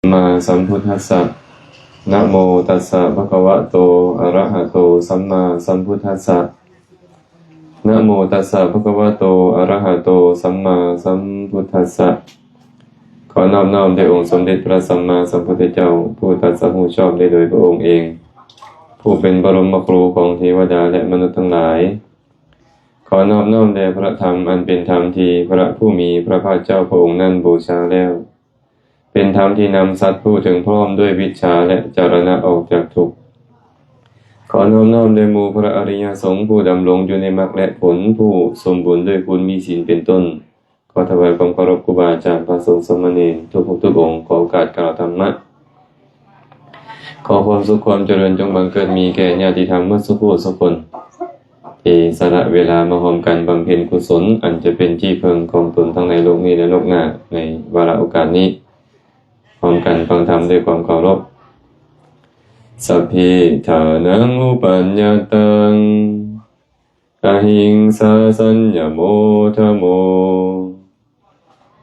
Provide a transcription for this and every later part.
ມາສຳພຸດທັດສະ ນະໂມຕັດສະ ພະຄະວະໂຕ ອະຣະຫະໂຕ ສຳມາສຳພຸດທັດສະ ນະໂມຕັດສະ ພະຄະວະໂຕ ອະຣະຫະໂຕ ສຳມາສຳພຸດທັດສະ. ຂໍນອບນ້ອມແດ່ອົງສົມເດັດພະສຳມາສຳພຸດທະເຈົ້າ ຜູ້ຕັດສະຮູ້ຊອບໄດ້ໂດຍພະອົງເອງ ຜູ້ເປັນບະລົມມະຄູຂອງເທວະດາ ແລະ ມະນຸດທັງຫຼາຍ. ຂໍນອບນ້ອມແດ່ພະທຳ ອັນເປັນທຳທີ່ພະຜູ້ມີພະພາກເຈົ້າພະອົງນັ້ນບູຊາແລ້ວ ເປັນທຳທີ່ນຳສັດຜູ້ເຖິງພ້ອມດ້ວຍວິດຊາ ແລະ ຈາລະນະອອກຈາກທຸກ. ຂໍນອບນ້ອມແດ່ໝູ່ພະອະລິຍະສົງ ຜູ້ດຳລົງຢູ່ໃນມັກ ແລະ ຜົນ ຜູ້ສົມບູນດ້ວຍຄຸນມີສິນເປັນຕົ້ນ. ຂໍຖວາຍຄວາມເຄົາລົບຄູບາອາຈານ ພະສົງສາມະເນນ ທຸກຮູບທຸກອົງ. ຂໍໂອກາດກ່າວທຳມະ. ຂໍຄວາມສຸກຄວາມຈະເລີນຈົ່ງບັງເກີດມີແກ່ຍາດຕິທຳໝົດສູ່ຜູ້ສູ່ຄົນ ທີ່ສະຫຼະເວລາມາຮ່ວມກັນບຳເພັນກຸສົນ ອັນຈະເປັນທີ່ເພິ່ງຂອງຕົນທັງໃນໂລກນີ້ ແລະ ໂລກໜ້າ. ໃນວາລະໂອກາດນີ້ ພ້ອມກັນຟັງທຳດ້ວຍຄວາມເຄົາລົບ. ສັບພີທານັງອຸປັນຍາຕັງ ອະຫິງສາສັນຍະໂມທະໂມ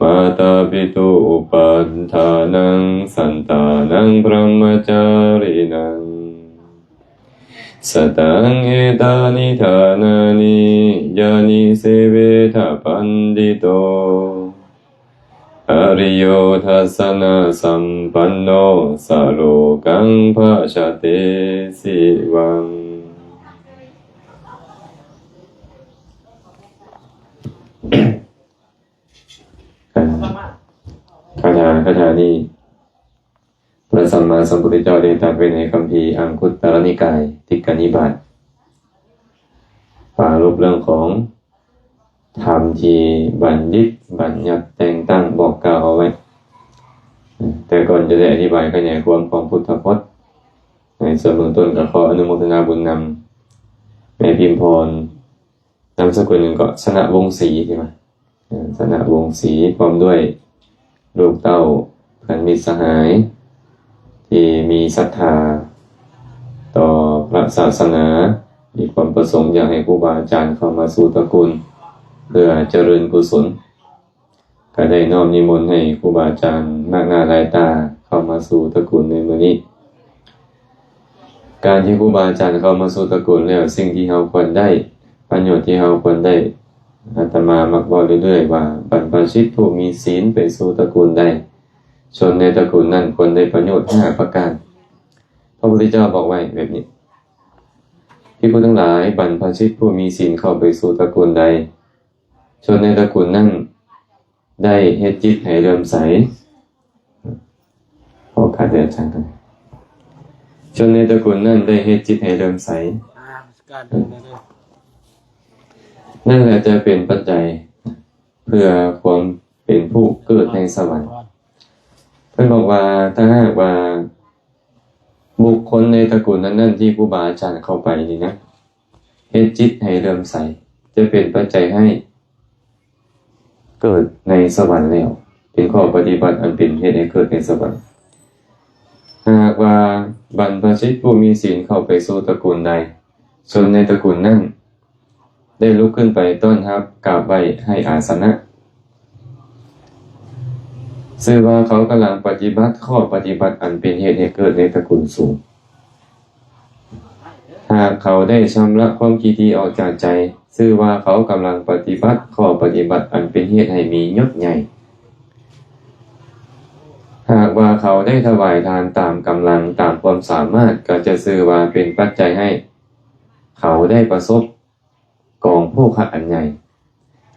ມາຕາປິຕຸອຸປັດຖານັງ ສັນຕານັງ ພຣະມະຈາຣິນັງ ສະຕັງ ເອຕານິທານານິ ຍານິ ເສເວທະ ປັນດິໂຕ ອະລິໂຍ ທັດສະນະສັມປັນໂນ ສະໂລກັງ ພະຊະເຕ ສິວັງ. ຄາຖາ ຄາຖານີ້ ພະສຳມາສຳພຸດທະເຈົ້າໄດ້ຕັດໄວ້ໃນຄຳພີອັງຄຸດຕະລະນິກາຍ ຕິກະນິບາດ ປາລົບເລື່ອງຂອງທຳທີ່ບັນດິດບັນຍັດແຕ່ງຕັ້ງບອກກ່າວເອົາໄວ້. ແຕ່ກ່ອນຈະໄດ້ອະທິບາຍຂະຫຍາຍຄວາມຂອງພຸດທະພົດ ໃນສ່ວນເບື້ອງຕົ້ນກໍຂໍອະນຸໂມທະນາບຸນນຳແມ່ພິມພອນ ນາມສະກຸນຫຍັງເກາະ ຊະນະວົງສີ ໃຊ່ໄໝ? ເອີ ຊະນະວົງສີ ພ້ອມດ້ວຍລູກເຕົ້າ ເພື່ອນມິດສະຫາຍ ທີ່ມີສັດທາຕໍ່ພະສາສະໜາ ມີຄວາມປະສົງຢາກໃຫ້ຄູບາອາຈານເຂົ້າມາສູ່ຕະກຸນ ເພື່ອຈະເລີນກຸສົນ. ກໍໄດ້ນ້ອມນິມົນໃຫ້ຄູບາອາຈານມາກໜ້າຫຼາຍຕາເຂົ້າມາສູ່ຕະກຸນໃນມື້ນີ້. ການທີ່ຄູບາອາຈານເຂົ້າມາສູ່ຕະກຸນແລ້ວ ສິ່ງທີ່ເຮົາຄວນໄດ້ ປະໂຫຍດທີ່ເຮົາຄວນໄດ້ ອາດຕະມາມັກເວົ້າເລື້ອຍໆວ່າ ບັນພະຊິດຜູ້ມີສິນໄປສູ່ຕະກຸນໃດ ຊົນໃນຕະກຸນນັ້ນຄວນໄດ້ປະໂຫຍດຫ້າປະການ. ພະພຸດທະເຈົ້າບອກໄວ້ແບບນີ້ ພິກຂຸທັງຫຼາຍ, ບັນພະຊິດຜູ້ມີສິນເຂົ້າໄປສູ່ຕະກຸນໃດ ຊົນໃນຕະກຸນນັ້ນໄດ້ເຮັດຈິດໃຫ້ເຫຼື້ອມໃສ. ຂໍໂອກາດເດີອາຈານກ່ອນ. ຊົນໃນຕະກຸນນັ້ນໄດ້ເຮັດຈິດໃຫ້ເຫຼື້ອມໃສ. ນັ້ນແຫຼະຈະເປັນປັດໄຈເພື່ອຄວາມເປັນຜູ້ເກີດໃນສະຫວັນ. ເພິ່ນບອກວ່າ ຖ້າຫາກວ່າບຸກຄົນໃນຕະກຸນນັ້ນໆ ທີ່ຄູບາອາຈານເຂົ້າໄປນີ້ນະ ເຮັດຈິດໃຫ້ເຫຼື້ອມໃສ ຈະເປັນປັດໄຈໃຫ້ເກີດໃນສະຫວັນແລ້ວ ເປັນຂໍ້ປະຕິບັດອັນເປັນເຫດໃຫ້ເກີດໃນສະຫວັນ. ຫາກວ່າບັນພະຊິດຜູ້ມີສິນເຂົ້າໄປສູ່ຕະກຸນໃດ ຊົນໃນຕະກຸນນັ້ນໄດ້ລຸກຂຶ້ນໄປຕ້ອນຮັບ ກາບໄຫວ້ ໃຫ້ອາສະນະ ຊື່ວ່າເຂົາກຳລັງປະຕິບັດຂໍ້ປະຕິບັດອັນເປັນເຫດໃຫ້ເກີດໃນຕະກຸນສູງ. ຫາກເຂົາໄດ້ຊຳລະຄວາມຂີ້ຖີ່ອອກຈາກໃຈ ຊື່ວ່າເຂົາກຳລັງປະຕິບັດຂໍ້ປະຕິບັດອັນເປັນເຫດໃຫ້ມີຍົດໃຫຍ່. ຫາກວ່າເຂົາໄດ້ຖວາຍທານຕາມກຳລັງ ຕາມຄວາມສາມາດ ກໍຈະຊື່ວ່າເປັນປັດໄຈໃຫ້ເຂົາໄດ້ປະສົບ ກອງໂພຄະອັນໃຫຍ່.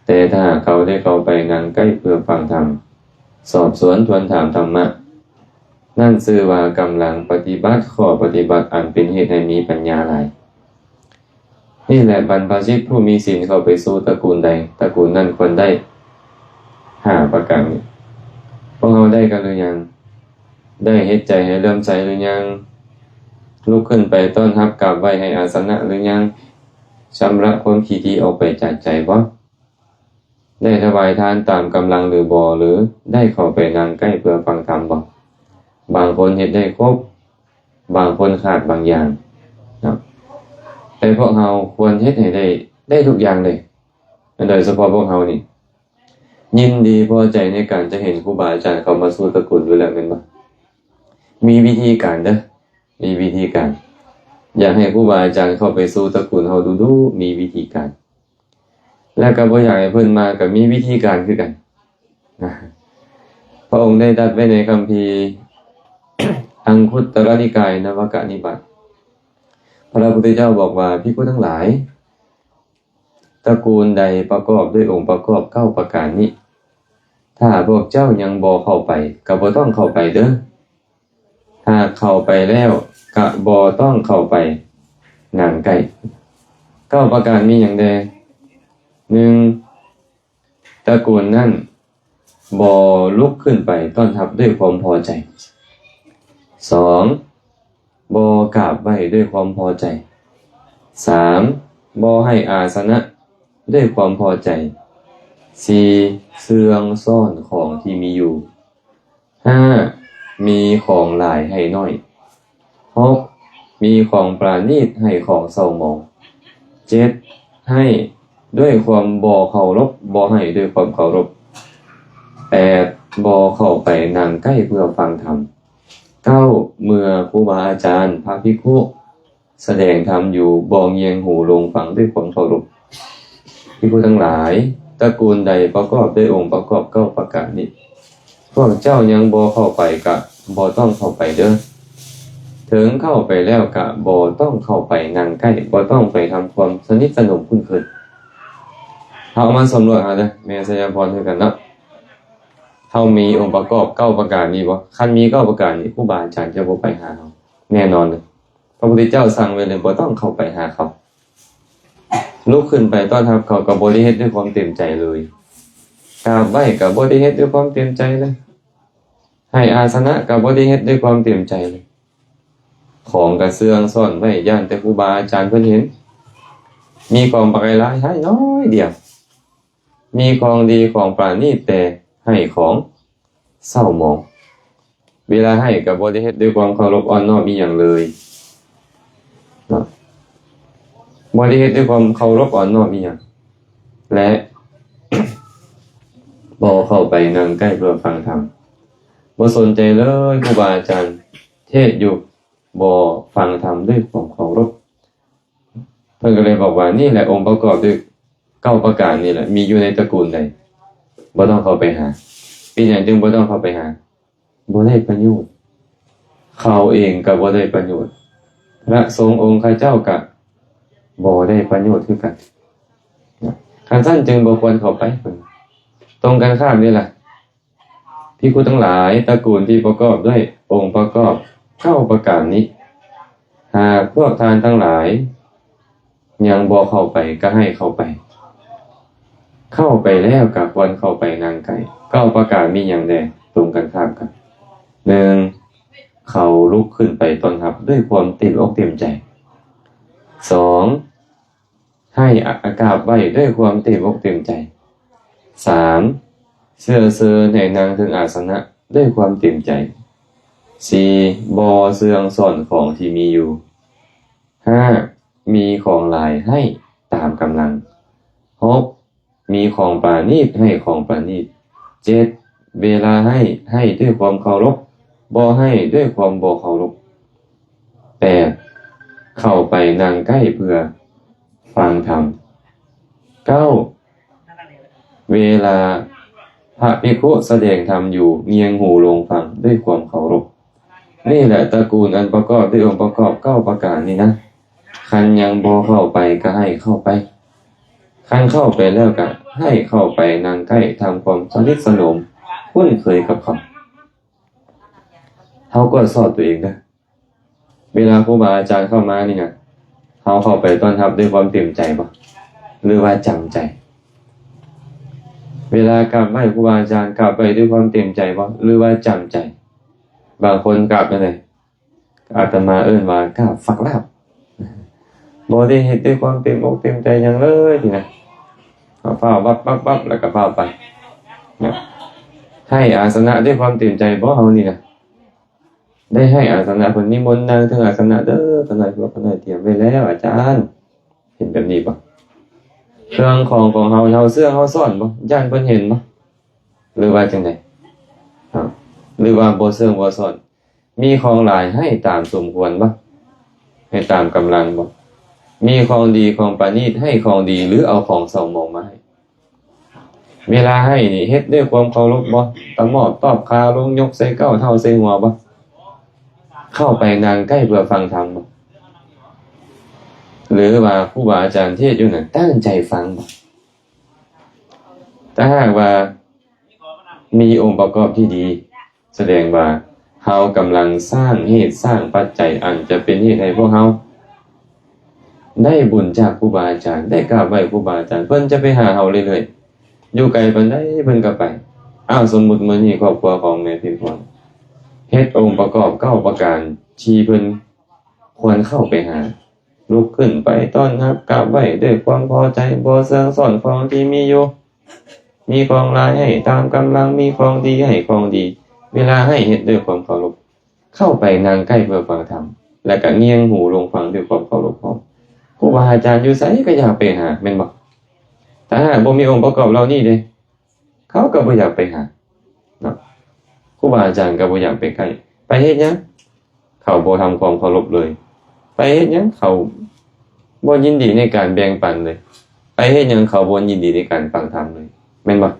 ແຕ່ຖ້າເຂົາໄດ້ເຂົ້າໄປນັ່ງໃກ້ເພື່ອຟັງທຳ, ສອບສວນທວນຖາມທຳມະ, ນັ້ນຊື່ວ່າກຳລັງປະຕິບັດຂໍ້ປະຕິບັດອັນເປັນເຫດໃຫ້ມີປັນຍາຫຼາຍ. ນີ້ແຫຼະບັນພະຊິດຜູ້ມີສິນເຂົ້າໄປສູ່ຕະກຸນໃດ, ຕະກຸນນັ້ນຄວນໄດ້ຫ້າປະການນີ້. ພວກເຮົາໄດ້ກັນຫຼືຍັງ? ໄດ້ເຮັດໃຈໃຫ້ເຫຼື້ອມໃສຫຼືຍັງ? ລຸກຂຶ້ນໄປຕ້ອນຮັບກາບໄຫວ້ໃຫ້ອາສະນະຫຼືຍັງ? ຊຳລະຄວາມຂີ້ຖີ່ອອກໄປຈາກໃຈບໍ່? ໄດ້ຖວາຍທານຕາມກຳລັງຫຼືບໍ່? ຫຼືໄດ້ເຂົ້າໄປນັ່ງໃກ້ເພື່ອຟັງທຳບໍ່? ບາງຄົນເຮັດໄດ້ຄົບ, ບາງຄົນຂາດບາງຢ່າງເນາະ. ແຕ່ພວກເຮົາຄວນເຮັດໃຫ້ໄດ້, ໄດ້ທຸກຢ່າງເລີຍ. ໂດຍສະເພາະພວກເຮົານີ້ ຍິນດີພໍໃຈໃນການຈະເຫັນຄູບາອາຈານເຂົ້າມາສູ່ຕະກຸນຢູ່ແລ້ວແມ່ນບໍ່? ມີວິທີການເດີ້ ມີວິທີການ. ຢາກໃຫ້ຄູບາອາຈານເຂົ້າໄປສູ່ຕະກູນເຮົາດຸໆ ມີວິທີການ. ແລ້ວກໍບໍ່ຢາກໃຫ້ເພິ່ນມາ ກໍມີວິທີການຄືກັນ. ພະອົງໄດ້ຕັດໄວ້ໃນຄຳພີອັງຄຸດຕະລະນິກາຍ ນະວະກະນິບາດ ພະພຸດທະເຈົ້າບອກວ່າ ພິກຂຸທັງຫຼາຍ, ຕະກູນໃດປະກອບດ້ວຍອົງປະກອບເກົ້າປະການນີ້, ຖ້າພວກເຈົ້າຍັງບໍ່ເຂົ້າໄປ ກໍບໍ່ຕ້ອງເຂົ້າໄປເດີ້. ຫາກເຂົ້າໄປແລ້ວກະບໍ່ຕ້ອງເຂົ້າໄປນັ່ງໃກ້. ເກົ້າປະການມີຫຍັງແດ່? ໜຶ່ງ ຕະກູນນັ້ນບໍ່ລຸກຂຶ້ນໄປຕ້ອນຮັບດ້ວຍຄວາມພໍໃຈ. ສອງ ບໍ່ກາບໄຫວ້ດ້ວຍຄວາມພໍໃຈ. ສາມ ບໍ່ໃຫ້ອາສະນະດ້ວຍຄວາມພໍໃຈ. ສີ່ ເຊື່ອງຊ້ອນຂອງທີ່ມີຢູ່. ຫ້າ ມີຂອງຫຼາຍໃຫ້ໜ້ອຍ. ຫົກ ມີຂອງປານີດໃຫ້ຂອງເສົ້າໝອງ. ເຈັດ ໃຫ້ດ້ວຍຄວາມບໍ່ເຄົາລົບ, ບໍ່ໃຫ້ດ້ວຍຄວາມເຄົາລົບ. ແປດ ບໍ່ເຂົ້າໄປນັ່ງໃກ້ເພື່ອຟັງທຳ. ເກົ້າ ເມື່ອຄູບາອາຈານ, ພະພິກຂຸ ສະແດງທຳຢູ່ ບໍ່ງຽງຫູລົງຟັງດ້ວຍຄວາມເຄົາລົບ. ພິກຂຸທັງຫຼາຍ, ຕະກູນໃດປະກອບດ້ວຍອົງປະກອບເກົ້າປະການນີ້, ພວກເຈົ້າຍັງບໍ່ເຂົ້າໄປ ກະບໍ່ຕ້ອງເຂົ້າໄປເດີ້. ເຖິງເຂົ້າໄປແລ້ວກະບໍ່ຕ້ອງເຂົ້າໄປນັ່ງໃກ້, ບໍ່ຕ້ອງໄປທຳຄວາມສະໜິດສະໜົມຄຸ້ນເຄີຍ. ເຮົາມາສຳຫຼວດເຮົາເດີ້ ແມ່ໄຊຍະພອນ ຄືກັນເນາະ. ເຮົາມີອົງປະກອບເກົ້າປະການນີ້ບໍ່? ຄັນມີເກົ້າປະການນີ້ ຄູບາອາຈານຈະບໍ່ໄປຫາເຮົາແນ່ນອນເລີຍ. ພະພຸດທະເຈົ້າສັ່ງໄວ້ເລີຍ ບໍ່ຕ້ອງເຂົ້າໄປຫາເຂົາ. ລຸກຂຶ້ນໄປຕ້ອນຮັບເຂົາກໍບໍ່ໄດ້ເຮັດດ້ວຍຄວາມເຕັມໃຈເລີຍ. ກາບໄຫວ້ກໍບໍ່ໄດ້ເຮັດດ້ວຍຄວາມເຕັມໃຈເລີຍ. ໃຫ້ອາສະນະກໍບໍ່ໄດ້ເຮັດດ້ວຍຄວາມເຕັມໃຈເລີຍ. ຂອງກໍເຊື່ອງຊ້ອນໄວ້ ຢ້ານແຕ່ຄູບາອາຈານເພິ່ນເຫັນ. ມີຂອງບັກຫຼາຍໆ ໃຫ້ນ້ອຍດຽວ. ມີຂອງດີຂອງປານີດ ແຕ່ໃຫ້ຂອງເສົ້າໝອງ. ເວລາໃຫ້ກໍບໍ່ໄດ້ເຮັດດ້ວຍຄວາມເຄົາລົບອ່ອນນ້ອມອີ່ຫຍັງເລີຍເນາະ, ບໍ່ໄດ້ເຮັດດ້ວຍຄວາມເຄົາລົບອ່ອນນ້ອມອີ່ຫຍັງ ແລະ ບໍ່ເຂົ້າໄປນັ່ງໃກ້ເພື່ອຟັງທຳ. ບໍ່ສົນໃຈເລີຍ ຄູບາອາຈານເທດຢູ່ ບໍ່ຟັງທຳດ້ວຍຄວາມເຄົາລົບ. ເພິ່ນກໍເລີຍບອກວ່າ ນີ້ແຫຼະ ອົງປະກອບດ້ວຍເກົ້າປະການນີ້ແຫຼະ ມີຢູ່ໃນຕະກູນໃດ ບໍ່ຕ້ອງເຂົ້າໄປຫາ. ເປັນຫຍັງຈຶ່ງບໍ່ຕ້ອງເຂົ້າໄປຫາ? ບໍ່ໄດ້ປະໂຫຍດ. ເຂົາເອງກໍບໍ່ໄດ້ປະໂຫຍດ, ພະສົງອົງຄະເຈົ້າກໍບໍ່ໄດ້ປະໂຫຍດຄືກັນ. ຄັນຊັ້ນຈຶ່ງບໍ່ຄວນເຂົ້າໄປ. ຕົງກັນຂ້າມນີ້ລະ. ພິກຂຸທັງຫຼາຍ, ຕະກູນທີ່ປະກອບດ້ວຍອົງປະກອບເກົ້າປະການນີ້, ຫາກພວກທ່ານທັງຫຼາຍຍັງບໍ່ເຂົ້າໄປ ກໍໃຫ້ເຂົ້າໄປ. ເຂົ້າໄປແລ້ວກໍຄວນເຂົ້າໄປນັ່ງໃກ້. ເກົ້າປະການມີຫຍັງແດ່? ຕົງກັນຂ້າມກັນ. ໜຶ່ງ ເຂົາລຸກຂຶ້ນໄປຕ້ອນຮັບດ້ວຍຄວາມເຕັມອົກເຕັມໃຈ. ສອງ ໃຫ້ອາ ກາບໄຫວ້ດ້ວຍຄວາມເຕັມອົກເຕັມໃຈ. ສາມ ເຊື້ອເຊີນໃຫ້ນັ່ງເທິງອາສະນະດ້ວຍຄວາມເຕັມໃຈ. ສີ່ ບໍ່ເຊື່ອງຊ້ອນຂອງທີ່ມີຢູ່. ຫ້າ ມີຂອງຫຼາຍໃຫ້ຕາມກຳລັງ. ຫົກ ມີຂອງປານີດໃຫ້ຂອງປານີດ. ເຈັດ ເວລາໃຫ້ ໃຫ້ດ້ວຍຄວາມເຄົາລົບ, ບໍ່ໃຫ້ດ້ວຍຄວາມບໍ່ເຄົາລົບ. ແປດ ເຂົ້າໄປນັ່ງໃກ້ເພື່ອຟັງທຳ. ເກົ້າ ເວລາພະພິກຂຸສະແດງທຳຢູ່ ງຽງຫູລົງຟັງດ້ວຍຄວາມເຄົາລົບ. ນີ້ແຫຼະຕະກູນອັນປະກອບດ້ວຍອົງປະກອບເກົ້າປະການນີ້ນະ. ຄັນຍັງບໍ່ເຂົ້າໄປກໍໃຫ້ເຂົ້າໄປ, ຄັນເຂົ້າໄປແລ້ວກໍໃຫ້ເຂົ້າໄປນັ່ງໃກ້ ທຳຄວາມສະໜິດສະໜົມຄຸ້ນເຄີຍກັບເຂົາ. ເຮົາກວດສອບຕົວເອງເດີ້. ເວລາຄູບາອາຈານເຂົ້າມານີ້ນະ, ເຮົາເຂົ້າໄປຕ້ອນຮັບດ້ວຍຄວາມເຕັມໃຈບໍ່ ຫຼືວ່າຈຳໃຈ? ເວລາກາບໄຫວ້ຄູບາອາຈານ, ກາບໄຫວ້ດ້ວຍຄວາມເຕັມໃຈບໍ່ ຫຼືວ່າຈຳໃຈ? ບາງຄົນກາບຈັ່ງໃດ? ອາດຕະມາເອີ້ນວ່າກາບຝັກລາບ, ບໍ່ໄດ້ເຮັດດ້ວຍຄວາມເຕັມອົກເຕັມໃຈຫຍັງເລີຍນີ້ນະ. ເອົາຟ້າວວັບໆໆ ແລ້ວກໍຟ້າວໄປນະ. ໃຫ້ອາສະນະດ້ວຍຄວາມເຕັມໃຈບໍ່ເຮົານີ້ນະ? ໄດ້ໃຫ້ອາສະນະ, ເພິ່ນນິມົນນັ່ງເທິງອາສະນະເດີ້, ຂ້ານ້ອຍພວກຂ້ານ້ອຍຕຽມໄວ້ແລ້ວ, ອາຈານເຫັນແບບນີ້ບໍ່? ເຄື່ອງຂອງຂອງເຮົາ, ເຮົາເຊື່ອງເຮົາຊ້ອນບໍ່? ຢ້ານເພິ່ນເຫັນບໍ່? ຫຼືວ່າຈັ່ງໃດ? ເອົ້າ ຫຼືວ່າບໍ່ເຊື່ອງບໍ່ຊ້ອນ? ມີຂອງຫຼາຍໃຫ້ຕາມສົມຄວນບໍ່? ໃຫ້ຕາມກຳລັງບໍ່? ມີຂອງດີຂອງປະນີດໃຫ້ຂອງດີ ຫຼືເອົາຂອງເສົ້າໝອງມາໃຫ້? ເວລາໃຫ້ນີ້ເຮັດດ້ວຍຄວາມເຄົາລົບບໍ່? ຕະໝອບຕອບຄາລົງ ຍົກໃສ່ເກົ້າເທົ້າໃສ່ຫົວບໍ່? ເຂົ້າໄປນັ່ງໃກ້ເພື່ອຟັງທຳບໍ່? ຫຼືວ່າຄູບາອາຈານເທດຢູ່ນັ້ນຕັ້ງໃຈຟັງບໍ່? ຖ້າຫາກວ່າມີອົງປະກອບທີ່ດີ ສະແດງວ່າເຮົາກຳລັງສ້າງເຫດສ້າງປັດໄຈ ອັນຈະເປັນເຫດໃຫ້ພວກເຮົາໄດ້ບຸນຈາກຄູບາອາຈານ ໄດ້ກາບໄຫວ້ຄູບາອາຈານ ເພິ່ນຈະໄປຫາເຮົາເລື້ອຍໆ ຢູ່ໄກປານໃດເພິ່ນກໍໄປ. ອ້າວ ສົມມຸດມື້ນີ້ຄອບຄົວຂອງແມ່ພິມພອນ ເຮັດອົງປະກອບເກົ້າປະການທີ່ເພິ່ນຄວນເຂົ້າໄປຫາ ລຸກຂຶ້ນໄປຕ້ອນຮັບກາບໄຫວ້ດ້ວຍຄວາມພໍໃຈ ບໍ່ເຊື່ອງຊ້ອນຂອງທີ່ມີຢູ່ ມີຂອງຫຼາຍໃຫ້ຕາມກຳລັງ ມີຂອງດີໃຫ້ຂອງດີ ເວລາໃຫ້ເຮັດດ້ວຍຄວາມເຄົາລົບ ເຂົ້າໄປນັ່ງໃກ້ເພື່ອຟັງທຳ ແລະກະງຽງຫູລົງຟັງດ້ວຍຄວາມເຄົາລົບພ້ອມ. ຄູບາອາຈານຢູ່ໃສກໍຢາກໄປຫາ ແມ່ນບໍ່? ຖ້າຫາກບໍ່ມີອົງປະກອບເຫຼົ່ານີ້ເດ້ ເຂົາກໍບໍ່ຢາກໄປຫາເນາະ ຄູບາອາຈານກໍບໍ່ຢາກໄປໃກ້. ໄປເຮັດຫຍັງ? ເຂົາບໍ່ທຳຄວາມເຄົາລົບເລີຍ. ໄປເຮັດຫຍັງ? ເຂົາບໍ່ຍິນດີໃນການແບ່ງປັນເລີຍ. ໄປເຮັດຫຍັງ? ເຂົາບໍ່ຍິນດີໃນການຟັງທຳເລີຍ ແມ່ນບໍ່?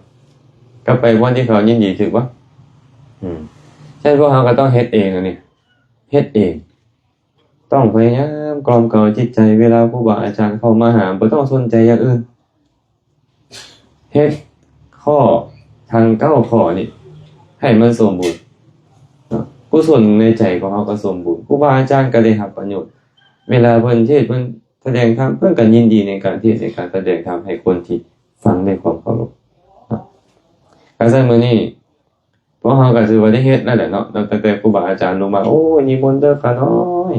ກໍໄປບ່ອນທີ່ເຂົາຍິນດີ ຖືກບໍ່? ອືມ ສະນັ້ນພວກເຮົາກໍຕ້ອງເຮັດເອງອັນນີ້ ເຮັດເອງ. ຕ້ອງພະຍາຍາມກລ່ອມເກົາຈິດໃຈ ເວລາຄູບາອາຈານເຂົ້າມາຫາ ບໍ່ຕ້ອງສົນໃຈຢ່າງອື່ນ. ເຮັດຂໍ້ທັງເກົ້າຂໍ້ນີ້ໃຫ້ມັນສົມບູນເນາະ ກຸສົນໃນໃຈຂອງເຮົາກໍສົມບູນ ຄູບາອາຈານກໍໄດ້ຮັບປະໂຫຍດ. ເວລາເພິ່ນເທດ ເພິ່ນສະແດງທຳ ເພິ່ນກໍຍິນດີໃນການເທດໃນການສະແດງທຳໃຫ້ຄົນທີ່ຟັງດ້ວຍຄວາມເຄົາລົບເນາະ. ກະຊັ້ນມື້ນີ້ ພວກເຮົາກໍຖືວ່າໄດ້ເຮັດແລ້ວແຫຼະເນາະ ນັບຕັ້ງແຕ່ຄູບາອາຈານລົງມາ ໂອ້ຍ ນິມົນເດີ້ຂ້ານ້ອຍ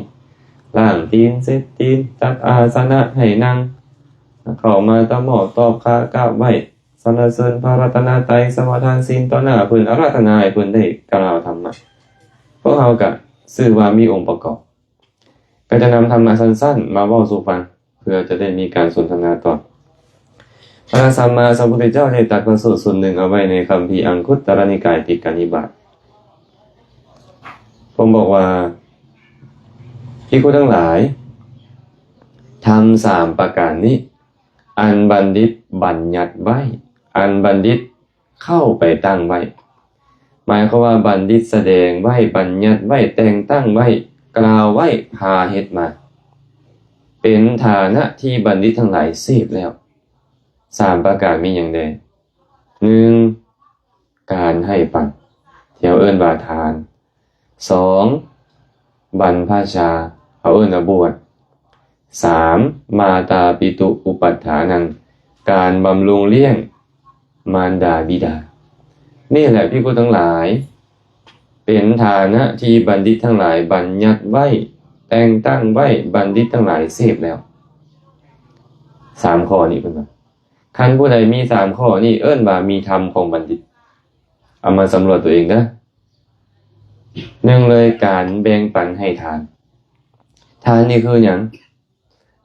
ລ້າງຕີນ ເຊັດຕີນ ຈັດອາສະນະໃຫ້ນັ່ງ ເຂົ້າມາຕະໝອບຕອບຄາກາບໄຫວ້ ສັນລະເສີນພະລັດຕະນະໄຕ ສະມາທານສິນຕໍ່ໜ້າເພິ່ນ ອາລາທະນາໃຫ້ເພິ່ນໄດ້ກ່າວທຳມະ. ພວກເຮົາກໍຊື່ວ່າມີອົງປະກອບ. ກໍຈະນຳທຳມະສັ້ນໆມາເວົ້າສູ່ຟັງ ເພື່ອຈະໄດ້ມີການສົນທະນາຕໍ່. ພະສຳມາສຳພຸດທະເຈົ້າໄດ້ຕັດພະສູດຊຸດໜຶ່ງເອົາໄວ້ໃນຄຳພີອັງຄຸດຕະລະນິກາຍຕິການິບາດ ເພິ່ນບອກວ່າ ພິກຂຸທັງຫຼາຍ ທຳສາມປະການນີ້ ອັນບັນດິດບັນຍັດໄວ້ ອັນບັນດິດ ເຂົ້າໄປຕັ້ງໄວ້ ໝາຍຄວາມວ່າບັນດິດສະແດງໄວ້ ບັນຍັດໄວ້ ແຕ່ງຕັ້ງໄວ້ ກ່າວໄວ້ ພາເຮັດມາ ເປັນຖານະທີ່ບັນດິດທັງຫຼາຍເສບແລ້ວ. ສາມປະການມີຫຍັງແດ່? ໜຶ່ງ ການໃຫ້ປັນ ທີ່ເຮົາເອີ້ນວ່າທານ. ສອງ ບັນພະຊາ ເຮົາເອີ້ນວ່າບວດ. ສາມ ມາຕາປິຕຸອຸປັດຖານັງ ການບຳລຸງລ້ຽງມານດາບິດາ. ນີ້ແຫຼະພິກຂຸທັງຫຼາຍ ເປັນຖານະທີ່ບັນດິດທັງຫຼາຍບັນຍັດໄວ້ ແຕ່ງຕັ້ງໄວ້ ບັນດິດທັງຫຼາຍເສບແລ້ວ. ສາມຂໍ້ນີ້ເພິ່ນວ່າ ຄັນຜູ້ໃດມີສາມຂໍ້ນີ້ ເອີ້ນວ່າມີທຳຂອງບັນດິດ. ເອົາມາສຳຫຼວດຕົວເອງເດີ້. ໜຶ່ງເລີຍ ການແບ່ງປັນໃຫ້ທານ. ທານນີ້ຄືຫຍັງ?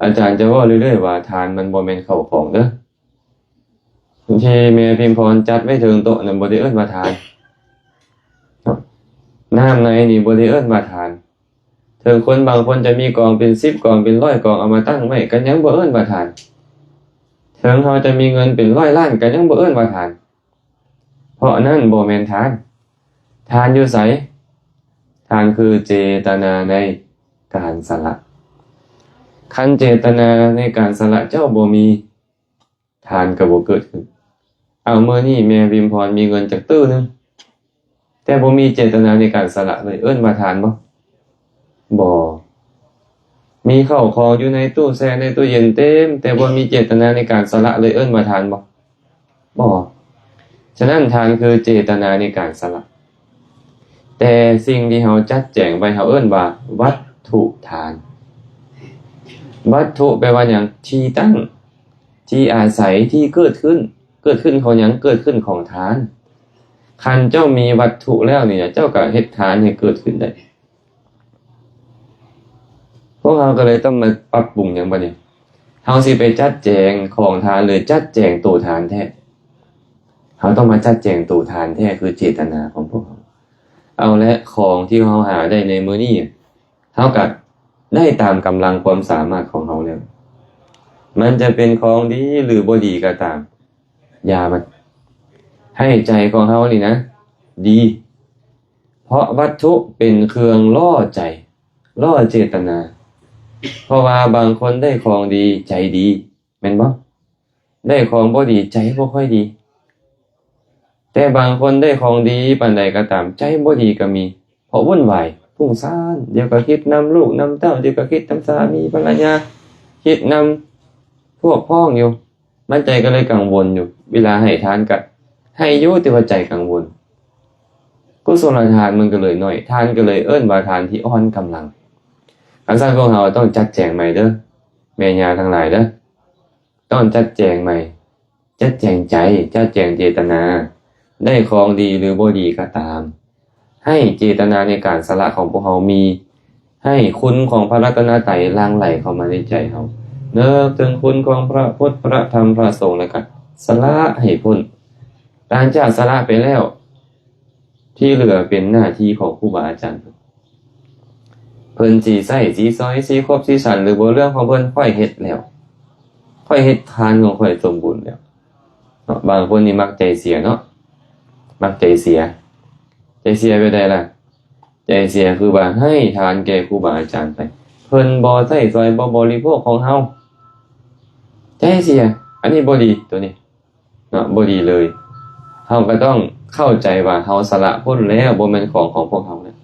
ອາຈານຈະເວົ້າເລື້ອຍໆວ່າ ທານມັນບໍ່ແມ່ນເຂົ້າຂອງເດີ້. ບາງທີແມ່ພິມພອນຈັດໄວ້ເທິງໂຕະນັ້ນ ບໍ່ໄດ້ເອີ້ນວ່າທານ. ນ້ຳໃນນີ້ບໍ່ໄດ້ເອີ້ນວ່າທານ. ເຖິງຄົນບາງຄົນຈະມີກອງເປັນສິບກອງ ເປັນຮ້ອຍກອງ ເອົາມາຕັ້ງໄວ້ ກໍຍັງບໍ່ເອີ້ນວ່າທານ. ເຖິງເຮົາຈະມີເງິນເປັນຮ້ອຍລ້ານ ກໍຍັງບໍ່ເອີ້ນວ່າທານ. ເພາະນັ້ນບໍ່ແມ່ນທານ. ທານຢູ່ໃສ? ທານຄືເຈຕະນາໃນການສະຫຼະ. ຄັນເຈຕະນາໃນການສະຫຼະເຈົ້າບໍ່ມີ, ທານກໍບໍ່ເກີດຂຶ້ນ. ເອົາ ມື້ນີ້ແມ່ພິມພອນມີເງິນຈັກຕື້ໜຶ່ງ, ແຕ່ບໍ່ມີເຈຕະນາໃນການສະຫຼະເລີຍ, ເອີ້ນວ່າທານບໍ່? ບໍ່. ມີເຂົ້າຂອງຢູ່ໃນຕູ້ແຊ່ ໃນຕູ້ເຢັນເຕັມ, ແຕ່ບໍ່ມີເຈຕະນາໃນການສະຫຼະເລີຍ, ເອີ້ນວ່າທານບໍ່? ບໍ່. ສະນັ້ນ ທານຄືເຈຕະນາໃນການສະຫຼະ. ແຕ່ສິ່ງທີ່ເຮົາຈັດແຈງໄວ້ ເຮົາເອີ້ນວ່າວັດຖຸທານ. ວັດຖຸແປວ່າຫຍັງ? ທີ່ຕັ້ງ, ທີ່ອາໄສ, ທີ່ເກີດຂຶ້ນ. ເກີດຂຶ້ນຂອງຫຍັງ? ເກີດຂຶ້ນຂອງທານ. ຄັນເຈົ້າມີວັດຖຸແລ້ວນີ້ ເຈົ້າກໍເຮັດທານໃຫ້ເກີດຂຶ້ນໄດ້. ພວກເຮົາກໍເລີຍຕ້ອງມາປັບປຸງຫຍັງບັດນີ້? ເຮົາຊິໄປຈັດແຈງຂອງທານ ຫຼື ຈັດແຈງໂຕທານແທ້? ເຮົາຕ້ອງມາຈັດແຈງໂຕທານແທ້ ຄືເຈຕະນາຂອງພວກເຮົາ. ເອົາແຫຼະ ຂອງທີ່ເຮົາຫາໄດ້ໃນມື້ນີ້ ເຮົາກໍໄດ້ຕາມກຳລັງຄວາມສາມາດຂອງເຮົາແລ້ວ. ມັນຈະເປັນຂອງດີຫຼືບໍ່ດີກໍຕາມ, ຢ່າມາ ໃຫ້ໃຈຂອງເຮົານີ້ນະ ດີ. ເພາະວັດຖຸເປັນເຄື່ອງຫຼໍ່ໃຈ, ຫຼໍ່ເຈດຕະນາ. ເພາະວ່າບາງຄົນໄດ້ຂອງດີ ໃຈດີ, ແມ່ນບໍ່? ໄດ້ຂອງບໍ່ດີ ໃຈບໍ່ຄ່ອຍດີ. ແຕ່ບາງຄົນໄດ້ຂອງດີປານໃດກໍຕາມ ໃຈບໍ່ດີກໍມີ, ເພາະວຸ້ນວາຍ ຟຸ້ງຊານ, ດຽວກໍຄິດນຳລູກນຳເຕົ້າ, ດຽວກໍຄິດນຳສາມີພັນລະຍາ, ຄິດນຳພວກພ້ອງຢູ່, ມັນໃຈກໍເລີຍກັງວົນຢູ່. ເວລາໃຫ້ທານກໍໃຫ້ຢູ່ ແຕ່ວ່າໃຈກັງວົນ. ກຸສົລທານມັນກໍເລີຍໜ້ອຍ, ທານກໍເລີຍເອີ້ນວ່າທານທີ່ອ່ອນກຳລັງ. ຄັນຊັ້ນພວກເຮົາຕ້ອງຈັດແຈງໃໝ່ເດີ້ ແມ່ຍ່າທັງຫຼາຍເດີ້. ຕ້ອງຈັດແຈງໃໝ່, ຈັດແຈງໃຈ, ຈັດແຈງເຈດຕະນາ. ໄດ້ຂອງດີຫຼືບໍ່ດີກໍຕາມ, ໃຫ້ເຈດຕະນາໃນການສະຫຼະຂອງພວກເຮົາມີ, ໃຫ້ຄຸນຂອງພະລັດຕະນະໄຕຫຼັ່ງໄຫຼເຂົ້າມາໃນໃຈເຮົາ. ນຶກເຖິງຄຸນຂອງພະພຸດ, ພະທຳ, ພະສົງ ແລ້ວກໍສະຫຼະໃຫ້ພົ້ນ. ຫຼັງຈາກສະຫຼະໄປແລ້ວ, ທີ່ເຫຼືອເປັນໜ້າທີ່ຂອງຄູບາອາຈານ. ເພິ່ນຊິໃຊ້ ຊິສອຍ ຊິຄົບ ຊິສັນ ຫຼືບໍ່ເລື່ອງຂອງເພິ່ນ, ຂ້ອຍເຮັດແລ້ວ, ຂ້ອຍເຮັດທານຂອງຂ້ອຍສົມບູນແລ້ວເນາະ. ບາງຄົນນີ້ມັກໃຈເສຍເນາະ, ມັກໃຈເສຍ. ໃຈເສຍແບບໃດລະ? ໃຈເສຍຄືວ່າໃຫ້ທານແກ່ຄູບາອາຈານໄປ, ເພິ່ນບໍ່ໃຊ້ສອຍ ບໍ່ບໍລິໂພກຂອງເຮົາ, ໃຈເສຍ. ອັນນີ້ບໍ່ດີ ໂຕນີ້ ເນາະ ບໍ່ດີເລີຍ. ເຮົາກໍຕ້ອງເຂົ້າໃຈວ່າເຮົາສະຫຼະພົ້ນແລ້ວ, ບໍ່ແມ່ນຂອງຂອງພວກເຮົາແລ້ວ.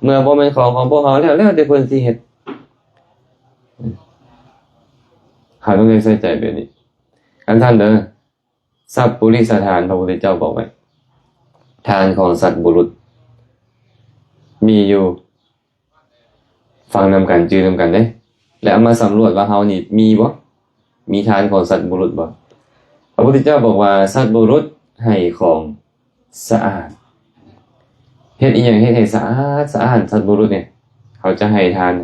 ເມື່ອບໍ່ແມ່ນຂອງຂອງພວກເຮົາແລ້ວ, ແລ້ວແຕ່ເພິ່ນຊິເຮັດ. ເຮົາຕ້ອງໄດ້ໃສ່ໃຈແບບນີ້. ຄັນຊັ້ນເດີ, ສັບປຸລິສະທານ ພະພຸດທະເຈົ້າບອກໄວ້, ທານຂອງສັດບຸລຸດມີຢູ່ ຟັງນຳກັນ, ຈື່ນຳກັນເດ້ ແລະ ເອົາມາສຳຫຼວດວ່າເຮົານີ້ມີບໍ່? ມີທານຂອງສັດບຸລຸດບໍ່? ພະພຸດທະເຈົ້າບອກວ່າ ສັດບຸລຸດໃຫ້ຂອງສະອາດ. ເຮັດອີ່ຫຍັງເຮັດໃຫ້ສະອາດສະອ້ານ? ສັດບຸລຸດນີ້ ເຂົາຈະໃຫ້ທານ.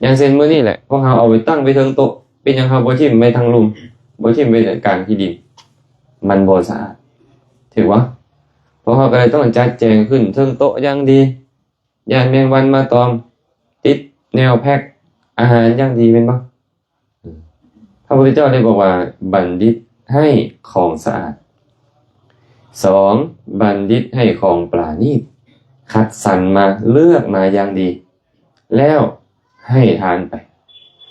ຢ່າງເຊັ່ນ ມື້ນີ້ແຫຼະ ພວກເຮົາເອົາໄປຕັ້ງໄວ້ເທິງໂຕະ, ເປັນຫຍັງເຮົາບໍ່ຖິ້ມໄວ້ທາງລຸ່ມ, ບໍ່ຖິ້ມໄວ້ກາງທີ່ດິນ? ມັນບໍ່ສະອາດ, ຖືກບໍ່? ພວກເຮົາກໍເລີຍຕ້ອງຈັດແຈງຂຶ້ນເທິງໂຕະຢ່າງດີ. ຢ້ານແມງວັນມາຕອມ, ຕິດແນວແພັກອາຫານຢ່າງດີ ແມ່ນບໍ່? ພະພຸດທະເຈົ້າໄດ້ບອກວ່າ ບັນດິດໃຫ້ຂອງສະອາດ. ສອງ ບັນດິດໃຫ້ຂອງປານີດ, ຄັດສັນມາ, ເລືອກມາຢ່າງດີ ແລ້ວໃຫ້ທານໄປ.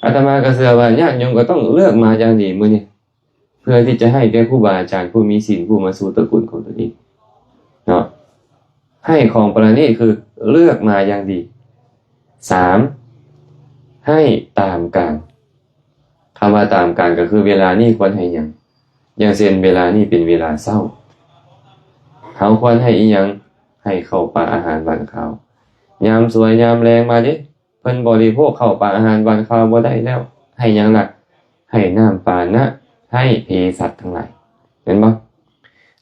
ອາດຕະມາກໍເຊື່ອວ່າຍາດໂຍມກໍຕ້ອງເລືອກມາຢ່າງດີມື້ນີ້ ເພື່ອທີ່ຈະໃຫ້ແກ່ຄູບາອາຈານຜູ້ມີສິນ ຜູ້ມາສູ່ຕະກຸນຂອງຕົນເອງເນາະ. ໃຫ້ຂອງປາລະນີດຄືເລືອກມາຢ່າງດີ. ສາມ ໃຫ້ຕາມການ. ຄຳວ່າຕາມການກໍຄືເວລານີ້ຄວນໃຫ້ຫຍັງ. ຢ່າງເຊັ່ນ ເວລານີ້ເປັນເວລາເຊົ້າ, ເຮົາຄວນໃຫ້ອີ່ຫຍັງ? ໃຫ້ເຂົ້າປາອາຫານຫວານຄາວ. ຍາມສວຍຍາມແລງມາເດ້, ເພິ່ນບໍລິໂພກເຂົ້າປາອາຫານຫວານຄາວບໍ່ໄດ້ແລ້ວ, ໃຫ້ຫຍັງລະ? ໃຫ້ນ້ຳປານະ, ໃຫ້ເພສັດທັງຫຼາຍ, ແມ່ນບໍ່?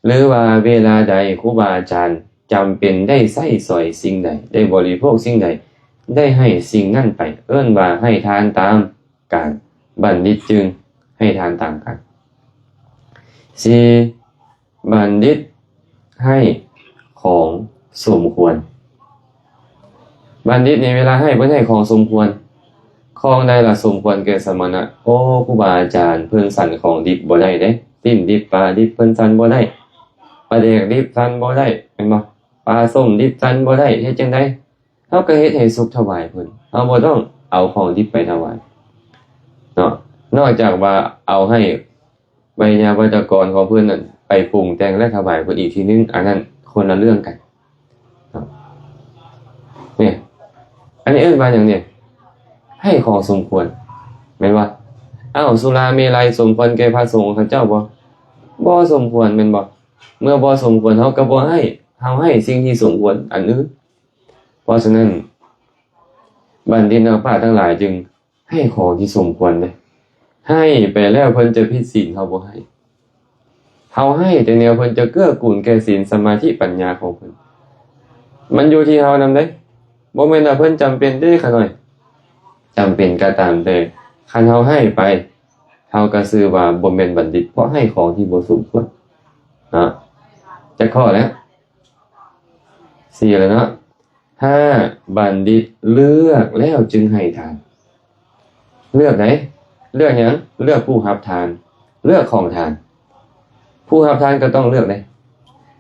ຫຼືວ່າເວລາໃດຄູບາອາຈານຈຳເປັນໄດ້ໃຊ້ສອຍສິ່ງໃດ, ໄດ້ບໍລິໂພກສິ່ງໃດ, ໄດ້ໃຫ້ສິ່ງນັ້ນໄປ, ເອີ້ນວ່າໃຫ້ທານຕາມການ, ບັນດິດຈຶ່ງໃຫ້ທານຕາມການ. ສີ່ ບັນດິດໃຫ້ຂອງສົມຄວນ. ບັນດິດນີ້ເວລາໃຫ້ເພິ່ນໃຫ້ຂອງສົມຄວນ. ຂອງໃດລະສົມຄວນແກ່ສະມະນະ? ໂອ້ ຄູບາອາຈານເພິ່ນສັນຂອງດິບບໍ່ໄດ້ເດ້, ຊີ້ນດິບ ປາດິບເພິ່ນສັນບໍ່ໄດ້, ປາແດກດິບສັນບໍ່ໄດ້, ແມ່ນບໍ່? ປາສົ້ມດິບສັນບໍ່ໄດ້, ເຮັດຈັ່ງໃດ? ເຮົາກໍເຮັດໃຫ້ສຸກຖວາຍເພິ່ນ, ເຮົາບໍ່ຕ້ອງເອົາຂອງດິບໄປຖວາຍເນາະ. ນອກຈາກວ່າເອົາໃຫ້ໄວຍາວັດຈະກອນຂອງເພິ່ນນັ້ນໄປປຸງແຕ່ງ ແລະ ຖວາຍເພິ່ນອີກທີໜຶ່ງ, ອັນນັ້ນຄົນລະເລື່ອງກັນເນາະ. ນີ້ ອັນນີ້ເອີ້ນວ່າຫຍັງນີ້? ໃຫ້ຂອງສົມຄວນ ແມ່ນບໍ່? ອ້າວ ສຸລາເມໄລສົມຄວນແກ່ພະສົງຂອງເຈົ້າບໍ່? ບໍ່ສົມຄວນ ແມ່ນບໍ່? ເມື່ອບໍ່ສົມຄວນ ເຮົາກໍບໍ່ໃຫ້, ເຮົາໃຫ້ສິ່ງທີ່ສົມຄວນອັນອື່ນ. ເພາະສະນັ້ນ ບັນດິດນັກປາດທັງຫຼາຍຈຶ່ງໃຫ້ຂອງທີ່ສົມຄວນເດ້. ໃຫ້ໄປແລ້ວເພິ່ນຈະຜິດສິນ ເຮົາບໍ່ໃຫ້. ເຮົາໃຫ້ແຕ່ແນວເພິ່ນຈະເກື້ອກູນແກ່ສິນ ສະມາທິ ປັນຍາຂອງເພິ່ນ. ມັນຢູ່ທີ່ເຮົານຳເດ້. ບໍ່ແມ່ນວ່າເພິ່ນຈຳເປັນເດ້ຂະນ້ອຍ. ຈຳເປັນກໍຕາມແຕ່ ຄັນເຮົາໃຫ້ໄປ ເຮົາກໍຊື່ວ່າບໍ່ແມ່ນບັນດິດ ເພາະໃຫ້ຂອງທີ່ບໍ່ສົມຄວນເນາະ. ຈັກຂໍ້ແລ້ວ? ສີ່ແລ້ວເນາະ. ຫ້າ ບັນດິດເລືອກແລ້ວຈຶ່ງໃຫ້ທານ. ເລືອກໃດ? ເລືອກຫຍັງ? ເລືອກຜູ້ຮັບທານ, ເລືອກຂອງທານ. ຜູ້ຮັບທານກໍຕ້ອງເລືອກເດ້.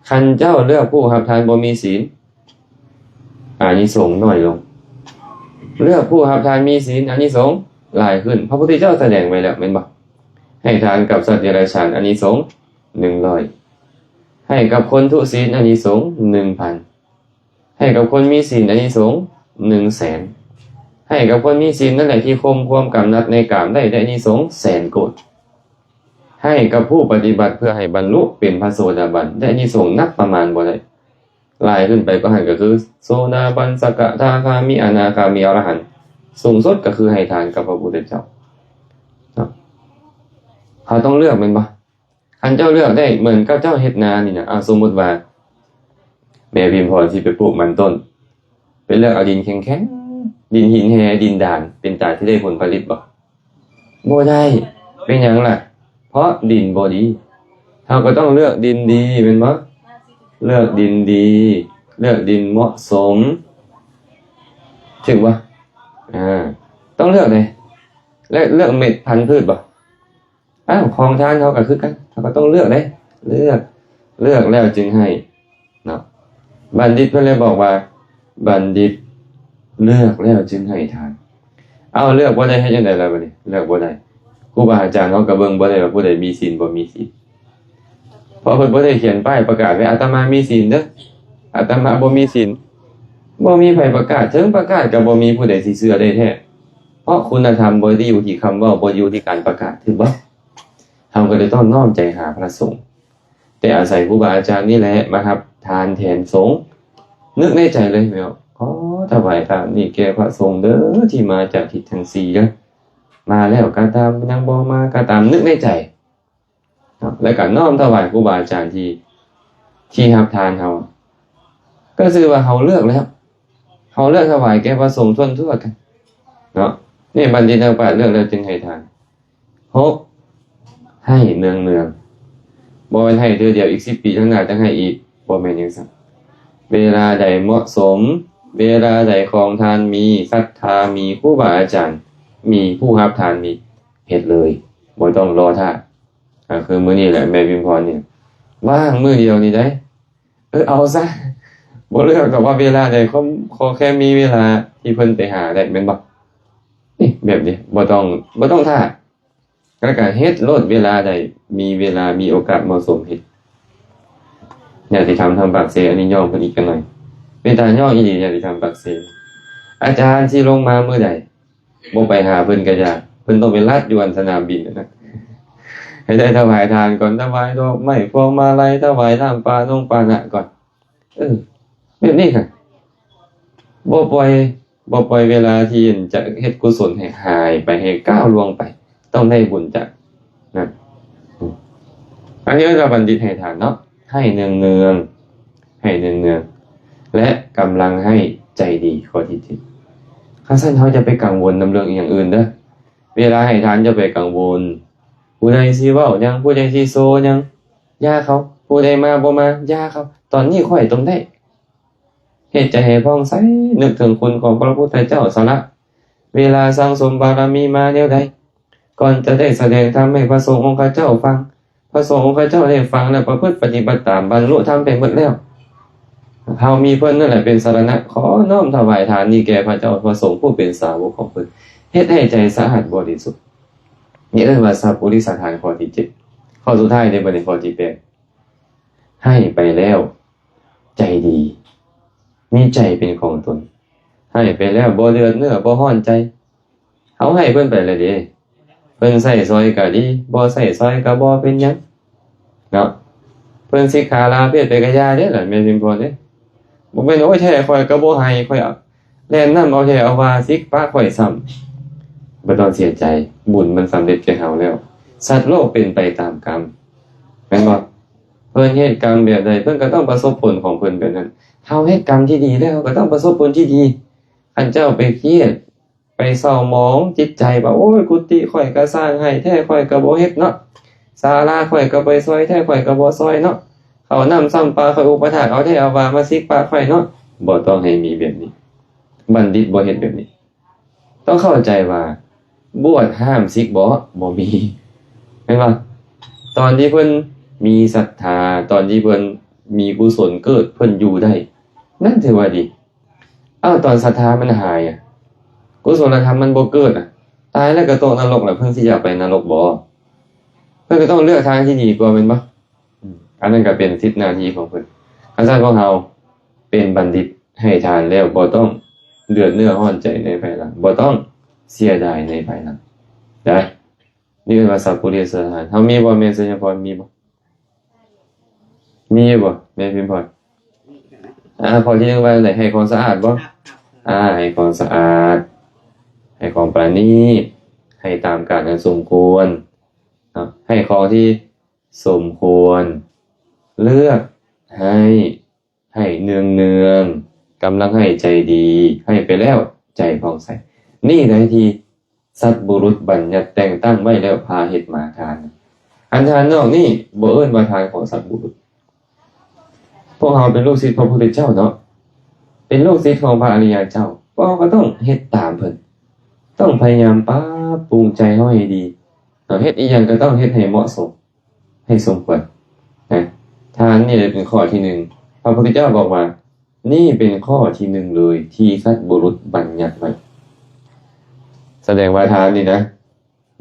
ຄັນເຈົ້າເລືອກຜູ້ຮັບທານບໍ່ມີສິນ, ອານິສົງໜ້ອຍລົງ. ເລືອກຜູ້ຮັບທານມີສິນ, ອານິສົງຫຼາຍຂຶ້ນ. ພະພຸດທະເຈົ້າສະແດງໄວ້ແລ້ວແມ່ນບໍ່? ໃຫ້ທານກັບສັດເດຍລະສານ, ອານິສົງໜຶ່ງຮ້ອຍ. ໃຫ້ກັບຄົນທຸສິນ, ອານິສົງໜຶ່ງພັນ. ໃຫ້ກັບຄົນມີສິນ ອານິສົງໜຶ່ງແສນ. ໃຫ້ກັບຄົນມີສິນນັ້ນແຫຼະ ທີ່ຂົ່ມຄວາມກຳໜັດໃນກາມໄດ້ ໄດ້ອານິສົງແສນໂກດ. ໃຫ້ກັບຜູ້ປະຕິບັດເພື່ອໃຫ້ບັນລຸເປັນພະໂສດາບັນ ໄດ້ອານິສົງນັບປະມານບໍ່ໄດ້. ຫຼາຍຂຶ້ນໄປກວ່າຫັ້ນກໍຄື ໂສດາບັນ, ສະກະທາຄາມີ, ອະນາຄາມີ, ອະລະຫັນ. ສູງສຸດກໍຄືໃຫ້ທານກັບພະພຸດທະເຈົ້າເນາະ. ເຮົາຕ້ອງເລືອກແມ່ນບໍ່? ຄັນເຈົ້າເລືອກໄດ້ ເໝືອນກັບເຈົ້າເຮັດນານີ້ນະ, ເອົາ ສົມມຸດວ່າ ແມ່ພິມພອນຊິໄປປູກມັນຕົ້ນ, ໄປເລືອກເອົາດິນແຂງໆ, ດິນຫີນແຮ່, ດິນດານ, ເປັນຕາທີ່ໄດ້ຜົນຜະລິດບໍ່? ບໍ່ໄດ້. ເປັນຫຍັງລະ? ເພາະດິນບໍ່ດີ. ເຮົາກໍຕ້ອງເລືອກດິນດີແມ່ນບໍ່? ເລືອກດິນດີ, ເລືອກດິນເໝາະສົມ, ຖືກບໍ່? ອາ ຕ້ອງເລືອກເດ້. ເລືອກ ເລືອກເມັດພັນພືດບໍ່? ອ້າວ ຂອງທານເຮົາກໍຄືກັນ, ເຮົາກໍຕ້ອງເລືອກເດ້, ເລືອກ ເລືອກແລ້ວຈຶ່ງໃຫ້ເນາະ. ບັນດິດເພິ່ນເລີຍບອກວ່າ ບັນດິດເລືອກແລ້ວຈຶ່ງໃຫ້ທານ. ເອົາ ເລືອກບໍ່ໄດ້ເຮັດຈັ່ງໃດລະບັດນີ້? ເລືອກບໍ່ໄດ້. ຄູບາອາຈານເຮົາກໍເບິ່ງບໍ່ໄດ້ວ່າຜູ້ໃດມີສິນບໍ່ມີສິນ. ເພາະເພິ່ນບໍ່ໄດ້ຂຽນປ້າຍປະກາດໄວ້ ອາດຕະມາມີສິນເດີ, ອາດຕະມາບໍ່ມີສິນ. ບໍ່ມີໃຜປະກາດ, ເຖິງປະກາດກໍບໍ່ມີຜູ້ໃດຊິເຊື່ອໄດ້ແທ້. ເພາະຄຸນນະທຳບໍ່ໄດ້ຢູ່ທີ່ຄຳເວົ້າ, ບໍ່ຢູ່ທີ່ການປະກາດ, ຖືກບໍ່? ເຮົາກໍເລີຍຕ້ອງນ້ອມໃຈຫາພະສົງ, ແຕ່ອາໄສຄູບາອາຈານນີ້ແຫຼະມາຮັບທານແທນສົງ. ນຶກໃນໃຈເລີຍແມ່ນບໍ່? ຂໍຖວາຍທານນີ້ແກ່ພະສົງເດີ ທີ່ມາຈາກທິດທັງສີ່ເດີ, ມາແລ້ວກໍຕາມ, ຍັງບໍ່ມາກໍຕາມ, ນຶກໃນໃຈເນາະ, ແລ້ວກໍນ້ອມຖວາຍຄູບາອາຈານທີ່ ທີ່ຮັບທານເຮົາ. ກໍຊື່ວ່າເຮົາເລືອກແລ້ວ, ເຮົາເລືອກຖວາຍແກ່ພະສົງທົ່ວໆກັນເນາະ. ນີ້ບັນດິດນັກປາດເລືອກແລ້ວຈຶ່ງໃຫ້ທານ. ຫົກ ໃຫ້ເນືອງໆ. ບໍ່ແມ່ນໃຫ້ເທື່ອດຽວ ອີກສິບປີຂ້າງໜ້າຈັ່ງໃຫ້ອີກ, ບໍ່ແມ່ນຈັ່ງຊັ້ນ. ເວລາໃດເໝາະສົມ, ເວລາໃດຂອງທານມີ, ສັດທາມີ, ຄູບາອາຈານມີ, ຜູ້ຮັບທານມີ, ເຮັດເລີຍ, ບໍ່ຕ້ອງລໍຖ້າ. ກໍຄືມື້ນີ້ແຫຼະ ແມ່ພິມພອນນີ້ ວ່າງມື້ດຽວນີ້ໄດ໋. ເອີ ເອົາຊະ, ບໍ່ເລືອກດອກວ່າເວລາໃດ, ຂໍ ຂໍແຄ່ມີເວລາທີ່ເພິ່ນໄປຫາໄດ້ ແມ່ນບໍ່? ນີ້ ແບບນີ້ ບໍ່ຕ້ອງ ບໍ່ຕ້ອງຖ້າ, ແລ້ວກໍເຮັດໂລດ. ເວລາໃດມີເວລາ ມີໂອກາດເໝາະສົມເຮັດ. ຍາດຕິທຳທາງປາກເຊ ອັນນີ້ຍ້ອງເພິ່ນອີກຈັກໜ້ອຍ, ເປັນຕາຍ້ອງອີ່ຫຼີ ຍາດຕິທຳປາກເຊ. ອາຈານຊິລົງມາມື້ໃດ? ບໍ່ໄປຫາເພິ່ນກໍຢ່າ, ເພິ່ນຕ້ອງໄປລັດຢູ່ອັນສະໜາມບິນນັ້ນນະ. ໃຫ້ໄດ້ຖວາຍທານກ່ອນ, ຖວາຍດອກໄມ້, ພວງມາໄລ, ຖວາຍນ້ຳປານົງປານະກ່ອນ. ເອີ ແບບນີ້ຫັ້ນ, ບໍ່ປ່ອຍ, ບໍ່ປ່ອຍເວລາທີ່ຈະເຮັດກຸສົນໃຫ້ຫາຍໄປ, ໃຫ້ກ້າວລ່ວງໄປ, ຕ້ອງໄດ້ບຸນຈາກນັ້ນ. ອັນນີ້ເອີ້ນວ່າບັນດິດໃຫ້ທານເນາະ, ໃຫ້ເນືອງໆ. ໃຫ້ເນືອງໆ ແລະ ກຳລັງໃຫ້ໃຈດີ. ຂໍ້ທີເຈັດ ຄັນຊັ້ນເຮົາຢ່າໄປກັງວົນນຳເລື່ອງອີ່ຫຍັງອື່ນເດີ. ເວລາໃຫ້ທານຢ່າໄປກັງວົນ ຜູ້ໃດຊິເວົ້າຫຍັງ, ຜູ້ໃດຊິໂຊຫຍັງ, ຢ່າເຂົາ. ຜູ້ໃດມາບໍ່ມາ, ຢ່າເຂົາ. ຕອນນີ້ຂ້ອຍຕ້ອງໄດ້ ເຮັດໃຈໃຫ້ຜ່ອງໃສ, ນຶກເຖິງຄຸນຂອງພະພຸດທະເຈົ້າສະຫຼະເວລາສັ່ງສົມບາລະມີມາແນວໃດ, ກ່ອນຈະໄດ້ສະແດງທຳໃຫ້ພະສົງອົງຄະເຈົ້າຟັງ, ພະສົງອົງຄະເຈົ້າໄດ້ຟັງແລ້ວປະພຶດປະຕິບັດຕາມ, ບັນລຸທຳໄປໝົດແລ້ວ. ເຮົາມີເພິ່ນນັ້ນແຫຼະເປັນສາລະນະ. ຂໍນ້ອມຖວາຍທານນີ້ແກ່ພະເຈົ້າພະສົງຜູ້ເປັນສາວົກຂອງເພິ່ນ, ເຮັດໃຫ້ໃຈສະອາດບໍລິສຸດ. ນີ້ເອີ້ນວ່າສັບປຸລິສະທານຂໍ້ທີເຈັດ. ຂໍ້ສຸດທ້າຍເດ້ບັດນີ້, ຂໍ້ທີແປດ. ໃຫ້ໄປແລ້ວໃຈດີ, ມີໃຈເປັນຂອງຕົນ. ໃຫ້ໄປແລ້ວບໍ່ເດືອດເນື້ອ, ບໍ່ຮ້ອນໃຈ. ເຮົາໃຫ້ເພິ່ນໄປແລ້ວເດ້, ເພິ່ນໃຊ້ຊ່ອຍກໍດີ, ບໍ່ໃຊ້ຊ່ອຍກໍບໍ່ເປັນຫຍັງເນາະ. ເພິ່ນສິກຂາລາເພດໄປກໍຢ່າເດ້ລະ ແມ່ນບໍ່ເດ້? ບໍ່ແມ່ນ ໂອ້ຍ ແທ້ຂ້ອຍກໍບໍ່ໃຫ້, ຂ້ອຍແລ່ນນຳເອົາແທ້ເອົາວ່າ, ສິກປະຂ້ອຍຊ້ຳ. ບໍ່ຕ້ອງເສຍໃຈ, ບຸນມັນສຳເລັດແກ່ເຮົາແລ້ວ. ສັດໂລກເປັນໄປຕາມກຳ, ແມ່ນບໍ່? ເພິ່ນເຮັດກຳແບບໃດ, ເພິ່ນກໍຕ້ອງປະສົບຜົນຂອງເພິ່ນແບບນັ້ນ. ເຮົາເຮັດກຳທີ່ດີແລ້ວ, ເຮົາກໍຕ້ອງປະສົບຜົນທີ່ດີ. ຄັນເຈົ້າໄປຄຽດ, ໄປເສົ້າໝອງຈິດໃຈວ່າ ໂອ້ຍ ກຸຕິຂ້ອຍກໍສ້າງໃຫ້ແທ້ ຂ້ອຍກໍບໍ່ເຮັດເນາະ, ສາລາຂ້ອຍກໍບໍ່ໄດ້ຊ່ອຍແທ້ ຂ້ອຍກໍບໍ່ຊ່ອຍເນາະ, ເຂົ້ານ້ຳຊ້ຳປາຂ້ອຍອຸປະຖາກເອົາແທ້ເອົາວ່າມາສິກປະຂ້ອຍເນາະ, ບໍ່ຕ້ອງໃຫ້ມີແບບນີ້. ບັນດິດບໍ່ເຮັດແບບນີ້. ຕ້ອງເຂົ້າໃຈວ່າ ບວດຫ້າມສິກບໍ? ບໍ່ມີ. ແມ່ນບໍ່? ຕອນທີ່ເພິ່ນມີສັດທາ, ຕອນທີ່ເພິ່ນມີກຸສົນເກີດ, ເພິ່ນຢູ່ໄດ້, ນັ້ນຖືວ່າດີ. ອ້າວ ຕອນສັດທາມັນຫາຍອະ, ກຸສົນລະທຳມັນບໍ່ເກີດອະ, ຕາຍແລ້ວກໍຕົກນະລົກລະ, ເພິ່ນຊິຢາກໄປນະລົກບໍ? ເພິ່ນກໍຕ້ອງເລືອກທາງທີ່ດີກວ່າ ແມ່ນບໍ່? ອືມ ອັນນັ້ນກໍເປັນສິດໜ້າທີ່ຂອງເພິ່ນ. ຄັນຊັ້ນພວກເຮົາເປັນບັນດິດໃຫ້ທານແລ້ວ ບໍ່ຕ້ອງເດືອດເນື້ອຮ້ອນໃຈໃນພາຍຫຼັງ, ບໍ່ຕ້ອງເສຍດາຍໃນພາຍຫຼັງ. ໄດ້? ນີ້ເອີ້ນວ່າສັບປຸລິສະທານ. ເຮົາມີບໍ່ແມ່ໄຊຍະພອນ? ມີບໍ່? ມີຢູ່ບໍ່ແມ່ພິມພອນ? ອາ ຂໍ້ທີໜຶ່ງວ່າຈັ່ງໃດ? ໃຫ້ຄວາມສະອາດບໍ່? ອາ ໃຫ້ຄວາມສະອາດ, ໃຫ້ຄວາມປານີດ, ໃຫ້ຕາມການອັນສົມຄວນເນາະ, ໃຫ້ຂອງທີ່ສົມຄວນ, ເລືອກໃຫ້ ໃຫ້ເນືອງໆ, ກຳລັງໃຫ້ໃຈດີ, ໃຫ້ໄປແລ້ວໃຈຜ່ອງໃສ. ນີ້ໃດທີ່ສັດບຸລຸດບັນຍັດແຕ່ງຕັ້ງໄວ້ແລ້ວ ພາເຮັດມາທານ. ອັນທານນອກນີ້ບໍ່ເອີ້ນວ່າທານຂອງສັດບຸລຸດ. ພວກເຮົາເປັນລູກສິດພະພຸດທະເຈົ້າເນາະ, ເປັນລູກສິດຂອງພະອະລິຍະເຈົ້າ, ພວກເຮົາກໍຕ້ອງເຮັດຕາມເພິ່ນ, ຕ້ອງພະຍາຍາມປັບປຸງໃຈເຮົາໃຫ້ດີເນາະ, ເຮັດອີ່ຫຍັງກໍຕ້ອງເຮັດໃຫ້ເໝາະສົມ. ໃຫ້ສົມຄວນນະ. ທານນີ້ເປັນຂໍ້ທີໜຶ່ງ. ພະພຸດທະເຈົ້າບອກວ່າ ນີ້ເປັນຂໍ້ທີໜຶ່ງເລີຍທີ່ສັດບຸລຸດບັນຍັດໄວ້. ສະແດງວ່າທານນີ້ນະ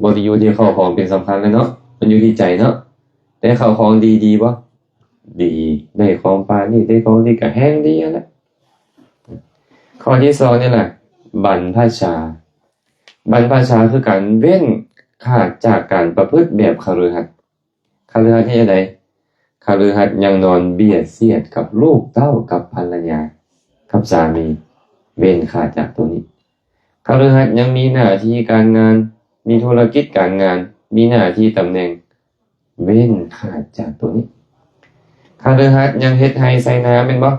ບໍ່ໄດ້ຢູ່ທີ່ເຂົ້າຂອງເປັນສຳຄັນແລ້ວເນາະ, ມັນຢູ່ທີ່ໃຈເນາະ. ແຕ່ເຂົ້າຂອງດີ ດີບໍ່? ດີ. ໄດ້ຂອງປານນີ້ ໄດ້ຂອງດີກໍແຮ່ງດີຫັ້ນແຫຼະ. ຂໍ້ທີສອງນີ້ລະ ບັນພະຊາ. ບັນພະຊາຄືການເວັ້ນຂາດຈາກການປະພຶດແບບຄະລືຫັດ. ຄະລືຫັດເຮັດຈັ່ງໃດ? ຄະລືຫັດຍັງນອນບຽດສຽດກັບລູກເຕົ້າ, ກັບພັນລະຍາ, ກັບສາມີ, ເວັ້ນຂາດຈາກໂຕນີ້. ຄະລືຫັດຍັງມີໜ້າທີ່ການງານ, ມີທຸລະກິດການງານ, ມີໜ້າທີ່ຕຳແໜ່ງ, ເວັ້ນຂາດຈາກໂຕນີ້. ຄະລືຫັດຍັງເຮັດໄຮ່ໄຖນາແມ່ນບໍ່?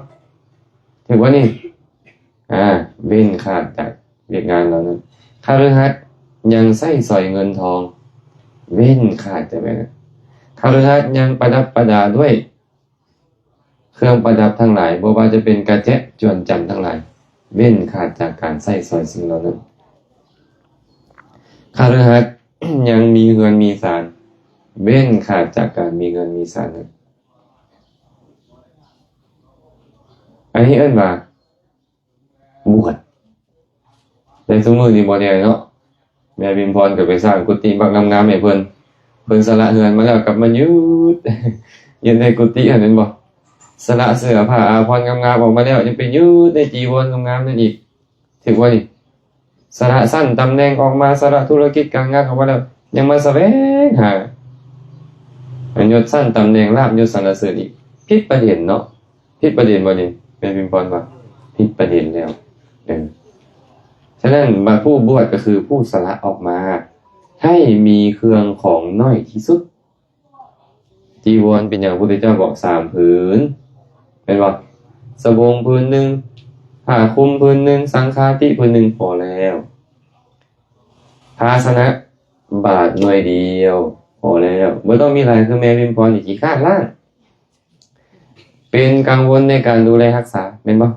ຖືກບໍ່ນີ້? ອາ ເວັ້ນຂາດຈາກວຽກງານເຫຼົ່ານັ້ນ. ຄະລືຫັດຍັງໃຊ້ສອຍເງິນທອງ, ເວັ້ນຂາດຈາກແບບນັ້ນ. ຄະລືຫັດຍັງປະດັບປະດາດ້ວຍເຄື່ອງປະດັບທັງຫຼາຍ, ບໍ່ວ່າຈະເປັນກະແຈະຈວນຈັນທັງຫຼາຍ, ເວັ້ນຂາດຈາກການໃຊ້ສອຍສິ່ງເຫຼົ່ານັ້ນ. ຄະລືຫັດຍັງມີເຮືອນມີຊານ, ເວັ້ນຂາດຈາກການມີເຮືອນມີຊານນັ້ນ. ອັນນີ້ເອີ້ນວ່າບວດ. ແຕ່ຊຸມື້ນີ້ບໍ່ແນ່ເນາະ, ແມ່ພິມພອນກໍໄປສ້າງກຸຕິບັກງາມໆໃຫ້ເພິ່ນ, ເພິ່ນສະຫຼະເຮືອນມາແລ້ວກັບມາຍືດ, ຍືດໃນກຸຕິຫັ້ນແມ່ນບໍ່? ສະຫຼະເສື້ອຜ້າອາພອນງາມໆອອກມາແລ້ວ ຍັງໄປຍືດໃນຈີວອນງາມໆນັ້ນອີກ. ຖືກບໍ່ນີ້? ສະຫຼະຊັ້ນຕຳແໜ່ງອອກມາ, ສະຫຼະທຸລະກິດການງານອອກມາແລ້ວ ຍັງມາສະແຫວງຫາຍົດຊັ້ນຕຳແໜ່ງລາບຍົດສັນລະເສີນອີກ. ຜິດປະເດັນເນາະ, ຜິດປະເດັນບໍ່ນີ້? ແມ່ພິມພອນວ່າຜິດປະເດັນແລ້ວ. ເອີ ສະນັ້ນ ບັດຜູ້ບວດກໍຄືຜູ້ສະຫຼະອອກມາໃຫ້ມີເຄື່ອງຂອງໜ້ອຍທີ່ສຸດ. ຈີວອນເປັນຫຍັງ? ພະພຸດທະເຈົ້າບອກສາມຜືນ ແມ່ນບໍ່? ສະບົງຜືນໜຶ່ງ, ຜ້າຄຸມຜືນໜຶ່ງ, ສັງຄາຕິຜືນໜຶ່ງ ພໍແລ້ວ. ພາຊະນະບາດໜ່ວຍດຽວ ພໍແລ້ວ, ບໍ່ຕ້ອງມີຫຼາຍ. ຄືແມ່ພິມພອນນີ້ຂີ້ຄ້ານລ້າງ, ເປັນກັງວົນໃນການດູແລຮັກສາ ແມ່ນບໍ່?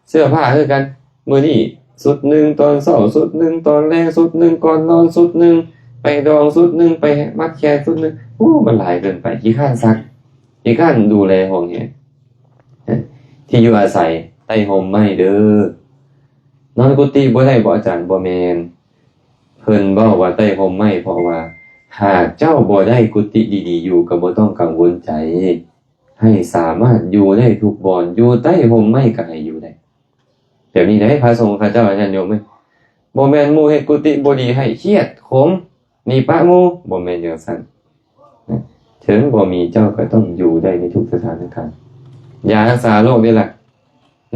ເສື້ອຜ້າຄືກັນ, ມື້ນີ້ຊຸດໜຶ່ງ, ຕອນເຊົ້າຊຸດໜຶ່ງ, ຕອນແລງຊຸດໜຶ່ງ, ກ່ອນນອນຊຸດໜຶ່ງ, ໄປດອງຊຸດໜຶ່ງ, ໄປມັດແຂນຊຸດໜຶ່ງ. ໂອ້ ມັນຫຼາຍເກີນໄປ, ຂີ້ຄ້ານຊັກ, ຂີ້ຄ້ານດູແລຫ້ອງແຮງ. ທີ່ຢູ່ອາໄສໃຕ້ຮົ່ມໄມ້ເດີ້. ນອນກຸຕິບໍ່ໄດ້ບໍອາຈານ? ບໍ່ແມ່ນ. ເພິ່ນເວົ້າວ່າໃຕ້ຮົ່ມໄມ້ ເພາະວ່າຫາກເຈົ້າບໍ່ໄດ້ກຸຕິດີໆຢູ່ ກໍບໍ່ຕ້ອງກັງວົນໃຈ. ໃຫ້ສາມາດຢູ່ໄດ້ທຸກບ່ອນ, ຢູ່ໃຕ້ຮົ່ມໄມ້ກໍໃຫ້ຢູ່ໄດ້. ແບບນີ້ໄດ໋ ພະສົງເຂົາເຈົ້າ ຍາດໂຍມເອີຍ, ບໍ່ແມ່ນໝູ່ເຮັດກຸຕິບໍ່ດີໃຫ້ຄຽດຂົມ ໜີປະໝູ່, ບໍ່ແມ່ນຈັ່ງຊັ້ນນະ. ເຖິງບໍ່ມີເຈົ້າກໍຕ້ອງຢູ່ໄດ້ໃນທຸກສະຖານະການ. ຢາຮັກສາໂລກເດ້ລະ,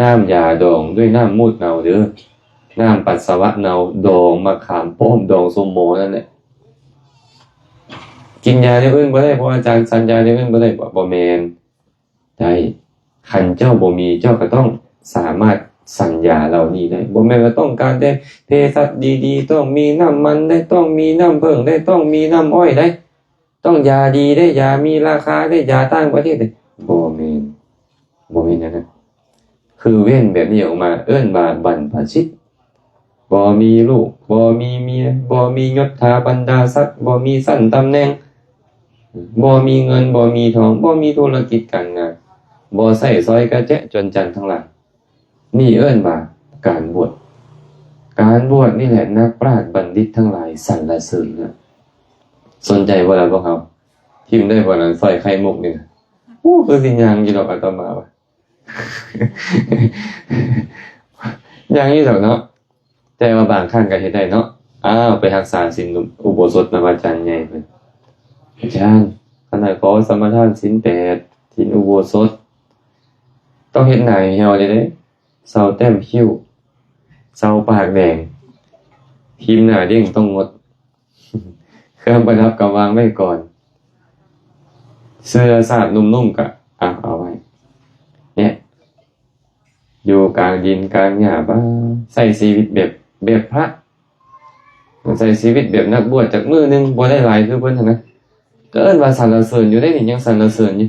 ນ້ຳຢາດອງດ້ວຍນ້ຳມູດເນົ່າເດີ້, ນ້ຳປັດສະວະເນົ່າ ດອງໝາກຂາມປ້ອມ ດອງສົ້ມໂມນັ້ນແຫຼະ. ກິນຢາແນວອື່ນບໍ່ໄດ້ບໍ ອາຈານ? ສັນຢາແນວອື່ນບໍ່ໄດ້ບໍ? ບໍ່ແມ່ນ. ໄດ້. ຄັນເຈົ້າບໍ່ມີ ເຈົ້າກໍຕ້ອງສາມາດສັນຢາເຫຼົ່ານີ້ໄດ້. ບໍ່ແມ່ນວ່າຕ້ອງການແຕ່ເພສັດດີໆ, ຕ້ອງມີນ້ຳມັນໄດ້, ຕ້ອງມີນ້ຳເຜິ້ງໄດ້, ຕ້ອງມີນ້ຳອ້ອຍໄດ້, ຕ້ອງຢາດີໄດ້, ຢາມີລາຄາໄດ້, ຢາຕ່າງປະເທດໄດ້. ບໍ່ແມ່ນ, ບໍ່ແມ່ນແນວນັ້ນ. ເ ຄືເວັ້ນແບບນີ້ອອກມາ ເອີ້ນວ່າບັນພະຊິດ. ບໍ່ມີລູກ ບໍ່ມີເມຍ ບໍ່ມີຍົດຖາບັນດາສັກ ບໍ່ມີຊັ້ນຕຳແໜ່ງ ບໍ່ມີເງິນ ບໍ່ມີທອງ ບໍ່ມີທຸລະກິດການງານ ບໍ່ໃຊ້ສອຍກະແຈະຈົນຈັນທັງຫຼາຍ. ນີ້ເອີ້ນວ່າການບວດ. ການບວດນີ້ແຫຼະນັກປາດບັນດິດທັງຫຼາຍສັນລະເສີນນະ. ສົນໃຈບໍ່ລະພວກເຮົາ? ຖິ້ມໄດ້ບໍ່ນັ້ນ ສອຍໄຂ່ມຸກນີ້ນະ? ໂອ້ ຄືຊິຍ່າງຢູ່ດອກອາດຕະມາວ່າ ຍັງຢູ່ດອກເນາະ ແຕ່ວ່າບາງຄັ້ງກໍເຮັດໄດ້ເນາະ. ອ້າວ ໄປຮັກສາສິນອຸໂບສົດນຳອາຈານໃຫຍ່ເພິ່ນ. ອາຈານ, ຂ້ານ້ອຍຂໍສະມາທານສິນແປດ, ສິນອຸໂບສົດ, ຕ້ອງເຮັດໜ້າໃຫ້ເຫ່ວເດ້, ເຊົາແຕ້ມຄິ້ວ, ເຊົາປາກແດງ, ທີມໜ້າເດັ່ງຕ້ອງງົດ. ເຄື່ອງປະດັບກໍວາງໄວ້ກ່ອນ, ເສື້ອຊາດນຸ່ມໆ ກໍ ອ່ະ ເອົາໄວ້. ເນຍ ຢູ່ກາງດິນກາງຫຍ້າ ບາ ໃຊ້ຊີວິດແບບ ແບບພະ, ໃຊ້ຊີວິດແບບນັກບວດ. ຈັກມື້ໜຶ່ງບໍ່ໄດ້ຫຼາຍຄືເພິ່ນຫັ້ນນະ, ກໍເອີ້ນວ່າສັນລະເສີນຢູ່ເດ້ນີ້, ຍັງສັນລະເສີນຢູ່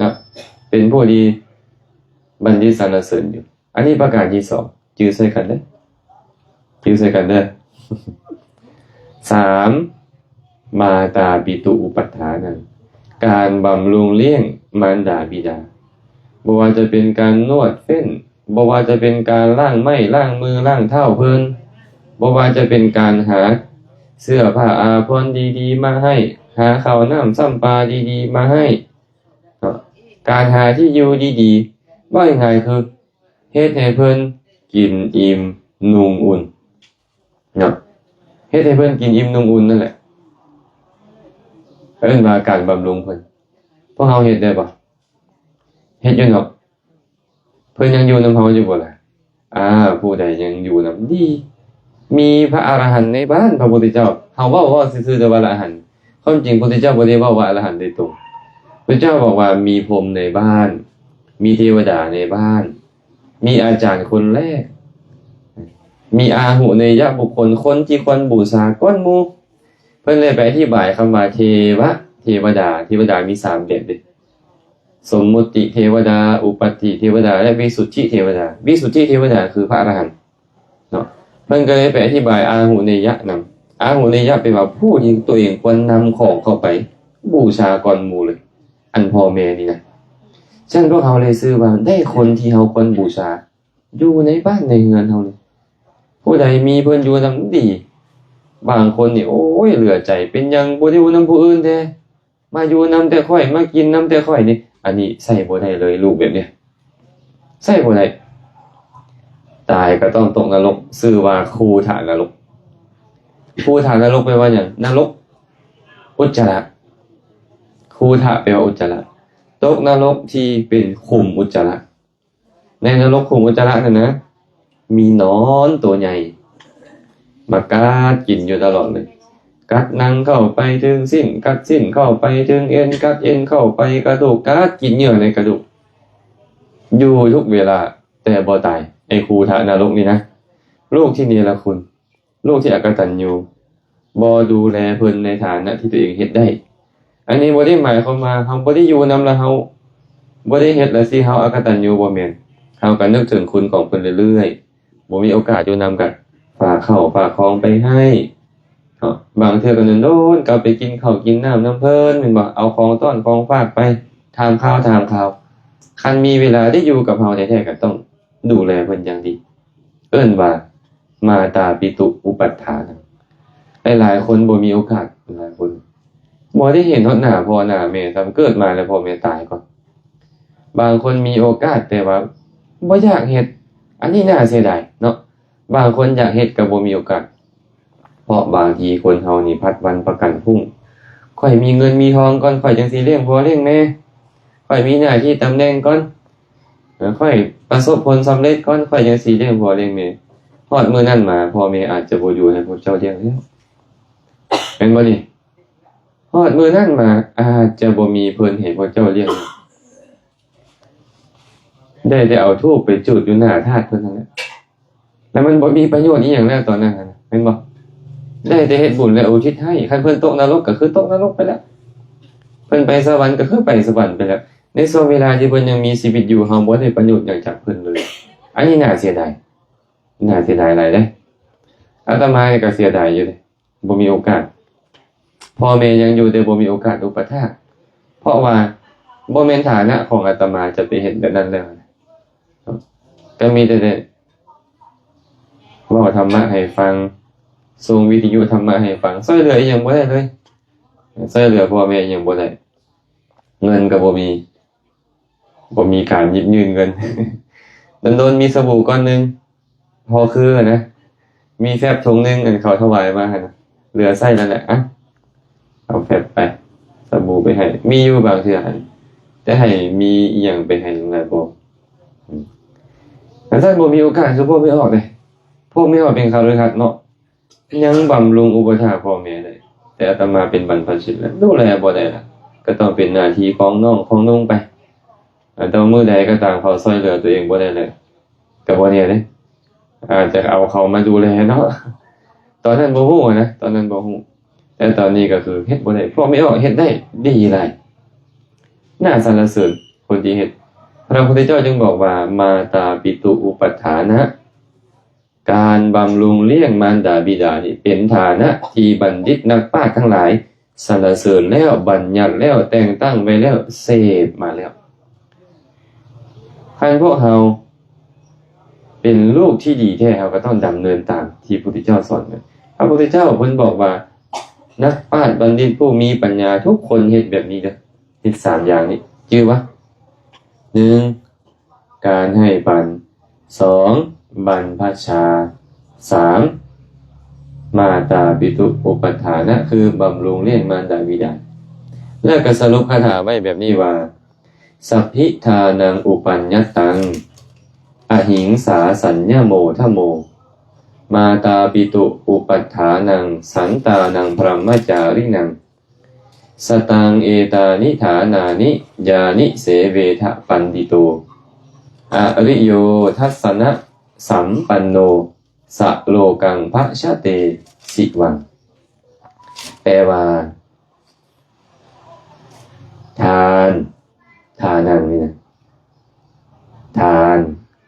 ນະ, ເປັນຜູ້ທີ່ບັນດິດສັນລະເສີນຢູ່. ອັນນີ້ປະການທີສອງ, ຈື່ໃສ່ກັນເດີ້, ຈື່ໃສ່ກັນເດີ້. ສາມ ມາຕາປິຕຸອຸປັດຖານັງ, ການບຳລຸງລ້ຽງມານດາບິດາ, ບໍ່ວ່າຈະເປັນການນວດເຟ້ນ, ບໍ່ວ່າຈະເປັນການລ້າງໄມ້ລ້າງມືລ້າງເທົ້າເພິ່ນ, ບໍ່ວ່າຈະເປັນການຫາເສື້ອຜ້າອາພອນດີໆມາໃຫ້, ຫາເຂົ້ານ້ຳຊ້ຳປາດີໆມາໃຫ້ເນາະ, ການຫາທີ່ຢູ່ດີໆ, ເວົ້າງ່າຍໆຄື ເຮັດໃຫ້ເພິ່ນກິນອີ່ມນຸ່ງອຸ່ນເນາະ, ເຮັດໃຫ້ເພິ່ນກິນອີ່ມນຸ່ງອຸ່ນນັ້ນແຫຼະ, ເອີ້ນວ່າການບຳລຸງເພິ່ນ. ພວກເຮົາເຮັດໄດ້ບໍ່? ເຮັດຢູ່ເນາະ. ເພິ່ນຍັງຢູ່ນຳເຮົາຢູ່ບໍ່ລະ? ອາ ຜູ້ໃດຍັງຢູ່ນຳ ດີ ມີພະອະລະຫັນໃນບ້ານ. ພະພຸດທະເຈົ້າ ເຮົາເວົ້າ ເວົ້າຊື່ໆ ແຕ່ວ່າອະລະຫັນ, ຄວາມຈິງພຸດທະເຈົ້າບໍ່ໄດ້ເວົ້າວ່າອະລະຫັນໂດຍຕົງ. ພະເຈົ້າບອກວ່າມີພົມໃນບ້ານ, ມີເທວະດາໃນບ້ານ, ມີອາຈານຄົນແລກ, ມີອາຫຸເນຍະບຸກຄົນ, ຄົນທີ່ຄວນບູຊາກ່ອນໝູ່. ເພິ່ນເລີຍໄປອະທິບາຍຄຳວ່າເທວະ ເທວະດາ. ເທວະດາມີສາມແບບເດ້, ສົມມຸດຕິເທວະດາ, ອຸປັດຕິເທວະດາ ແລະ ວິສຸດທິເທວະດາ. ວິສຸດທິເທວະດາຄືພະອະລະຫັນເນາະ. ເພິ່ນກໍເລີຍໄປອະທິບາຍອາຫຸເນຍະນຳ. ອາຫຸເນຍະແປວ່າຜູ້ທີ່ຕົວເອງຄວນນຳຂອງເຂົ້າໄປບູຊາກ່ອນໝູ່ເລີຍ, ອັນພໍ່ແມ່ນີ້ນະ. ສະນັ້ນພວກເຮົາເລີຍຊື່ວ່າໄດ້ຄົນທີ່ເຮົາຄວນບູຊາ ຢູ່ໃນບ້ານໃນເຮືອນເຮົານີ້. ຜູ້ໃດມີເພິ່ນຢູ່ນຳດີ, ບາງຄົນນີ້ ໂອ້ຍ ເຫຼືອໃຈ, ເປັນຫຍັງບໍ່ໄດ້ຢູ່ນຳຜູ້ອື່ນແທ້, ມາຢູ່ນຳແຕ່ຂ້ອຍ, ມາກິນນຳແຕ່ຂ້ອຍນີ້. ອັນນີ້ໃຊ້ບໍ່ໄດ້ເລີຍ, ລູກແບບນີ້ໃຊ້ບໍ່ໄດ້. ຕາຍກໍຕ້ອງຕົກນະລົກ, ຊື່ວ່າຄູທະນະລົກ. ຄູທະນະລົກແປວ່າຫຍັງ? ນະລົກອຸດຈະລະ. ຄູທະແປວ່າອຸດຈະລະ, ຕົກນະລົກທີ່ເປັນຂຸມອຸດຈະລະ. ໃນນະລົກຂຸມອຸດຈະລະນັ້ນນະ ມີໜອນໂຕໃຫຍ່ມາກັດກິນຢູ່ຕະຫຼອດເລີຍ. ກັດໜັງເຂົ້າໄປເຖິງຊີ້ນ, ກັດຊີ້ນເຂົ້າໄປເຖິງເອັນ, ກັດເອັນເຂົ້າໄປກະດູກ, ກັດກິນເຍື່ອໃນກະດູກ ຢູ່ທຸກເວລາ, ແຕ່ບໍ່ຕາຍ. ໄອ້ຄູທະນະລົກນີ້ນະ, ລູກທີ່ເນລະຄຸນ, ລູກທີ່ອະກະຕັນຍູ, ບໍ່ດູແລເພິ່ນໃນຖານະທີ່ຕົວເອງເຮັດໄດ້. ອັນນີ້ບໍ່ໄດ້ໝາຍຄວາມວ່າເຮົາບໍ່ໄດ້ຢູ່ນຳລະເຮົາບໍ່ໄດ້ເຮັດລະຊິເຮົາອະກະຕັນຍູ, ບໍ່ແມ່ນ. ເຮົາກໍນຶກເຖິງຄຸນຂອງເພິ່ນເລື້ອຍໆ, ບໍ່ມີໂອກາດຢູ່ນຳກໍຝາກເຂົ້າຝາກຂອງໄປໃຫ້ເນາະ. ບາງເທື່ອກໍດົນໆ ກັບໄປກິນເຂົ້າກິນນ້ຳນຳເພິ່ນແມ່ນບໍ່, ເອົາຂອງຕ້ອນຂອງຝາກໄປ ຖາມຂ່າວຖາມຂ່າວ. ຄັນມີເວລາໄດ້ຢູ່ກັບເຮົາແທ້ໆ ກໍຕ້ອງດູແລເພິ່ນຢ່າງດີ. ເອີ້ນວ່າມາຕາປິຕຸອຸປັດຖານັງ. ຫຼາຍໆຄົນບໍ່ມີໂອກາດ, ຫຼາຍຄົນບໍ່ໄດ້ເຫັນຮອດໜ້າພໍ່ໜ້າແມ່ຊ້ຳ, ເກີດມາແລ້ວພໍ່ແມ່ຕາຍກ່ອນ. ບາງຄົນມີໂອກາດແຕ່ວ່າບໍ່ຢາກເຮັດ, ອັນນີ້ໜ້າເສຍດາຍເນາະ. ບາງຄົນຢາກເຮັດກໍບໍ່ມີໂອກາດ, ເພາະບາງທີຄົນເຮົານີ້ພັດວັນປະກັນພົ່ງ. ຂ້ອຍມີເງິນມີທອງກ່ອນ, ຂ້ອຍຈັ່ງຊິລ້ຽງພໍ່ລ້ຽງແມ່. ຂ້ອຍມີໜ້າທີ່ຕຳແໜ່ງກ່ອນ, ຂ້ອຍປະສົບຜົນສຳເລັດກ່ອນ, ຂ້ອຍຈັ່ງຊິລ້ຽງພໍ່ລ້ຽງແມ່. ຮອດມື້ນັ້ນມາ ພໍ່ແມ່ອາດຈະບໍ່ຢູ່ໃຫ້ພວກເຈົ້າລ້ຽງແລ້ວ, ແມ່ນບໍ່ນີ້? ຮອດມື້ນັ້ນມາ ອາດຈະບໍ່ມີເພິ່ນໃຫ້ພວກເຈົ້າລ້ຽງ, ໄດ້ແຕ່ເອົາທູບໄປຈູດຢູ່ໜ້າທາດເພິ່ນນັ້ນແຫຼະ. ແລ້ວມັນບໍ່ມີປະໂຫຍດອີ່ຫຍັງແລ້ວຕອນນັ້ນນະ, ແມ່ນບໍ່? ໄດ້ແຕ່ເຮັດບຸນ ແລະ ອຸທິດໃຫ້. ຄັນເພິ່ນຕົກນະລົກກໍຄືຕົກນະລົກໄປແລ້ວ, ເພິ່ນໄປສະຫວັນກໍຄືໄປສະຫວັນໄປແລ້ວ. ໃນຊ່ວງເວລາທີ່ເພິ່ນຍັງມີຊີວິດຢູ່ ເຮົາບໍ່ໄດ້ປະໂຫຍດຫຍັງຈາກເພິ່ນເລີຍ. ອັນນີ້ໜ້າເສຍດາຍ, ໜ້າເສຍດາຍຫຼາຍເດ້. ອາດຕະມານີ້ກໍເສຍດາຍຢູ່ເດ້, ບໍ່ມີໂອກາດ. ພໍ່ແມ່ຍັງຢູ່ ແຕ່ບໍ່ມີໂອກາດອຸປະຖາກ, ເພາະວ່າບໍ່ແມ່ນຖານະຂອງອາດຕະມາຈະໄປເຮັດແບບນັ້ນແລ້ວ. ກໍມີແຕ່ໄດ້ເວົ້າທຳມະໃຫ້ຟັງ, ສົ່ງວິທະຍຸທຳມະໃຫ້ຟັງ, ຊ່ວຍເຫຼືອອີ່ຫຍັງບໍ່ໄດ້ເລີຍ, ຊ່ວຍເຫຼືອພໍ່ແມ່ອີ່ຫຍັງບໍ່ໄດ້, ເງິນກໍບໍ່ມີ, ບໍ່ມີການຫຍິບຍື່ນເງິນ. ດົນໆມີສະບູກ້ອນໜຶ່ງ, ພໍຄືນະ, ມີແຟັບຖົງໜຶ່ງ ອັນເຂົາຖວາຍມາຫັ້ນນະ, ເຫຼືອໃຊ້ນັ້ນແຫຼະ, ອະ ເອົາແຟັບໄປ, ສະບູໄປໃຫ້, ມີຢູ່ບາງເທື່ອຫັ້ນ, ແຕ່ໃຫ້ມີອີ່ຫຍັງໄປໃຫ້ຫຼາຍບໍ່. ອືມ ຄັນຊັ້ນບໍ່ມີໂອກາດຄືພວກແມ່ອອກເດ້, ພວກແມ່ອອກເປັນຄາລືຮັດເນາະ, ຍັງບຳລຸງອຸປະຖາກພໍ່ແມ່ໄດ້, ແຕ່ອາດຕະມາເປັນບັນພະຊິດແລ້ວ ດູແລບໍ່ໄດ້ລະ, ກໍຕ້ອງເປັນໜ້າທີ່ຂອງນ້ອງຂອງນຸ່ງໄປ. ອາ ແຕ່ວ່າມື້ໃດກໍຕາມເຂົາຊ່ວຍເຫຼືອຕົວເອງບໍ່ໄດ້ແລ້ວ ກໍບໍ່ແນ່ເດ້, ອາດຈະເອົາເຂົາມາດູແລເນາະ. ຕອນນັ້ນບໍ່ຮູ້ນະ, ຕອນນັ້ນບໍ່ຮູ້, ແຕ່ຕອນນີ້ກໍຄືເຮັດບໍ່ໄດ້, ພວກແມ່ອອກເຮັດໄດ້ ດີຫຼາຍ, ໜ້າສັນລະເສີນຄົນທີ່ເຮັດ. ພະພຸດທະເຈົ້າຈຶ່ງບອກວ່າ ມາຕາປິຕຸອຸປັດຖານະ, ການບຳລຸງລ້ຽງມານດາບິດານີ້ ເປັນຖານະທີ່ບັນດິດນັກປາດທັງຫຼາຍສັນລະເສີນແລ້ວ, ບັນຍັດແລ້ວ, ແຕ່ງຕັ້ງໄວ້ແລ້ວ, ເສບມາແລ້ວ. ຄັນພວກເຮົາເປັນລູກທີ່ດີແທ້, ເຮົາກໍຕ້ອງດຳເນີນຕາມທີ່ພະພຸດທະເຈົ້າສອນ. ພະພຸດທະເຈົ້າເພິ່ນບອກວ່າ ນັກປາດບັນດິດຜູ້ມີປັນຍາທຸກຄົນເຮັດແບບນີ້ເດີ, ເຮັດສາມຢ່າງນີ້, ຈື່ບໍ່? ໜຶ່ງ ການໃຫ້ປັນ, ສອງ ບັນພະຊາ, ສາມ ມາຕາປິຕຸອຸປັດຖານະ, ຄືບຳລຸງລ້ຽງມານດາບິດາ. ແລ້ວກໍສະຫຼຸບຄາຖາໄວ້ແບບນີ້ວ່າ ສັບພິທານັງອຸປັນຍັດຕັງ ອະຫິງສາ ສັນຍະໂມ ທະໂມ ມາຕາປິຕຸອຸປັດຖານັງ ສັນຕານັງ ພະຣຳມະຈາຣິນັງ ສະຕັງເອຕານິຖານານິ ຍານິເສເວທະປັນດິໂຕ ອະລິໂຍທັດສະນະສຳປັນໂນ ສະໂລກັງພະຊະເຕ ສິວັງ. ແປວ່າ ທານ, ທານັງນີ້ນະ, ທານ,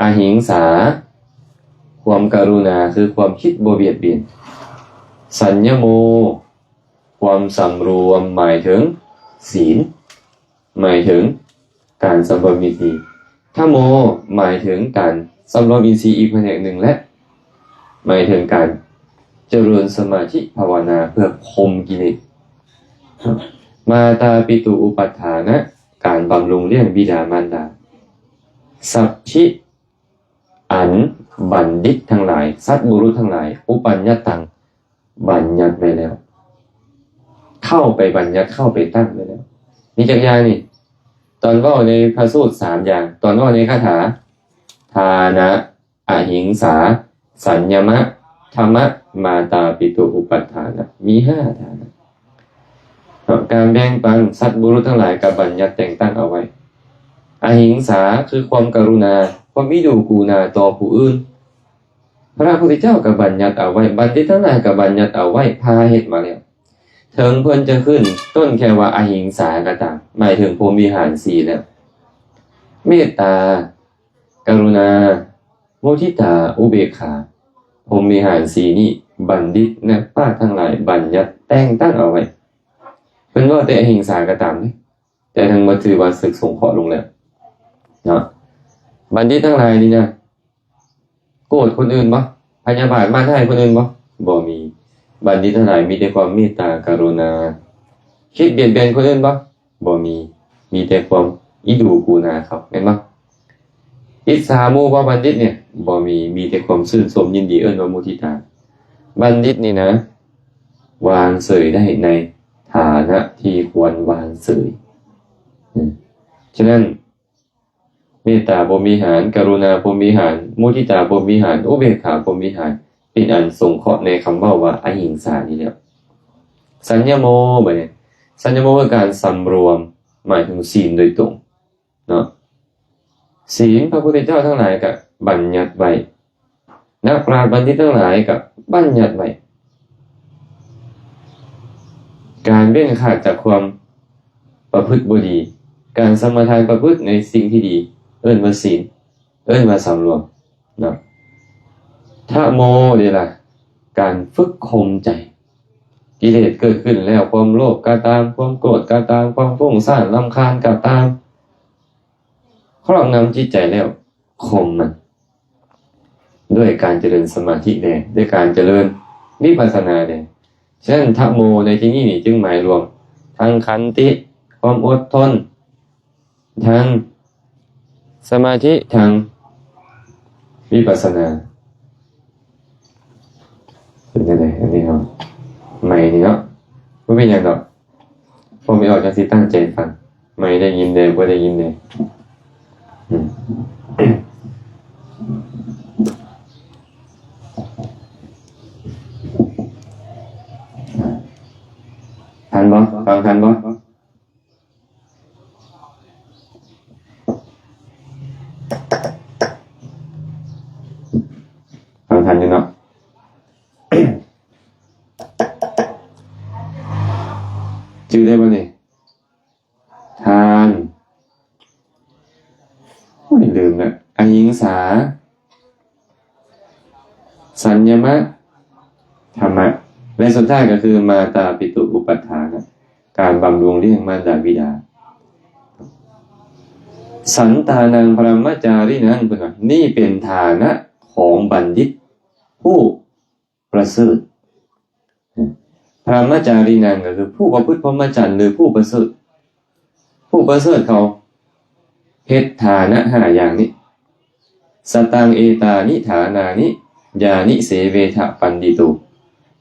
ອະຫິງສາ, ຄວາມກະລຸນາ ຄືຄວາມຄິດບໍ່ບຽດບຽນ, ສັນຍະໂມ, ຄວາມສຳລວມ ໝາຍເຖິງສີນ, ໝາຍເຖິງການສຳລວມອິນຊີ, ທະໂມ ໝາຍເຖິງການສຳລວມອິນຊີອີກພະແນກໜຶ່ງ ແລະ ໝາຍເຖິງການຈະເລີນສະມາທິພາວະນາເພື່ອຂົ່ມກິເລດ, ມາຕາປິຕຸອຸປັດຖານະ ການບຳລຸງລ້ຽງບິດາມານດາ, ສັບພິ ອັນບັນດິດທັງຫຼາຍ ສັດບຸລຸດທັງຫຼາຍ ອຸປັນຍັດຕັງ ບັນຍັດໄວ້ແລ້ວ, ເຂົ້າໄປບັນຍັດ ເຂົ້າໄປຕັ້ງໄວ້ແລ້ວ. ມີຈັກຢ່າງນີ້? ຕອນເວົ້າໃນພະສູດສາມຢ່າງ, ຕອນເວົ້າໃນຄາຖາ ທານະ, ອະຫິງສາ, ສັນຍະມະ, ທຳມະ, ມາຕາປິຕຸອຸປັດຖານະ ມີຫ້າທານະ. ເນາະ ການແບ່ງປັນ ສັດບຸລຸດທັງຫຼາຍກໍບັນຍັດແຕ່ງຕັ້ງເອົາໄວ້. ອະຫິງສາ ຄືຄວາມກະລຸນາ, ຄວາມອີດູກູນາຕໍ່ຜູ້ອື່ນ. ພະພຸດທະເຈົ້າກໍບັນຍັດເອົາໄວ້, ບັນດິດທັງຫຼາຍກໍບັນຍັດເອົາໄວ້, ພາເຮັດມາແລ້ວ. ເຖິງເພິ່ນຈະຂຶ້ນຕົ້ນແຄ່ວ່າອະຫິງສາກໍຕາມ, ໝາຍເຖິງພົມວິຫານສີ່ແລ້ວ. ເມດຕາ, ກະລຸນາ, ມຸທິຕາ, ອຸເບກຂາ, ພົມວິຫານສີ່ນີ້ ບັນດິດນັກປາດທັງຫຼາຍບັນຍັດແຕ່ງຕັ້ງເອົາໄວ້. ເພິ່ນເວົ້າແຕ່ອະຫິງສາກໍຕາມເດ້, ແຕ່ທັງໝົດຖືວ່າຖືກສົງເຄາະລົງແລ້ວເນາະ. ບັນດິດທັງຫຼາຍນີ້ນະ ໂກດຄົນອື່ນບໍ່? ພະຍາບາດມາດຮ້າຍຄົນອື່ນບໍ່? ບໍ່ມີ. ບັນດິດທັງຫຼາຍມີແຕ່ຄວາມເມດຕາກະລຸນາ. ຄິດບຽດບຽນຄົນອື່ນບໍ່? ບໍ່ມີ. ມີແຕ່ຄວາມອີດູກູນາເຂົາ, ແມ່ນບໍ່? ອິດສາໝູ່ບໍ່ບັນດິດນີ້? ບໍ່ມີ. ມີແຕ່ຄວາມຊື່ນຊົມຍິນດີ, ເອີ້ນວ່າມຸທິຕາ. ບັນດິດນີ້ນະ ວາງເສີຍໄດ້ໃນຖານະທີ່ຄວນວາງເສີຍ. ອືມ ສະນັ້ນ ເມດຕາພົມວິຫານ, ກະລຸນາພົມວິຫານ, ມຸທິຕາພົມວິຫານ, ອຸເບກຂາພົມວິຫານ ເປັນອັນສົງເຄາະໃນຄຳເວົ້າວ່າອະຫິງສານີ້ແຫຼະ. ສັນຍະໂມ ບັດນີ້ ສັນຍະໂມຄືການສຳລວມ, ໝາຍເຖິງສີນໂດຍຕົງເນາະ. ສີນພະພຸດທະເຈົ້າທັງຫຼາຍກໍບັນຍັດໄວ້, ນັກປາດບັນດິດທັງຫຼາຍກໍບັນຍັດໄວ້. ການເວັ້ນຂາດຈາກຄວາມປະພຶດບໍ່ດີ ການສະມາທານປະພຶດໃນສິ່ງທີ່ດີ ເອີ້ນວ່າສິນ ເອີ້ນວ່າສຳລວມເນາະ. ທະໂມ ນີ້ລະ ການຝຶກຂົ່ມໃຈ ກິເລດເກີດຂຶ້ນແລ້ວ ຄວາມໂລບກໍຕາມ ຄວາມໂກດກໍຕາມ ຄວາມຟຸ້ງສ້ານລຳຄານກໍຕາມ ຄອບງຳຈິດໃຈແລ້ວ ຂົ່ມມັນ ດ້ວຍການຈະເລີນສະມາທິແດ່ ດ້ວຍການຈະເລີນວິປັດສະນາແດ່. ສະນັ້ນ ທະໂມ ໃນທີ່ນີ້ນີ້ ຈຶ່ງໝາຍລວມທັງຂັນຕິ ຄວາມອົດທົນ ທັງສະມາທິ ທັງວິປັດສະນາ. ເປັນຈັ່ງໃດ ອັນນີ້ເນາະ ໄມນີ້ເນາະ ບໍ່ເປັນຫຍັງດອກ ພໍໄມ່ອອກຈັ່ງຊິຕັ້ງໃຈຟັງ ໄມໄດ້ຍິນແດ່ ບໍ່ໄດ້ຍິນແດ່. ອືມ ທັນບໍ່? ຟັງທັນບໍ່? ຟັງທັນຢູ່ເນາະ ຈື່ໄດ້ບໍ່ນີ້? ທານ ໂອ້ຍ ລືມລະ ອະຫິງສາ ສັນຍະມະ ທຳມະ ແລະ ສຸດທ້າຍກໍຄື ມາຕາປິຕຸອຸປັດຖານະ ການບຳລຸງລ້ຽງມານດາບິດາ. ສັນຕານັງ ພະຣະມະຈາຣິນັງ ເພິ່ນວ່າ ນີ້ເປັນຖານະຂອງບັນດິດຜູ້ປະເສີດ. ພະຣະມະຈາຣິນັງ ກໍຄືຜູ້ປະພຶດພົມມະຈັນ ຫຼື ຜູ້ປະເສີດ. ຜູ້ປະເສີດເຂົາເຮັດຖານະຫ້າຢ່າງນີ້ ສັດຕັງເອຕານິຖານານິ ຢານິເສເວທະ ບັນດິໂຕ.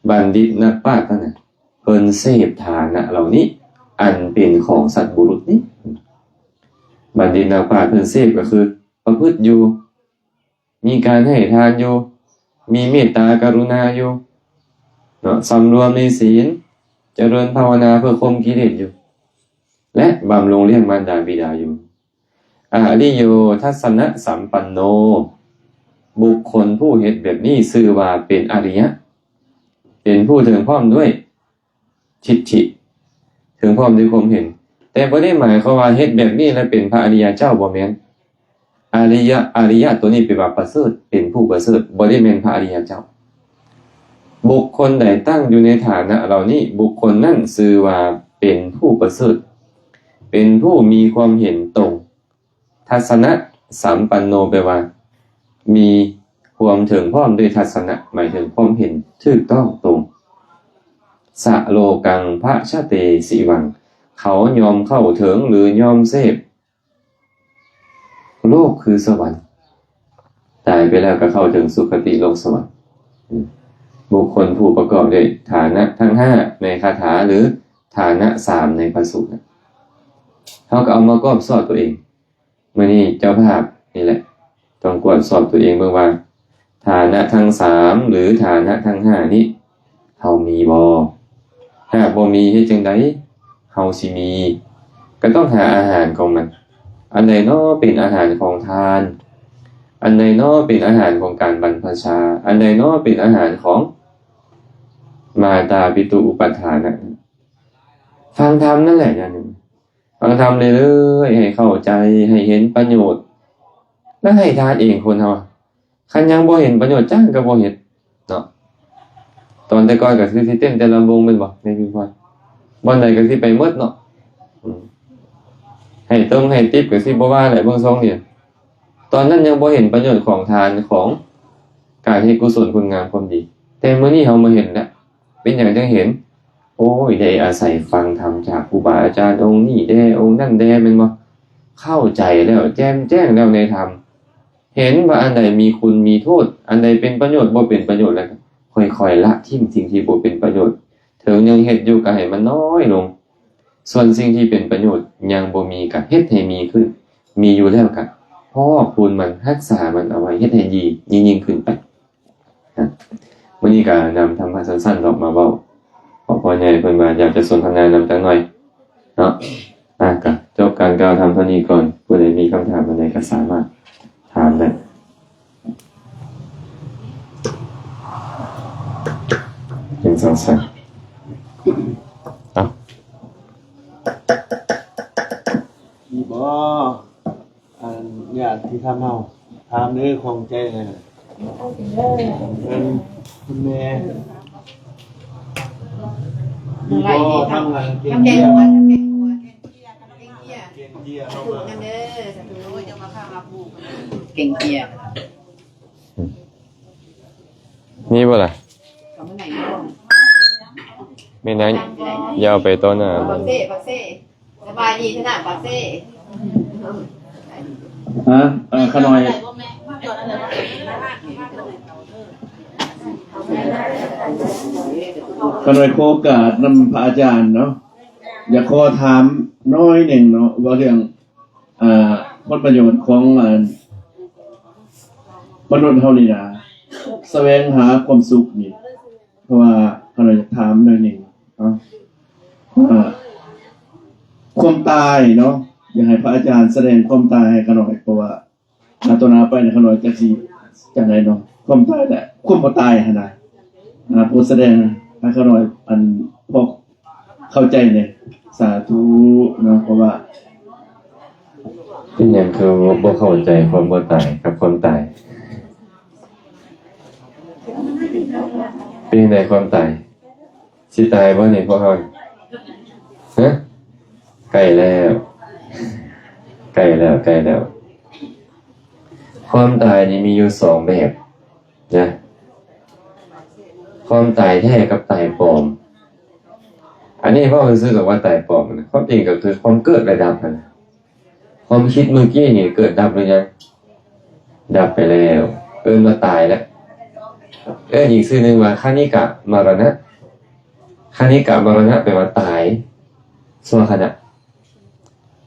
ບັນດິດນັກປາດນັ້ນນະ ເພິ່ນເສບຖານະເຫຼົ່ານີ້ ອັນເປັນຂອງສັດບຸລຸດນີ້. ບັນດິດນັກປາດເພິ່ນເສບ ກໍຄືປະພຶດຢູ່ ມີການໃຫ້ທານຢູ່ ມີເມດຕາກະລຸນາຢູ່ເນາະ ສຳລວມໃນສິນ ຈະເລີນພາວະນາເພື່ອຂົ່ມກິເລດຢູ່ ແລະ ບຳລຸງລ້ຽງມານດາບິດາຢູ່. ອະລິໂຍທັດສະນະສຳປັນໂນ ບຸກຄົນຜູ້ເຮັດແບບນີ້ຊື່ວ່າເປັນອະລິຍະ ເປັນຜູ້ເຖິງພ້ອມດ້ວຍ ທິດຖິ ເຖິງພ້ອມດ້ວຍຄວາມເຫັນ ແຕ່ບໍ່ໄດ້ໝາຍຄວາມວ່າເຮັດແບບນີ້ແລ້ວເປັນພະອະລິຍະເຈົ້າ ບໍ່ແມ່ນ. ອະລິຍະ ອະລິຍະໂຕນີ້ແປວ່າປະເສີດ ເປັນຜູ້ປະເສີດ ບໍ່ໄດ້ແມ່ນພະອະລິຍະເຈົ້າ. ບຸກຄົນໃດຕັ້ງຢູ່ໃນຖານະເຫຼົ່ານີ້ ບຸກຄົນນັ້ນຊື່ວ່າເປັນຜູ້ປະເສີດ ເປັນຜູ້ມີຄວາມເຫັນຕົງ. ທັດສະນະສຳປັນໂນ ແປວ່າ ມີຄວາມເຖິງພ້ອມດ້ວຍທັດສະນະ ໝາຍເຖິງຄວາມເຫັນຖືກຕ້ອງຕົງ. ສະໂລກັງພະຊະເຕສິວັງ ເຂົາຍອມເຂົ້າເຖິງ ຫຼື ຍອມເສບໂລກຄືສະຫວັນ ຕາຍໄປແລ້ວກໍເຂົ້າເຖິງສຸຄະຕິໂລກສະຫວັນ. ອືມ ບຸກຄົນຜູ້ປະກອບດ້ວຍຖານະທັງຫ້າໃນຄາຖາ ຫຼື ຖານະສາມໃນພະສູດນະ ເຮົາກໍເອົາມາກວດສອບຕົວເອງ. ມື້ນີ້ເຈົ້າພາບນີ້ແຫຼະ ຕ້ອງກວດສອບຕົວເອງເບິ່ງວ່າ ຖານະທັງສາມ ຫຼື ຖານະທັງຫ້ານີ້ ເຮົາມີບໍ່? ຫາກບໍ່ມີ ເຮັດຈັ່ງໃດເຮົາຊິມີ? ກໍຕ້ອງຫາອາຫານຂອງມັນ. ອັນໃດນໍເປັນອາຫານຂອງທານ? ອັນໃດນໍເປັນອາຫານຂອງການບັນພະຊາ? ອັນໃດນໍເປັນອາຫານຂອງມາຕາປິຕຸອຸປັດຖານະ? ຟັງທຳນັ້ນແຫຼະຢ່າງໜຶ່ງ. ຟັງທຳເລື້ອຍໆ ໃຫ້ເຂົ້າໃຈ ໃຫ້ເຫັນປະໂຫຍດ ແລ້ວໃຫ້ທານເອງ. ຄົນເຮົາ ຄັນຍັງບໍ່ເຫັນປະໂຫຍດ ຈ້າງກໍບໍ່ເຮັດເນາະ. ຕອນແຕ່ກ່ອນກໍຄືຊິເຕັ້ນແຕ່ລຳວົງແມ່ນບໍ່ ແມ່ນບໍ່? ບ່ອນໃດກໍຊິໄປໝົດເນາະ. ອືມ ໃຫ້ຕົງໃຫ້ຕິບກໍຊິບໍ່ວ່າແຫຼະ ເບິ່ງຊົງນີ້. ຕອນນັ້ນຍັງບໍ່ເຫັນປະໂຫຍດຂອງທານ ຂອງການເຮັດກຸສົນຄຸນງາມຄວາມດີ ແຕ່ມື້ນີ້ເຮົາມາເຫັນແລ້ວ. ເປັນຫຍັງຈັ່ງເຫັນ? ໂອ້ຍ ໄດ້ອາໄສຟັງທຳຈາກຄູບາອາຈານອົງນີ້ແດ່ ອົງນັ້ນແດ່ ແມ່ນບໍ່? ເຂົ້າໃຈແລ້ວ ແຈ່ມແຈ້ງແລ້ວໃນທຳ ເຫັນວ່າອັນໃດມີຄຸນມີໂທດ ອັນໃດເປັນປະໂຫຍດ ບໍ່ເປັນປະໂຫຍດ ແລ້ວກໍຄ່ອຍໆລະຖິ້ມສິ່ງທີ່ບໍ່ເປັນປະໂຫຍດ. ເຖິງຍັງເຮັດຢູ່ກໍໃຫ້ມັນນ້ອຍລົງ ສ່ວນສິ່ງທີ່ເປັນປະໂຫຍດຍັງບໍ່ມີກໍເຮັດໃຫ້ມີຂຶ້ນ ມີຢູ່ແລ້ວກໍພອກພູນມັນ ຮັກສາມັນເອົາໄວ້ ເຮັດໃຫ້ດີຍິ່ງໆຂຶ້ນໄປ. ນະ ມື້ນີ້ກໍນຳທຳມະສັ້ນໆເນາະມາເວົ້າ ເພາະພໍ່ໃຫຍ່ເພິ່ນວ່າຢາກຈະສົນທະນານຳຈັກໜ່ອຍເນາະ. ອ່ະ ກໍຈົບການກ່າວທຳເທົ່ານີ້ກ່ອນ ຜູ້ໃດມີຄຳຖາມອັນໃດກໍສາມາດຖາມໄດ້. ໜຶ່ງ ສອງ ສາມ ເອົາ. ມີບໍ່ ຖາມເຮົາ ຖາມເດີ ຂ້ອງໃຈຫັ້ນ ເພິ່ນ ຄຸນແມ່ ມີບໍ່ ທາງອັນເກັ່ງ ແກງເຈຍ ເກັ່ງເຈຍ ເກັ່ງເຈຍ ເກັ່ງເຈຍ ມີບໍ່ລະ? ແມ່ນຫຍັງ? ຢ່າເອົາໄປຕໍ່ໜ້າ. ປາກເຊ ປາກເຊ ສະບາຍດີເທາະນະ ປາກເຊ. ຮະ? ເອີ ຂ້ານ້ອຍ ຂ້ານ້ອຍຂໍໂອກາດນຳພະອາຈານເນາະ, ຢາກຂໍຖາມໜ້ອຍໜຶ່ງເນາະ ວ່າເລື່ອງ ອ່າ ຜົນປະໂຫຍດຂອງ ອັນ ມະນຸດເຮົານີ້ນະ ສະແຫວງຫາຄວາມສຸກນີ້ ເພາະວ່າຂ້ານ້ອຍຢາກຖາມໜ້ອຍໜຶ່ງເນາະ ວ່າຄວາມຕາຍເນາະ, ຢາກໃຫ້ພະອາຈານສະແດງຄວາມຕາຍໃຫ້ຂ້ານ້ອຍ ເພາະວ່າ ອາ ຕໍ່ໜ້າໄປນີ້ ຂ້ານ້ອຍຈັກຊິຈັ່ງໃດເນາະ, ຄວາມຕາຍ ແລະ ຄວາມບໍ່ຕາຍຫັ້ນນະ. ອາ ໂປດສະແດງໃຫ້ຂ້ານ້ອຍ ອັນ ພໍເຂົ້າໃຈແດ່. ສາທຸເນາະ. ເພາະວ່າ ເປັນຫຍັງຄືບໍ່ເຂົ້າໃຈຄວາມບໍ່ຕາຍກັບຄວາມຕາຍ? ເປັນຈັ່ງໃດຄວາມຕາຍ? ຊິຕາຍບໍ່ນີ້ພວກເຮົາ? ຮະ? ໃກ້ແລ້ວ ໃກ້ແລ້ວ ໃກ້ແລ້ວ. ຄວາມຕາຍນີ້ມີຢູ່ສອງແບບນະ, ຄວາມຕາຍແທ້ກັບຕາຍປອມ. ອັນນີ້ເວົ້າຊື່ໆ ດອກວ່າຕາຍປອມນະ, ຄວາມຈິງກໍຄືຄວາມເກີດແລະດັບຫັ້ນນະ. ຄວາມຄິດເມື່ອກີ້ນີ້ເກີດດັບຫຼືຍັງ? ດັບໄປແລ້ວ, ເອີ້ນວ່າຕາຍແລ້ວ. ເອີ້ນອີກຊື່ໜຶ່ງວ່າຄະນິກະມະລະນະ. ຄະນິກະມະລະນະແປວ່າຕາຍຊົ່ວຂະນະ.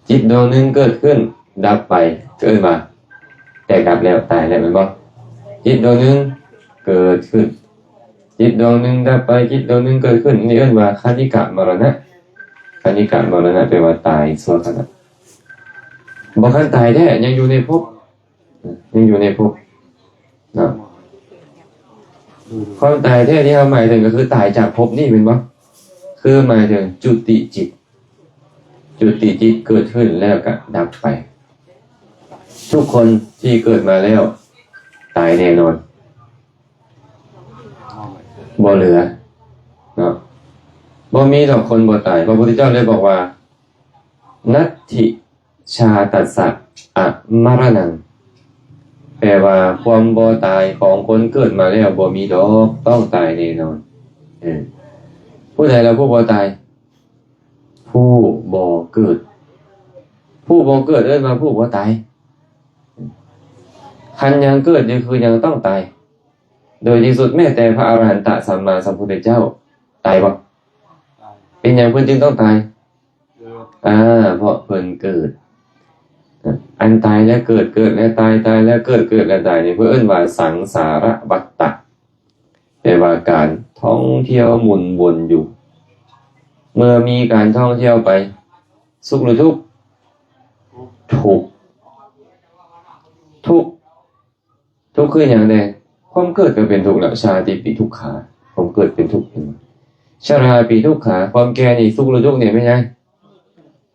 ຈິດດວງໜຶ່ງເກີດຂຶ້ນ ດັບໄປ ເອີ້ນວ່າແຕກດັບແລ້ວ ຕາຍແລ້ວ ແມ່ນບໍ່? ຈິດດວງໜຶ່ງເກີດຂຶ້ນ ຈິດດວງໜຶ່ງດັບໄປ ຈິດດວງໜຶ່ງເກີດຂຶ້ນ ນີ້ເອີ້ນວ່າຄະນິກະມະລະນະ. ຄະນິກະມະລະນະແປວ່າຕາຍຊົ່ວຂະນະ. ບໍ່ທັນຕາຍແທ້ ຍັງຢູ່ໃນພົບ ຍັງຢູ່ໃນພົບເນາະ. ຄວາມຕາຍແທ້ທີ່ເຮົາໝາຍເຖິງກໍຄືຕາຍຈາກພົບນີ້ແມ່ນບໍ່? ຄືໝາຍເຖິງຈຸຕິຈິດ, ຈຸຕິຈິດເກີດຂຶ້ນແລ້ວກໍດັບໄປ. ທຸກຄົນທີ່ເກີດມາແລ້ວຕາຍແນ່ນອນ ບໍ່ເຫຼືອເນາະ, ບໍ່ມີດອກຄົນບໍ່ຕາຍ. ພະພຸດທະເຈົ້າໄດ້ບອກວ່າ ນັດຖິ ຊາຕັດສະອະມະຣະນັງ ແປວ່າຄວາມບໍ່ຕາຍຂອງຄົນເກີດມາແລ້ວບໍ່ມີດອກ, ຕ້ອງຕາຍແນ່ນອນ. ເອີ ຜູ້ໃດລະຜູ້ບໍ່ຕາຍ? ຜູ້ບໍ່ເກີດ. ຜູ້ບໍ່ເກີດເອີ້ນວ່າຜູ້ບໍ່ຕາຍ. ຄັນຍັງເກີດຢູ່ຄືຍັງຕ້ອງຕາຍ. ໂດຍທີ່ສຸດແມ້ແຕ່ພະອະລະຫັນຕະສຳມາສຳພຸດທະເຈົ້າຕາຍບໍ່? ເປັນຫຍັງເພິ່ນຈຶ່ງຕ້ອງຕາຍ? ອາ ເພາະເພິ່ນເກີດ. ອັນຕາຍແລ້ວເກີດ, ເກີດແລ້ວຕາຍ, ຕາຍແລ້ວເກີດ, ເກີດແລ້ວຕາຍນີ້ ເພິ່ນເອີ້ນວ່າສັງສາລະວັດຕະ, ແປວ່າການທ່ອງທ່ຽວໝູນວົນຢູ່. ເມື່ອມີການທ່ອງທ່ຽວໄປ, ສຸກຫຼືທຸກ? ທຸກ. ທຸກ. ທຸກຄືຫຍັງແດ່? ຄວາມເກີດກໍເປັນທຸກແລ້ວ, ຊາຕິປິທຸກຂາ, ຄວາມເກີດເປັນທຸກ. ຊະລາປິທຸກຂາ, ຄວາມແກ່ນີ້ ສຸກຫຼືທຸກນີ້ແມ່ນຫຍັງ?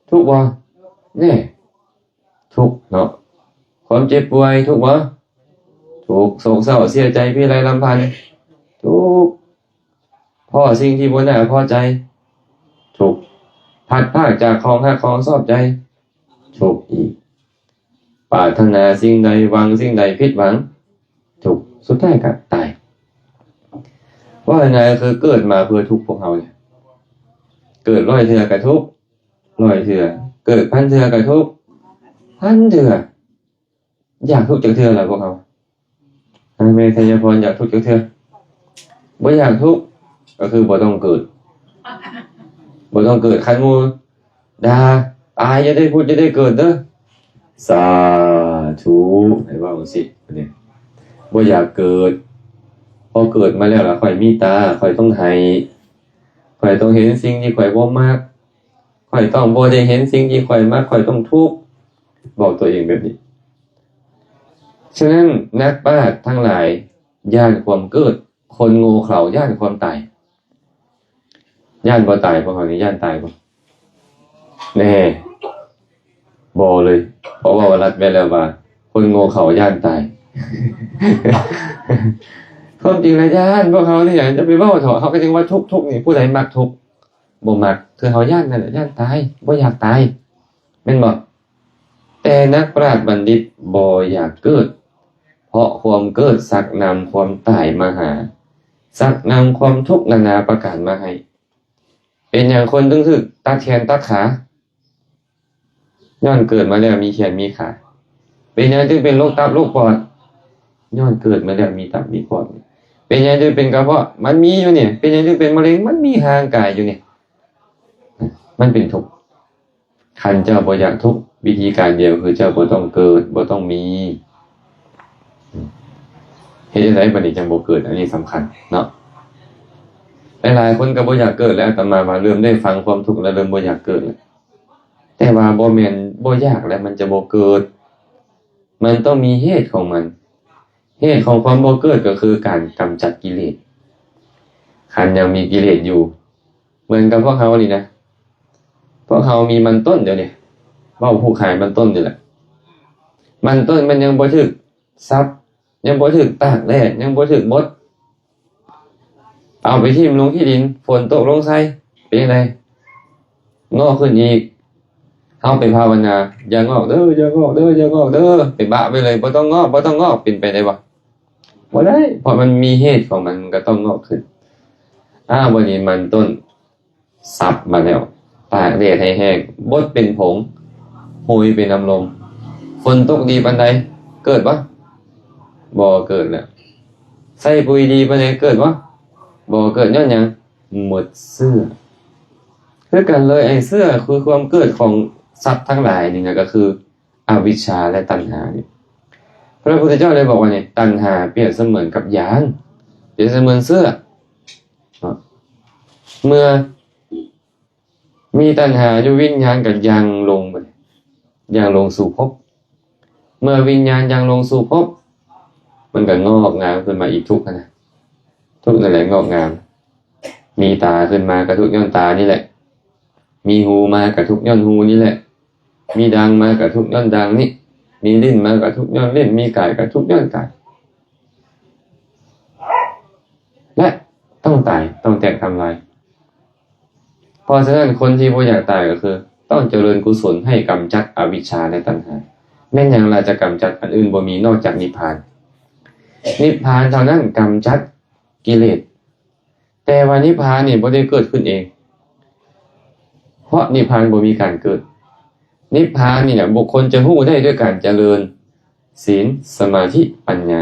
ທຸກບໍ່? ແນ່ ທຸກເນາະ. ຄວາມເຈັບປ່ວຍ ທຸກບໍ່? ທຸກ. ໂສກເສົ້າເສຍໃຈ ພິໄລລຳພັນ ທຸກ. ພໍ້ສິ່ງທີ່ບໍ່ໜ້າພໍໃຈ ທຸກ. ພັດພາກຈາກຂອງຮັກຂອງຊອບໃຈ ທຸກອີກ. ປາດຖະໜາສິ່ງໃດ ຫວັງສິ່ງໃດ ຜິດຫວັງ ທຸກ. ສຸດທ້າຍກໍຕາຍ. ເວົ້າງ່າຍໆ ຄືເກີດມາເພື່ອທຸກ ພວກເຮົານີ້. ເກີດຮ້ອຍເທື່ອກໍທຸກ ຮ້ອຍເທື່ອ, ເກີດພັນເທື່ອກໍທຸກ ພັນເທື່ອ. ຢາກທຸກຈັກເທື່ອລະພວກເຮົາ? ອາ ແມ່ໄຊຍະພອນ ຢາກທຸກຈັກເທື່ອ? ບໍ່ຢາກທຸກ ກໍຄືບໍ່ຕ້ອງເກີດ, ບໍ່ຕ້ອງເກີດ. ຄັນໝູ່ດ່າ ຕາຍຢ່າໄດ້ຜຸດຢ່າໄດ້ເກີດເດີ ສາທຸ ໃຫ້ເວົ້າຈັ່ງຊີ້. ບໍ່ຢາກເກີດ, ພໍເກີດມາແລ້ວລະ ຂ້ອຍມີຕາ ຂ້ອຍຕ້ອງໄຫ້, ຂ້ອຍຕ້ອງເຫັນສິ່ງທີ່ຂ້ອຍບໍ່ມັກ, ຂ້ອຍຕ້ອງບໍ່ໄດ້ເຫັນສິ່ງທີ່ຂ້ອຍມັກ, ຂ້ອຍຕ້ອງທຸກ. ບອກຕົວເອງແບບນີ້. ສະນັ້ນ ນັກປາດທັງຫຼາຍຢ້ານຄວາມເກີດ, ຄົນໂງ່ເຂົາຢ້ານຄວາມຕາຍ. ຢ້ານບໍ່ຕາຍ? ພວກເຮົານີ້ຢ້ານຕາຍບໍ່? ແນ່ ບໍ່ເລີຍ. ເພາະວ່າລັດແມ່ນແລ້ວວ່າ ຄົນໂງ່ເຂົາຢ້ານຕາຍ. ຄວາມຈິງລະຢ້ານ ພວກເຮົານີ້ຫຍັງ ຈະໄປເວົ້າເຖາະ. ເຮົາກໍຍັງວ່າທຸກ ທຸກນີ້ ຜູ້ໃດມັກທຸກ? ບໍ່ມັກ. ຄືເຮົາຢ້ານນັ້ນແຫຼະ ຢ້ານຕາຍ ບໍ່ຢາກຕາຍ ແມ່ນບໍ່? ແຕ່ນັກປຣາດບັນດິດບໍ່ຢາກເກີດ ເພາະຄວາມເກີດຊັກນຳຄວາມຕາຍມາຫາ ຊັກນຳຄວາມທຸກນານາປະການມາໃຫ້. ເປັນຫຍັງຄົນຈຶ່ງຖືກຕັດແຂນຕັດຂາ? ຍ້ອນເກີດມາແລ້ວມີແຂນມີຂາ. ເປັນຫຍັງຈຶ່ງເປັນໂລກຕັບໂລກປອດ? ຍ້ອນເກີດມາແລ້ວມີຕັບມີປອດ. ເປັນຫຍັງຈຶ່ງເປັນກະເພາະ? ມັນມີຢູ່ນີ້. ເປັນຫຍັງຈຶ່ງເປັນມະເຮັງ? ມັນມີຮ່າງກາຍຢູ່ນີ້. ມັນເປັນທຸກ. ຄັນເຈົ້າບໍ່ຢາກທຸກ ວິທີການດຽວຄືເຈົ້າບໍ່ຕ້ອງເກີດ ບໍ່ຕ້ອງມີ. ເຮັດຈັ່ງໃດບັດນີ້ຈັ່ງບໍ່ເກີດ? ອັນນີ້ສຳຄັນເນາະ. ຫຼາຍໆຄົນກໍບໍ່ຢາກເກີດແລ້ວ. ອາດຕະມາວ່າເລີ່ມໄດ້ຟັງຄວາມທຸກແລ້ວ ເລີ່ມບໍ່ຢາກເກີດແລ້ວ. ແຕ່ວ່າບໍ່ແມ່ນບໍ່ຢາກແລ້ວມັນຈະບໍ່ເກີດ. ມັນຕ້ອງມີເຫດຂອງມັນ. ເຫດຂອງຄວາມບໍ່ເກີດກໍຄືການກຳຈັດກິເລດ. ຄັນຍັງມີກິເລດຢູ່ ເໝືອນກັບພວກເຮົານີ້ນະ, ພວກເຮົາມີມັນຕົ້ນດຽວນີ້, ເວົ້າຜູ້ຂາຍມັນຕົ້ນນີ້ແຫຼະ. ມັນຕົ້ນມັນຍັງບໍ່ຖືກສັບ, ຍັງບໍ່ຖືກຕາກແດດ, ຍັງບໍ່ຖືກບົດ. ເອົາໄປຖິ້ມລົງທີ່ດິນ, ຝົນຕົກລົງໃສ່, ເປັນຈັ່ງໃດ? ງອກຂຶ້ນອີກ. ເຮົາໄປພາວະນາ, ຢ່າງອກເດີ, ຢ່າງອກເດີ, ຢ່າງອກເດີ, ໄປບະໄວ້ເລີຍ, ບໍ່ຕ້ອງງອກ, ບໍ່ຕ້ອງງອກ, ເປັນໄປໄດ້ບໍ່? ບໍ່ໄດ້, ເພາະມັນມີເຫດຂອງມັນ, ມັນກໍຕ້ອງງອກຂຶ້ນ. ອ້າວ, ບັດນີ້ມັນຕົ້ນ ສັບມາແລ້ວ, ຕາກແດດໃຫ້ແຫ້ງ, ບົດເປັນຜົງ, ໂຮຍເປັນນ້ຳລົມ. ຝົນຕົກດີປານໃດ, ເກີດບໍ່? ບໍ່ເກີດແລ້ວ. ໃສ່ປຸຍດີປານໃດ, ເກີດບໍ່? ບໍ່ເກີດ. ຍ້ອນຫຍັງ? ໝົດເຊື້ອ. ຄືກັນເລີຍ, ໄອ້ເຊື້ອຄືຄວາມເກີດຂອງສັດທັງຫຼາຍນີ້ນະ, ກໍຄື ອະວິຊຊາ ແລະ ຕັນຫານີ້. ພະພຸດທະເຈົ້າໄດ້ບອກວ່ານີ້, ຕັນຫາປຽບສະເໝືອນກັບຢາງ, ປຽບສະເໝືອນເຊື້ອເນາະ. ເມື່ອມີຕັນຫາຢູ່, ວິນຍານກໍຢ່າງລົງໄປ, ຢ່າງລົງສູ່ພົບ. ເມື່ອວິນຍານຢ່າງລົງສູ່ພົບ, ມັນກໍງອກງາມຂຶ້ນມາອີກ, ທຸກຫັ້ນນະ, ທຸກນັ້ນແຫຼະງອກງາມ. ມີຕາຂຶ້ນມາກໍທຸກຍ້ອນຕານີ້ແຫຼະ, ມີຫູມາກໍທຸກຍ້ອນຫູນີ້ແຫຼະ, ມີດັງມາກໍທຸກຍ້ອນດັງນີ້, ມີລີ້ນມາກໍທຸກຍ້ອນລີ້ນ, ມີກາຍກໍທຸກຍ້ອນກາຍ ແລະ ຕ້ອງຕາຍ, ຕ້ອງແຕກທຳລາຍ. ເພາະສະນັ້ນ, ຄົນທີ່ບໍ່ຢາກຕາຍກໍຄືຕ້ອງຈະເລີນກຸສົນໃຫ້ກຳຈັດອະວິຊຊາ ແລະ ຕັນຫາ. ແມ່ນຫຍັງລະຈະກຳຈັດ? ອັນອື່ນບໍ່ມີນອກຈາກນິບພານ. ນິບພານເທົ່ານັ້ນກຳຈັດກິເລດ. ແຕ່ວ່ານິບພານນີ້ບໍ່ໄດ້ເກີດຂຶ້ນເອງ, ເພາະນິບພານບໍ່ມີການເກີດ. ນິບພານນີ້ແຫຼະ ບຸກຄົນຈະຮູ້ໄດ້ດ້ວຍການຈະເລີນສິນ, ສະມາທິ, ປັນຍາ.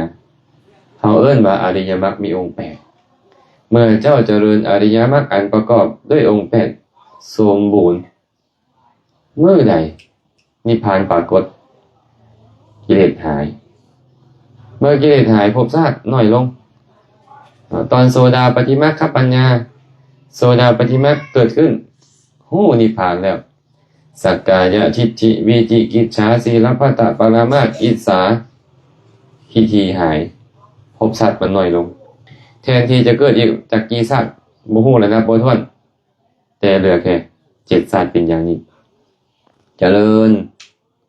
ເຮົາເອີ້ນວ່າອະລິຍະມັກມີອົງແປດ. ເມື່ອເຈົ້າຈະເລີນອະລິຍະມັກອັນປະກອບດ້ວຍອົງແປດສົມບູນ, ມື້ໃດນິບພານປາກົດ, ກິເລດຫາຍ. ເມື່ອກິເລດຫາຍ, ພົບຊາດໜ້ອຍລົງ. ຕອນໂສດາປັດຕິມັກຄະປັນຍາ, ໂສດາປັດຕິມັກເກີດຂຶ້ນ, ຮູ້ນິບພານແລ້ວ. ສັກກາຍະທິດຖິ, ວິຈິກິດສາ, ສີລະພັດຕະ, ປະລະມາດ, ອິດສາ, ທິດຖິຫາຍ, ພົບຊາດມັນໜ້ອຍລົງ. ແທນທີ່ຈະເກີດອີກຈັກກີ້ຊາດ, ບໍ່ຮູ້ລະນັບບໍ່ຖ້ວນ. ແຕ່ເຫຼືອແຄ່ເຈັດຊາດເປັນຢ່າງນີ້. ຈະເລີນ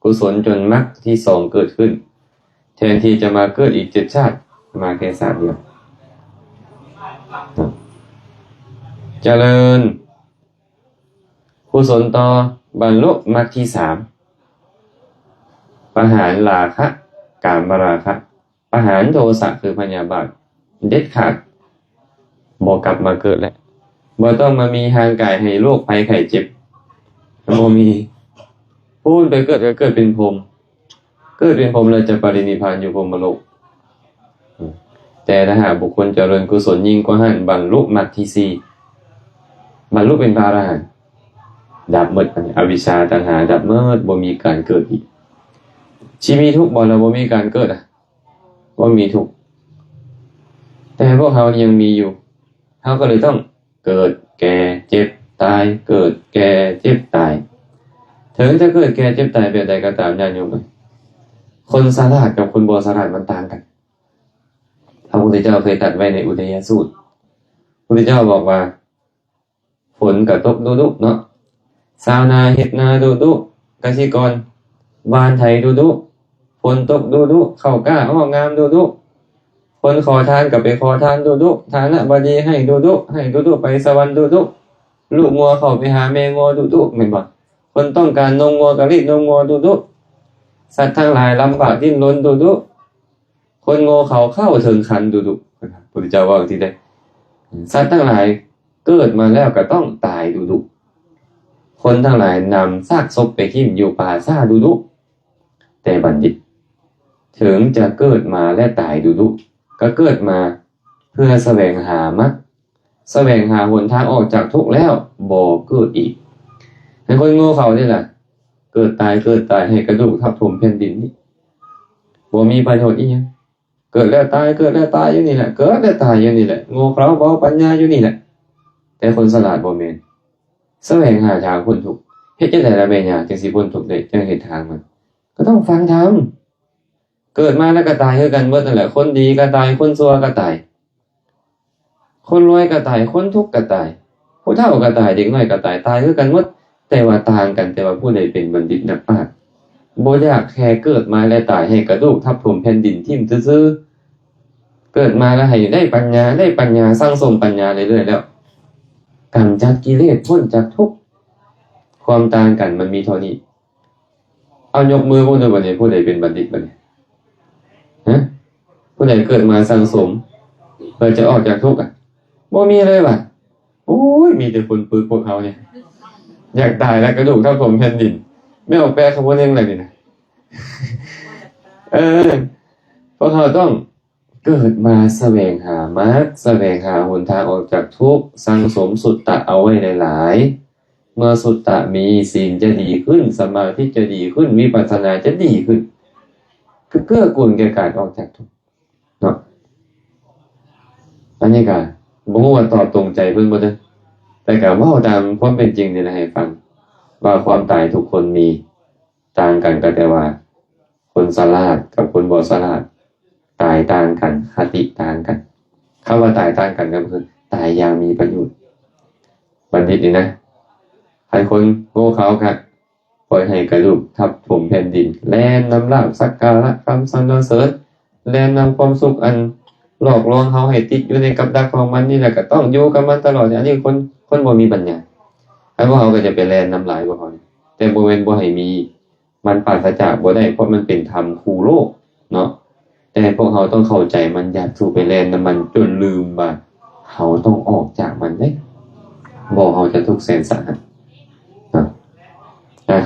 ກຸສົນຈົນມັກທີສອງເກີດຂຶ້ນ, ແທນທີ່ຈະມາເກີດອີກເຈັດຊາດ, ມາແຄ່ຊາດດຽວ. ຈະເລີນກຸສົນຕໍ່, ບັນລຸມັກທີສາມ, ປະຫານລາຄະ, ກາມະລາຄະ. ປະຫານໂທສະຄືພະຍາບາດເດັດຂາດ, ບໍ່ກັບມາເກີດແລ້ວ. ບໍ່ຕ້ອງມາມີຮ່າງກາຍໃຫ້ໂລກໄພໄຂ້ເຈັບ, ບໍ່ມີ. ພູ້ນໄປເກີດກໍເກີດເປັນພົມ, ເກີດເປັນພົມແລ້ວຈະປະລິນິບພານຢູ່ພົມມະໂລກ. ແຕ່ຖ້າຫາກບຸກຄົນຈະເລີນກຸສົນຍິ່ງກວ່າຫັ້ນ, ບັນລຸມັກທີສີ່, ບັນລຸເປັນພະອະລະຫັນ, ດັບໝົດ, ອະວິຊຊາຕັນຫາດັບໝົດ, ບໍ່ມີການເກີດອີກ. ຊິມີທຸກບໍ່ລະບໍ່ມີການເກີດ? ບໍ່ມີທຸກ. ແຕ່ພວກເຮົາຍັງມີຢູ່, ເຮົາກໍເລີຍຕ້ອງເກີດ, ແກ່, ເຈັບ, ຕາຍ, ເກີດ, ແກ່, ເຈັບ, ຕາຍ. ເຖິງຈະເກີດ, ແກ່, ເຈັບ, ຕາຍແບບໃດກໍຕາມ, ຍາດໂຍມເອີຍ, ຄົນສະຫຼາດກັບຄົນບໍ່ສະຫຼາດມັນຕ່າງກັນ. ພະພຸດທະເຈົ້າເຄີຍຕັດໄວ້ໃນອຸທະຍະສູດ, ພຸດທະເຈົ້າບອກວ່າ ຝົນກໍຕົກດຸໆເນາະ, ຊາວນາເຮັດນາດຸໆ, ກະສິກອນຫວ່ານໄຖດຸ ຝົນຕົກດຸໆ ເຂົ້າກ້າອອກງາມດຸໆ ຄົນຂໍທານກໍໄປຂໍທານດຸໆ ຖານະບໍ່ດີໃຫ້ດຸໆ ໃຫ້ດຸໆ ໄປສະຫວັນດຸໆ ລູກງົວເຂົ້າໄປຫາແມ່ງົວດຸໆ ແມ່ນບໍ່? ຄົນຕ້ອງການນົມງົວກໍລີດນົມງົວດຸໆ ສັດທັງຫຼາຍລຳບາກດີ້ນລົນດຸໆ ຄົນໂງ່ເຂົາເຂົ້າເຖິງຄັນດຸໆ ພຸດທະເຈົ້າເວົ້າຈັ່ງຊີ້ເດ້. ສັດທັງຫຼາຍເກີດມາແລ້ວກໍຕ້ອງຕາຍດຸໆ ຄົນທັງຫຼາຍນຳຊາກສົບໄປຖິ້ມຢູ່ປ່າຊ້າດຸໆ ແຕ່ບັນດິດ ເຖິງຈະເກີດມາແລະຕາຍດຸໆ ກໍເກີດມາເພື່ອສະແຫວງຫາມັກ ສະແຫວງຫາຫົນທາງອອກຈາກທຸກແລ້ວບໍ່ເກີດອີກ. ໃຫ້ຄົນໂງ່ເຂົານີ້ລະ ເກີດຕາຍ ເກີດຕາຍ ໃຫ້ກະດູກທັບຖົມແຜ່ນດິນນີ້ ບໍ່ມີປະໂຫຍດອີ່ຫຍັງ ເກີດແລ້ວຕາຍ ເກີດແລ້ວຕາຍຢູ່ນີ້ແຫຼະ ເກີດແລ້ວຕາຍຢູ່ນີ້ແຫຼະ ໂງ່ເຂົາເບົາປັນຍາຢູ່ນີ້ແຫຼະ. ແຕ່ຄົນສະຫຼາດບໍ່ແມ່ນ ສະແຫວງຫາທາງພົ້ນທຸກ. ເຮັດຈັ່ງໃດລະແມ່ຍ່າ ຈຶ່ງຊິພົ້ນທຸກໄດ້? ຈັ່ງເຮັດທາງມັນ ກໍຕ້ອງຟັງທຳ. ເກີດມາແລ້ວກໍຕາຍຄືກັນເບິດນັ້ນແຫຼະ ຄົນດີກໍຕາຍ ຄົນຊົ່ວກໍຕາຍ ຄົນລວຍກໍຕາຍ ຄົນທຸກກໍຕາຍ ຜູ້ເຖົ້າກໍຕາຍ ເດັກນ້ອຍກໍຕາຍ ຕາຍຄືກັນໝົດ ແຕ່ວ່າຕ່າງກັນ ແຕ່ວ່າຜູ້ໃດເປັນບັນດິດນັກປາດ ບໍ່ຢາກແຄ່ເກີດມາແລ້ວຕາຍ ໃຫ້ກະດູກທັບຖົມແຜ່ນດິນຖິ້ມຊື່ໆ ເກີດມາແລ້ວໃຫ້ໄດ້ປັນຍາ ໄດ້ປັນຍາ ສັ່ງສົມປັນຍາເລື້ອຍໆ ແລ້ວກຳຈັດກິເລດ ພົ້ນຈາກທຸກ. ຄວາມຕ່າງກັນມັນມີເທົ່ານີ້. ເອົາ ຍົກມືເບິ່ງດູບັດນີ້ ຜູ້ໃດເປັນບັນດິດບັດນີ້? ຮະ? ຜູ້ໃດເກີດມາສັ່ງສົມເພື່ອຈະອອກຈາກທຸກອະ? ບໍ່ມີເລີຍຫວາ? ໂອ້ຍ ມີແຕ່ຄົນປຶກພວກເຮົານີ້ ຢາກຕາຍແລ້ວ ກະດູກທັບຖົມແຜ່ນດິນ ແມ່ອອກແປກຂະບວນເອງແຫຼະນີ້ນະ. ເອີ ພວກເຮົາຕ້ອງ ເກີດມາສະແຫວງຫາມັກ ສະແຫວງຫາຫົນທາງອອກຈາກທຸກ ສັ່ງສົມສຸດຕະເອົາໄວ້ຫຼາຍໆ ເມື່ອສຸດຕະມີ ສິນຈະດີຂຶ້ນ ສະມາທິຈະດີຂຶ້ນ ວິປັດສະນາຈະດີຂຶ້ນ ຄືເກື້ອກູນແກ່ການອອກຈາກທຸກເນາະ. ອັນນີ້ກະບໍ່ຮູ້ວ່າຕອບຕົງໃຈເພິ່ນບໍ່ເດີ ແຕ່ກະເວົ້າຕາມຄວາມເປັນຈິງນີ້ແຫຼະໃຫ້ຟັງ ວ່າຄວາມຕາຍທຸກຄົນມີ ຕ່າງກັນກໍແຕ່ວ່າ ຄົນສະຫຼາດກັບຄົນບໍ່ສະຫຼາດ ຕາຍຕ່າງກັນ ຄະຕິຕ່າງກັນ. ຄຳວ່າຕາຍຕ່າງກັນກໍຄືຕາຍຢ່າງມີປະໂຫຍດ. ບັນດິດນີ້ນະ ຄັນຄົນໂງ່ເຂົາກໍປ່ອຍໃຫ້ກະດູກທັບຖົມແຜ່ນດິນ ແລ່ນນຳລາບສັກກາລະຄຳສັນລະເສີນ ແລ່ນນຳຄວາມສຸກອັນຫຼອກລວງເຮົາໃຫ້ຕິດຢູ່ໃນກັບດັກຂອງມັນນີ້ແຫຼະ ກໍຕ້ອງຢູ່ກັບມັນຕະຫຼອດ. ອັນນີ້ຄົນ ຄົນບໍ່ມີປັນຍາ. ຄັນພວກເຮົາກໍຈະໄປແລ່ນນຳຫຼາຍກວ່າເຂົານີ້ ແຕ່ບໍ່ແມ່ນບໍ່ໃຫ້ມີ ມັນປາສະຈາກບໍ່ໄດ້ ເພາະມັນເປັນທຳຄູ່ໂລກເນາະ. ແຕ່ພວກເຮົາຕ້ອງເຂົ້າໃຈມັນ ຢ່າສູ່ໄປແລ່ນນຳມັນຈົນລືມວ່າເຮົາຕ້ອງອອກຈາກມັນເດ້ ບໍ່ເຮົາຈະທຸກແສນສາຫັດເນາະ. ອ່ະ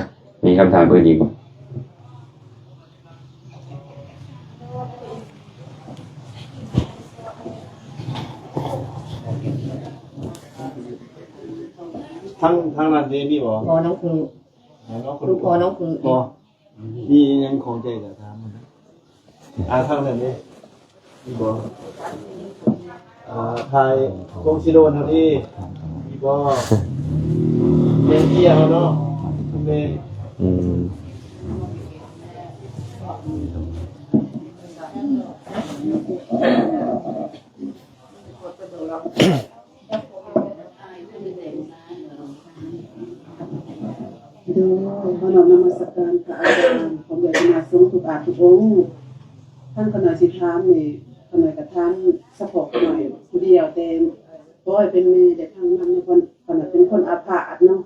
ມີຄຳຖາມອື່ນອີກບໍ່? ທາງ ທາງນັ້ນເດ ມີບໍ່? ບໍ່ ນ້ອງເພິ່ງ ຫານ້ອງເພິ່ງ ບໍ່ ມີຫຍັງຂ້ອງໃຈຈະຖາມມັນນະ? ອ່າ ທາງນັ້ນເດ ມີບໍ່? ອ່າ ຖ່າຍວົງຊີໂດນເຮົາເດ ມີບໍ່? ແມ່ເຈ້ຍເຮົາເນາະ ແມ່ ອືມ ໂດຍ ຂໍນ້ອມນະມັດສະການພະອາຈານ ພ້ອມດ້ວຍຄະນະສົງທຸກອາດທຸກອົງ. ທ່ານຂະນ້ອຍຊິຖາມນີ້ ຂະນ້ອຍກໍຖາມສະເພາະຂະນ້ອຍຜູ້ດຽວ ແຕ່ບໍ່ໃຫ້ເປັນແມ່ໄດ້ຟັງນຳເນາະ ເພາະຂະນ້ອຍເປັນຄົນອາພາດເນາະ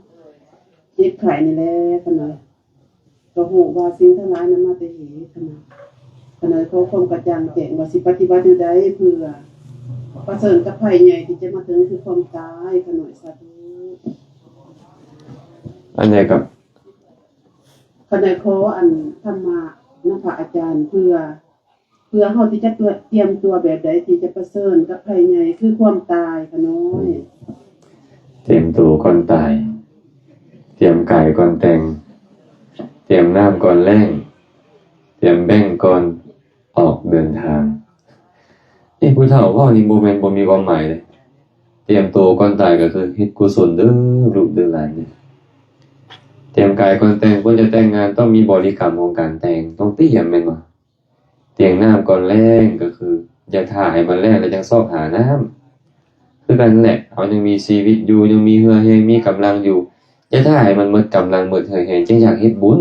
ເຈັບໄຂ້ນີ້ແຫຼະ ຂະນ້ອຍ ກໍຮູ້ວ່າສິ່ງທັງຫຼາຍນັ້ນມາແຕ່ເຫດ. ຂະນ້ອຍ ຂະນ້ອຍຂໍຄວາມກະຈ່າງແຈ້ງວ່າຊິປະຕິບັດແນວໃດເພື່ອປະເຊີນກັບໄພໃຫຍ່ທີ່ຈະມາເຖິງຄືຄວາມຕາຍ. ຂະນ້ອຍ ສາທຸ. ອັນໃດກໍ ຂະນ້ອຍຂໍອັນທຳມະນຳພະອາຈານ ເພື່ອ ເພື່ອເຮົາທີ່ຈະຕຽມຕົວແບບໃດທີ່ຈະປະເຊີນກັບໄພໃຫຍ່ຄືຄວາມຕາຍ. ຂະນ້ອຍ ອືມ ຕຽມໂຕກ່ອນຕາຍ ຕຽມກາຍກ່ອນແຕ່ງ ຕຽມນ້ຳກ່ອນແລ້ງ ຕຽມແບັ້ງກ່ອນອອກເດີນທາງ. ນີ້ຜູ້ເຖົ້າເວົ້ານີ້ບໍ່ແມ່ນບໍ່ມີຄວາມໝາຍເດ້. ຕຽມໂຕກ່ອນຕາຍກໍຄືເຮັດກຸສົນເດີລູກເດີຫຼານເດ້. ຕຽມກາຍກ່ອນແຕ່ງ ຄວນຈະແຕ່ງງານຕ້ອງມີບໍລິກຳຂອງການແຕ່ງ ຕ້ອງຕຽມແມ່ນບໍ່? ຕຽມນ້ຳກ່ອນແລ້ງ ກໍຄືຢ່າຖ້າໃຫ້ມັນແລ້ງແລ້ວຈັ່ງຊອກຫານ້ຳ. ຄືກັນແຫຼະ ເຮົາຍັງມີຊີວິດຢູ່ ຍັງມີເຫື່ອແຮງ ມີກຳລັງຢູ່ ຢ່າຖ້າໃຫ້ມັນໝົດກຳລັງ ໝົດເຫື່ອແຮງ ຈຶ່ງຢາກເຮັດບຸນ.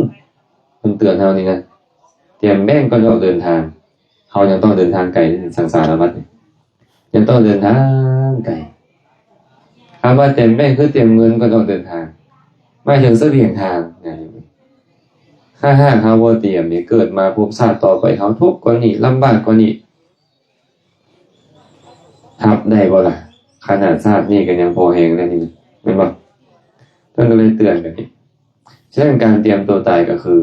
ເພິ່ນເຕືອນເຮົານີ້ນະ. ຕຽມແບງກ່ອນອອກເດີນທາງ. ເຮົາຍັງຕ້ອງເດີນທາງໄກໃນສັງສາລະວັດນີ້ ຍັງຕ້ອງເດີນທາງໄກ. ຄຳວ່າຕຽມແບງຄືຕຽມເງິນກ່ອນອອກເດີນທາງ ໝາຍເຖິງສະບຽງທາງ. ຖ້າຫາກເຮົາບໍ່ຕຽມນີ້ ເກີດມາພົບຊາດຕໍ່ໄປ ເຮົາທຸກກວ່ານີ້ ລຳບາກກວ່ານີ້. ຮັບໄດ້ບໍ່ລະ? ຂະໜາດຊາດນີ້ກໍຍັງພໍແຮງແລ້ວນີ້ ແມ່ນບໍ່? ເພິ່ນກໍເລີຍເຕືອນແບບນີ້. ສະນັ້ນການຕຽມຕົວຕາຍກໍຄື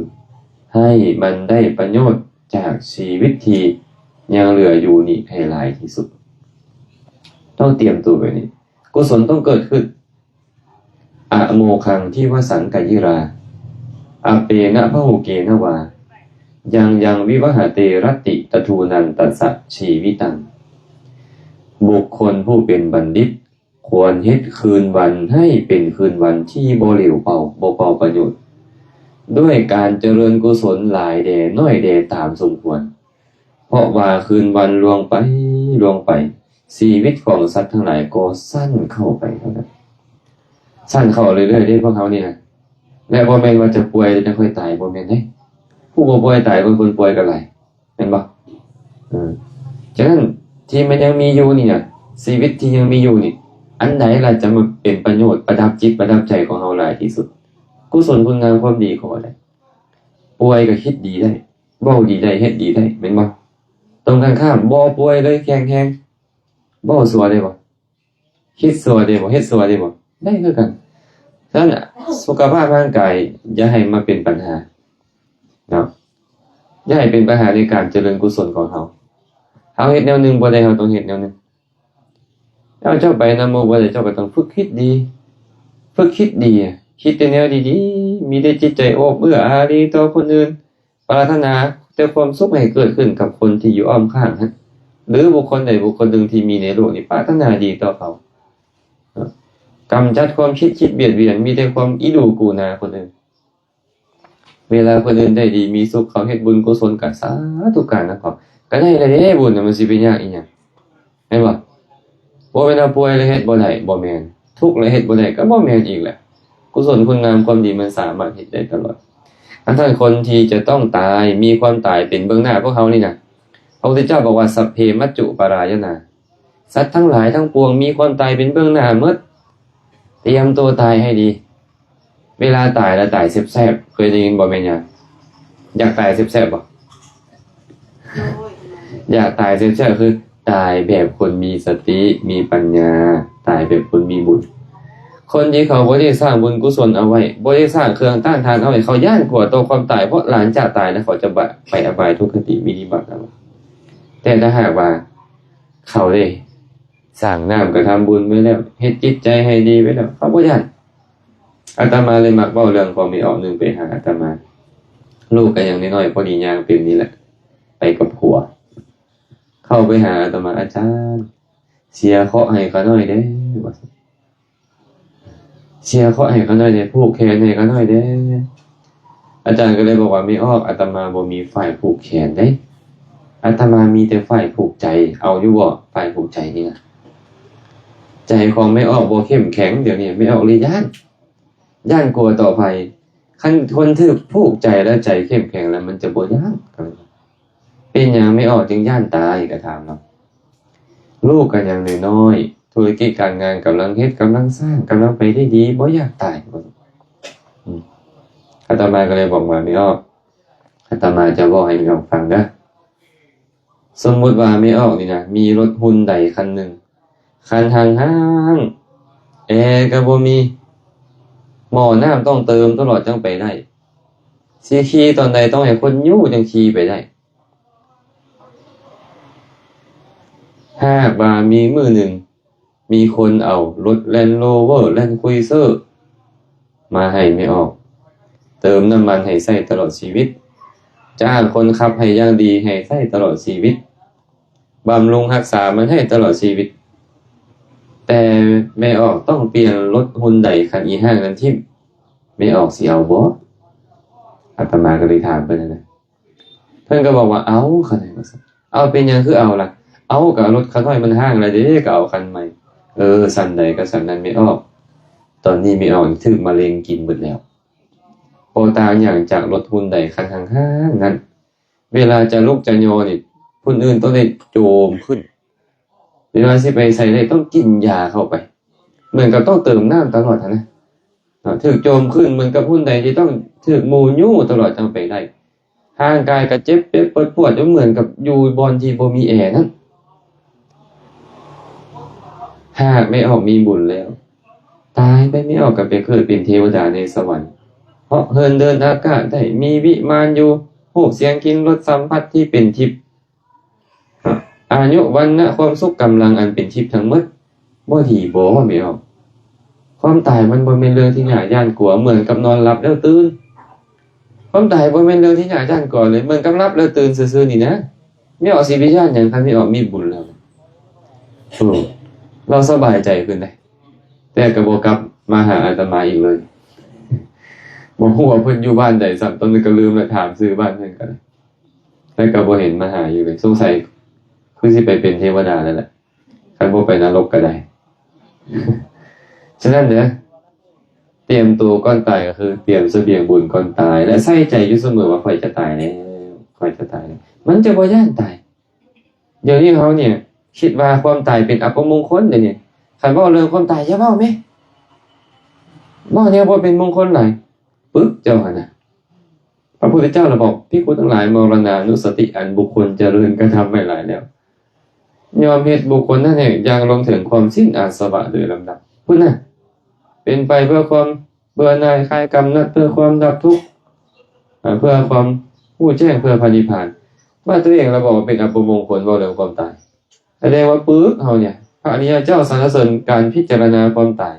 ໃຫ້ມັນໄດ້ປະໂຫຍດຈາກຊີວິດທີ່ຍັງເຫຼືອຢູ່ນີ້ໃຫ້ຫຼາຍທີ່ສຸດ. ຕ້ອງຕຽມຕົວແບບນີ້. ກຸສົນຕ້ອງເກີດຂຶ້ນ. ອະໂມຄັງທິວະສັງກະຍິລາ ອະເປນະພະຫຸເກນະວາ ຍັງຍັງວິວະຫະເຕລັດຕິຕະທູນັນຕັດສະຊີວິຕັງ. ບຸກຄົນຜູ້ເປັນບັນດິດ ຄວນເຮັດຄືນວັນໃຫ້ເປັນຄືນວັນທີ່ບໍ່ເຫຼວເປົ່າ, ບໍ່ເປົ່າປະໂຫຍດ ດ້ວຍການຈະເລີນກຸສົນຫຼາຍແດ່ນ້ອຍແດ່ຕາມສົມຄວນ. ເພາະວ່າຄືນວັນລ່ວງໄປ, ລ່ວງໄປ, ຊີວິດຂອງສັດທັງຫຼາຍກໍສັ້ນເຂົ້າໄປເທົ່ານັ້ນ. ສັ້ນເຂົ້າເລື້ອຍໆເດ້ພວກເຮົານີ້ນະ. ແລະ ບໍ່ແມ່ນວ່າຈະປ່ວຍແລ້ວຈັ່ງຄ່ອຍຕາຍ, ບໍ່ແມ່ນເດ້. ຜູ້ບໍ່ປ່ວຍຕາຍ ຄົນປ່ວຍກໍຫຼາຍ. ແມ່ນບໍ່? ເອີ ສະນັ້ນທີ່ມັນຍັງມີຢູ່ນີ້ນະ, ຊີວິດທີ່ຍັງມີຢູ່ນີ້, ອັນໃດລະຈະມາເປັນປະໂຫຍດ ປະດັບຈິດປະດັບໃຈຂອງເຮົາຫຼາຍທີ່ສຸດ? ກຸສົນຄຸນງາມຄວາມດີຂໍ້ໃດ? ປ່ວຍກໍຄິດດີໄດ້, ເວົ້າດີໄດ້, ເຮັດດີໄດ້, ແມ່ນບໍ່? ຕົງກັນຂ້າມ, ບໍ່ປ່ວຍເລີຍ, ແຂງແຮງ, ເວົ້າຊົ່ວໄດ້ບໍ່? ຄິດຊົ່ວໄດ້ບໍ່? ເຮັດຊົ່ວໄດ້ບໍ່? ໄດ້ຄືກັນ. ສະນັ້ນ ສຸຂະພາບຮ່າງກາຍຢ່າໃຫ້ມາເປັນບັນຫາເນາະ, ຢ່າໃຫ້ເປັນບັນຫາໃນການຈະເລີນກຸສົນຂອງເຮົາ. ເຮົາເຮັດແນວໜຶ່ງບໍ່ໄດ້, ເຮົາຕ້ອງເຮັດແນວໜຶ່ງ. ເຈົ້າ ເຈົ້າໄປນຳໝູ່ບໍ່ໄດ້, ເຈົ້າກໍຕ້ອງຝຶກຄິດດີ, ຝຶກຄິດດີ, ຄິດແຕ່ແນວດີໆ, ມີແຕ່ຈິດໃຈໂອ້ເອື້ອອາຣີຕໍ່ຄົນອື່ນ. ປາດຖະໜາແຕ່ຄວາມສຸກໃຫ້ເກີດຂຶ້ນກັບຄົນທີ່ຢູ່ອ້ອມຂ້າງຫັ້ນ ຫຼື ບຸກຄົນໃດບຸກຄົນໜຶ່ງທີ່ມີໃນໂລກນີ້ ປາດຖະໜາດີຕໍ່ເຂົາ. ກຳຈັດຄວາມຄິດ ຄິດບຽດບຽນ, ມີແຕ່ຄວາມອີດູກູນາຄົນອື່ນ. ເວລາຄົນອື່ນໄດ້ດີມີສຸກ, ເຂົາເຮັດບຸນກຸສົນ, ກະສາທຸການນຳເຂົາ. ກະໄດ້ແລ້ວເດ້ບຸນນະ, ມັນຊິໄປຍາກອີຫຍັງ? ແມ່ນບໍ່? ບໍ່ແມ່ນວ່າປ່ວຍແລ້ວເຮັດບໍ່ໄດ້, ບໍ່ແມ່ນ. ທຸກແລ້ວເຮັດບໍ່ໄດ້, ກໍບໍ່ແມ່ນອີກແຫຼະ. ກຸສົນຄຸນງາມຄວາມດີມັນສາມາດເຮັດໄດ້ຕະຫຼອດ. ອັນທ່ານຄົນທີ່ຈະຕ້ອງຕາຍ, ມີຄວາມຕາຍເປັນເບື້ອງໜ້າພວກເຮົານີ້ນະ, ພະພຸດທະເຈົ້າບອກວ່າ ສັບເພ ມັດຈຸ ປະລາຍະນາ. ສັດທັງຫຼາຍທັງປວງມີຄວາມຕາຍເປັນເບື້ອງໜ້າໝົດ. ຕຽມຕົວຕາຍໃຫ້ດີ. ເວລາຕາຍລະຕາຍແຊບໆ. ເຄີຍໄດ້ຍິນບໍ່ແມ່ນຫຍັງ? ຢາກຕາຍແຊບໆບໍ່? ຢາກຕາຍແຊບໆ ຄືຕາຍແບບຄົນມີສະຕິ, ມີປັນຍາ, ຕາຍແບບຄົນມີບຸນ. ຄົນທີ່ເຂົາບໍ່ໄດ້ສ້າງບຸນກຸສົນເອົາໄວ້, ບໍ່ໄດ້ສ້າງເຄື່ອງຕ້ານທານເອົາໄວ້, ເຂົາຢ້ານກົວຕໍ່ຄວາມຕາຍ, ເພາະຫຼັງຈາກຕາຍແລ້ວເຂົາຈະບະໄປອະບາຍທຸກຄະຕິ ມີວິບາກນຳ. ແຕ່ຖ້າຫາກວ່າເຂົາໄດ້ສ້າງນ້ຳກະທຳບຸນໄວ້ແລ້ວ, ເຮັດຈິດໃຈໃຫ້ດີໄວ້ແລ້ວ, ເຂົາບໍ່ຢ້ານ. ອາດຕະມາເລີຍມັກເວົ້າເລື່ອງຂອງແມ່ອອກໜຶ່ງໄປຫາອາດຕະມາ. ລູກກະຍັງນ້ອຍໆ ພໍດີຍ່າງເປັນນີ້ແຫຼະ, ໄປກັບຜົວ. ເຂົ້າໄປຫາອາດຕະມາ, ອາຈານ, ເສຍເຄາະໃຫ້ຂ້ານ້ອຍແດ່ ວ່າຊັ້ນ. ເສຍເຄາະໃຫ້ຂ້ານ້ອຍແດ່, ຜູກແຂນໃຫ້ຂ້ານ້ອຍແດ່. ອາຈານກໍເລີຍບອກວ່າ, ແມ່ອອກ, ອາດຕະມາບໍ່ມີຝ່າຍຜູກແຂນເດ້. ອາດຕະມາມີແຕ່ຝ່າຍຜູກໃຈ. ເອົາຢູ່ບໍ່? ຝ່າຍຜູກໃຈນີ້ນະ. ໃຈຂອງແມ່ອອກບໍ່ເຂັ້ມແຂງ, ດຽວນີ້ແມ່ອອກເລີຍຢ້ານ. ຢ້ານກົວຕໍ່ໄພ. ຄັນຄົນຖືກຜູກໃຈແລ້ວໃຈເຂັ້ມແຂງແລ້ວ ມັນຈະບໍ່ຢ້ານ. ເປັນຫຍັງແມ່ອອກຈຶ່ງຢ້ານຕາຍ? ກໍຖາມເນາະ. ລູກກໍຍັງນ້ອຍໆ, ທຸລະກິດການງານກຳລັງເຮັດ, ກຳລັງສ້າງ, ກຳລັງໄປໄດ້ດີ, ບໍ່ຢາກຕາຍ. ອາດຕະມາກໍເລີຍບອກວ່າ, ແມ່ອອກ, ອາດຕະມາຈະເວົ້າໃຫ້ແມ່ອອກຟັງເດີ. ສົມມຸດວ່າແມ່ອອກນີ້ນະ ມີລົດຮຸ່ນໃດຄັນໜຶ່ງ, ຄັນຮ້າງໆ, ແອກໍບໍ່ມີ, ໝໍ້ນ້ຳຕ້ອງເຕີມຕະຫຼອດຈັ່ງໄປໄດ້, ຊິຂີ່ຕອນໃດຕ້ອງໃຫ້ຄົນຍູ້ຈັ່ງຂີ່ໄປໄດ້. ຫາກວ່າມີມື້ໜຶ່ງ ມີຄົນເອົາລົດ Land Rover Land Cruiser ມາໃຫ້ແມ່ອອກ, ເຕີມນ້ຳມັນໃຫ້ໃຊ້ຕະຫຼອດຊີວິດ, ຈ້າງຄົນຂັບໃຫ້ຢ່າງດີໃຫ້ໃຊ້ຕະຫຼອດຊີວິດ, ບຳລຸງຮັກສາມັນໃຫ້ຕະຫຼອດຊີວິດ, ແຕ່ແມ່ອອກຕ້ອງປ່ຽນລົດຮຸ່ນໃດຄັນອີຮ່າງນັ້ນຖິ້ມ, ແມ່ອອກຊິເອົາບໍ່? ອາດຕະມາກໍເລີຍຖາມເພິ່ນຫັ້ນນະ. ເພິ່ນກໍບອກວ່າເອົາ, ຂ້ານ້ອຍວ່າຊັ້ນ. ເອົາ, ເປັນຫຍັງຄືເອົາລະ? ເອົາ, ກໍລົດຂ້ານ້ອຍມັນຮ້າງແລ້ວເດ້, ກໍເອົາຄັນໃໝ່. ເອີ, ຊັ້ນໃດກໍຊັ້ນນັ້ນແມ່ອອກ. ຕອນນີ້ແມ່ອອກຖືກມະເຮັງກິນເບິດແລ້ວ. ບໍ່ຕ່າງຫຍັງຈາກລົດຮຸ່ນໃດຄັນຮ້າງໆນັ້ນ. ເວລາຈະລຸກຈະຍໍນີ້ ຜູ້ອື່ນຕ້ອງໄດ້ໂຈມຂຶ້ນ, ເວລາຊິໄປໃສໄດ້ຕ້ອງກິນຢາເຂົ້າໄປ, ເໝືອນກັບຕ້ອງເຕີມນ້ຳຕະຫຼອດຫັ້ນນະ. ເນາະ ຖືກໂຈມຂຶ້ນ ເໝືອນກັບຄົນໃດທີ່ຕ້ອງຖືກໝູ່ຍູ້ຕະຫຼອດຈັ່ງໄປໄດ້. ຮ່າງກາຍກໍເຈັບເປັບປວດປວດ ເໝືອນກັບຢູ່ບ່ອນທີ່ບໍ່ມີແອນັ້ນ. ຫາກແມ່ອອກມີບຸນແລ້ວ, ຕາຍໄປແມ່ອອກກໍໄປເກີດເປັນເທວະດາໃນສະຫວັນ, ເຫາະເຫີນເດີນອາກາດໄດ້, ມີວິມານຢູ່, ຮູບສຽງກິ່ນລົດສຳຜັດທີ່ເປັນທິບ. ອາຍຸວັນນະຄວາມສຸກກຳລັງອັນເປັນທິບທັງໝົດ ບໍ່ດີບໍແມ່ອອກ? ຄວາມຕາຍມັນບໍ່ແມ່ນເລື່ອງທີ່ໜ້າຢ້ານກົວ ເໝືອນກັບນອນຫຼັບແລ້ວຕື່ນ. ຄວາມຕາຍບໍ່ແມ່ນເລື່ອງທີ່ໜ້າຢ້ານກົວເລີຍ ເໝືອນກັບຫຼັບແລ້ວຕື່ນຊື່ໆນີ້ນະ. ແມ່ອອກຊິໄປຢ້ານຫຍັງ ຄັນແມ່ອອກມີບຸນແລ້ວ? ໂອ້ ລາວສະບາຍໃຈຂຶ້ນເດ້ ແຕ່ກໍບໍ່ກັບມາຫາອາດຕະມາອີກເລີຍ. ບໍ່ຮູ້ວ່າເພິ່ນຢູ່ບ້ານໃດຊ້ຳ, ຕອນນີ້ກໍລືມແລ້ວ, ຖາມຊື່ບ້ານເພິ່ນກໍໄດ້. ແຕ່ກໍບໍ່ເຫັນມາຫາຢູ່ເລີຍ, ສົງໄສຄືຊິໄປເປັນເທວະດາແລ້ວແຫຼະ ຄັນບໍ່ໄປນະລົກກໍໄດ້. ສະນັ້ນເດີ ຕຽມໂຕກ່ອນຕາຍກໍຄືຕຽມສະບຽງບຸນກ່ອນຕາຍ ແລະ ໃສ່ໃຈຢູ່ສະເໝີວ່າຂ້ອຍຈະຕາຍແລ້ວ, ຂ້ອຍຈະຕາຍແລ້ວ. ມັນຈະບໍ່ຢ້ານຕາຍ. ດຽວນີ້ເຮົານີ້ຄິດວ່າຄວາມຕາຍເປັນອັບປະມົງຄົນເດນີ້. ຄັນເວົ້າເລື່ອງຄວາມຕາຍຢ່າເວົ້າແມ, ເວົ້າແນວບໍ່ເປັນມົງຄົນຫຼາຍ. ປຶບເຈົ້າຫັ້ນນະ. ພະພຸດທະເຈົ້າລະບອກ ພິກຂຸທັງຫຼາຍ, ມໍລະນານຸສະຕິອັນບຸກຄົນຈະເລີນກະທຳໄວ້ຫຼາຍແລ້ວ ຍ່ອມເຮັດບຸກຄົນນັ້ນໃຫ້ຢ່າງລົງເຖິງຄວາມສິ້ນອາສະວະໂດຍລຳດັບ. ພຸ້ນນະ, ເປັນໄປເພື່ອຄວາມເບື່ອໜ່າຍຄາຍກຳໜັດ, ເພື່ອຄວາມດັບທຸກ, ເພື່ອຄວາມຮູ້ແຈ້ງ, ເພື່ອພະນິບພານ. ວ່າຕົວເອງລະບອກວ່າເປັນອັບປະມົງຄົນ ເວົ້າເລື່ອງຄວາມຕາຍ. ສະແດງວ່າປຶບເຮົານີ້, ພະອະລິຍະເຈົ້າສັນລະເສີນການພິຈາລະນາຄວາມຕາຍ.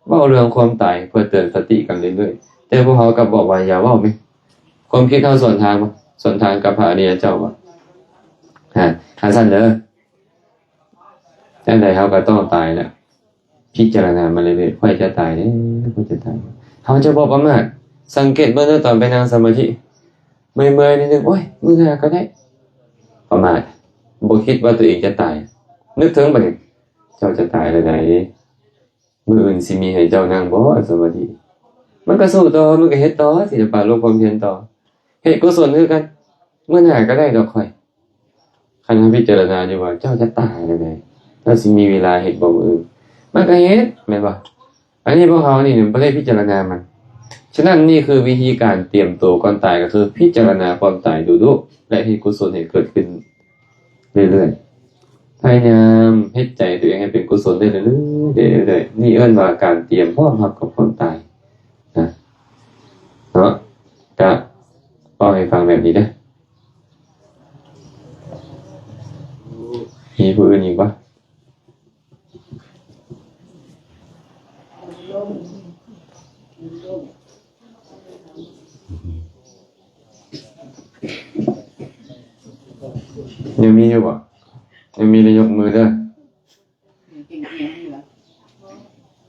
ເວົ້າເລື່ອງຄວາມຕາຍເພື່ອເຕືອນສະຕິກັນເລື້ອຍໆ, ແຕ່ພວກເຮົາກັບບອກວ່າຢ່າເວົ້າແມ. ຄວາມຄິດເຮົາສວນທາງບໍ່? ສວນທາງກັບພະອະລິຍະເຈົ້າບໍ່? ຮະ ຄັນຊັ້ນເດີ ຈັ່ງໃດເຮົາກໍຕ້ອງຕາຍແຫຼະ. ພິຈາລະນາມາເລື້ອຍໆ, ຂ້ອຍຈະຕາຍແລ້ວ, ຂ້ອຍຈະຕາຍ. ເຮົາຈະບໍ່ປະໝາດ. ສັງເກດເບິ່ງເດີ ຕອນໄປນັ່ງສະມາທິ ເມື່ອຍໆນິດໜຶ່ງ, ໂອ້ຍ ມື້ໜ້າກໍໄດ້. ປະໝາດ, ບໍ່ຄິດວ່າຕົວເອງຈະຕາຍ. ນຶກເຖິງບັດນີ້, ເຈົ້າຈະຕາຍແລ້ວໃດ. ມື້ອື່ນຊິມີໃຫ້ເຈົ້ານັ່ງບໍ່ ອັນສະມາທິ? ມັນກໍສູ້ຕໍ່, ມັນກໍເຮັດຕໍ່, ສິລະປະໂລກພວາມພຽນຕໍ່, ເຮັດກຸສົນຄືກັນ, ມື້ໜ້າກໍໄດ້ດອກຂ້ອຍ. ຄັນເຮົາພິຈາລະນາຢູ່ວ່າເຈົ້າຈະຕາຍແລ້ວໃດ, ເຈົ້າຊິມີເວລາເຮັດບໍ່ມື້ອື່ນ? ມັນກໍເຮັດ, ແມ່ນບໍ່? ອັນນີ້ພວກເຮົານີ້ບໍ່ໄດ້ພິຈາລະນາມັນ. ສະນັ້ນ ນີ້ຄືວິທີການຕຽມໂຕກ່ອນຕາຍ, ກໍຄືພິຈາລະນາຄວາມຕາຍດຸໆ ແລະ ເຮັດກຸສົນໃຫ້ເກີດຂຶ້ນ ເລື້ອຍໆ. ພະຍາຍາມເຮັດໃຈຕົວເອງໃຫ້ເປັນກຸສົນໄດ້ເລື້ອຍໆ, ເລື້ອຍໆ. ນີ້ເອີ້ນວ່າການຕຽມພ້ອມຮັບກັບຄວາມຕາຍນະ. ເນາະ, ກະເວົ້າໃຫ້ຟັງແບບນີ້ເດີ. ມີຜູ້ອື່ນອີກບໍ່? ຍັງມີຢູ່ບໍ່? ຍັງມີແລ້ວຍົກມືເດີ.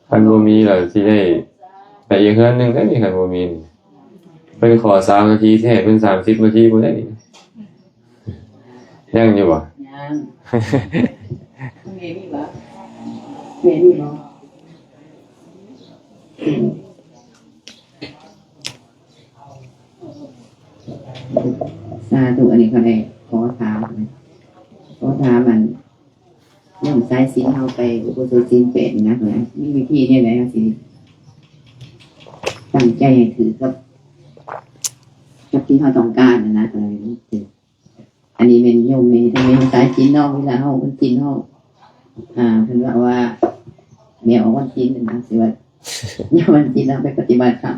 ຄັນບໍ່ມີລະຊິໄດ້ໄປອີກເຮືອນໜຶ່ງໄດ້ນີ້, ຄັນບໍ່ມີນີ້. ເພິ່ນຂໍຊາວນາທີ ຊິໃຫ້ເພິ່ນສາມສິບນາທີພຸ້ນໄດ໋ນີ້. ຍັງຢູ່ບໍ່? ຍັງ. ແມ່ມີບໍ່? ແມ່ມີບໍ່? ສາທຸ. ອັນນີ້ຂ້ອຍໄດ້ຂໍຖາມ, ຂໍຖາມອັນ ເລື່ອງສາຍສິນເຮົາໄປອຸໂບສົດສິນແປດນີ້ນະ, ມີວິທີແນວໃດເຮົາຊິຕັ້ງໃຈໃຫ້ຖືກກັບ ກັບທີ່ເຮົາຕ້ອງການນະ? ອັນນີ້ແມ່ນໂຍມແມ່ ແມ່ນສາຍສິນເນາະ, ເວລາເຮົາວັນສິນເຮົາ ອ່າ ເພິ່ນເວົ້າວ່າແມ່ອອກວັນສິນນະ, ຊິວ່າຍາມວັນສິນເຮົາໄປປະຕິບັດທຳ,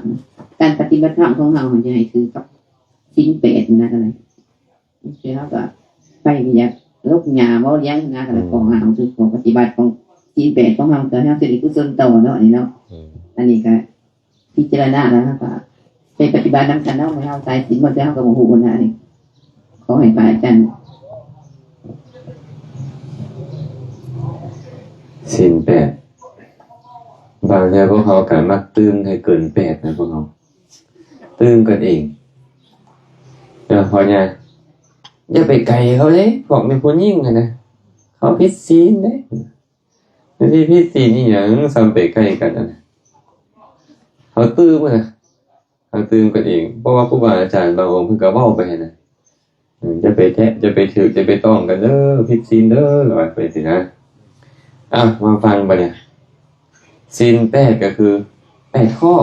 ການປະຕິບັດທຳຂອງເຮົາ ເຮົາຈະໃຫ້ຖືກກັບສິນແປດນະ. ເຮົາກໍໄປຢາກຫຼົບຫຍ້າເວົ້າຫຍັງນະ, ກໍເລີຍຂໍຫາເອົາຄືຂໍ້ປະຕິບັດຂອງສິນແປດຂອງເຮົາ, ເພື່ອເຮົາຊິໄດ້ກຸສົນຕໍ່ເນາະ ອັນນີ້ເນາະ. ອັນນີ້ກໍພິຈາລະນາແລ້ວ ເຮົາກໍໄປປະຕິບັດນຳກັນເນາະ, ເຮົາສາຍສິນບໍ່ ແຕ່ເຮົາກໍບໍ່ຮູ້ນະ. ອັນນີ້ຂໍໃຫ້ພະອາຈານ. ສິນແປດ ບາງເທື່ອພວກເຮົາກໍມັກຕື່ມໃຫ້ເກີນແປດນະ ພວກເຮົາ. ຕື່ມກັນເອງເນາະ ພໍ່ຍ່າ. ຢ່າໄປໄກເຂົາເດ້ ພວກແມ່ນຜູ້ຍິງຫັ້ນນະ, ເຂົາຜິດສິນເດ້. ມັນຊິຜິດສິນອີ່ຫຍັງ ສ່ຳໄປໃກ້ກັນຫັ້ນນະ. ເຮົາຕື່ມຫັ້ນນະ, ເຮົາຕື່ມກັນເອງ. ເພາະວ່າຄູບາອາຈານບາງອົງເພິ່ນກໍເວົ້າໄປຫັ້ນນະ, ຢ່າໄປແຕະ ຢ່າໄປຖືກ ຢ່າໄປຕ້ອງກັນເດີ ຜິດສິນເດີ ວ່າໄປຊີ້ນະ. ອ່ະ ມາຟັງບັດນີ້ ສິນແປດກໍຄືແປດຂໍ້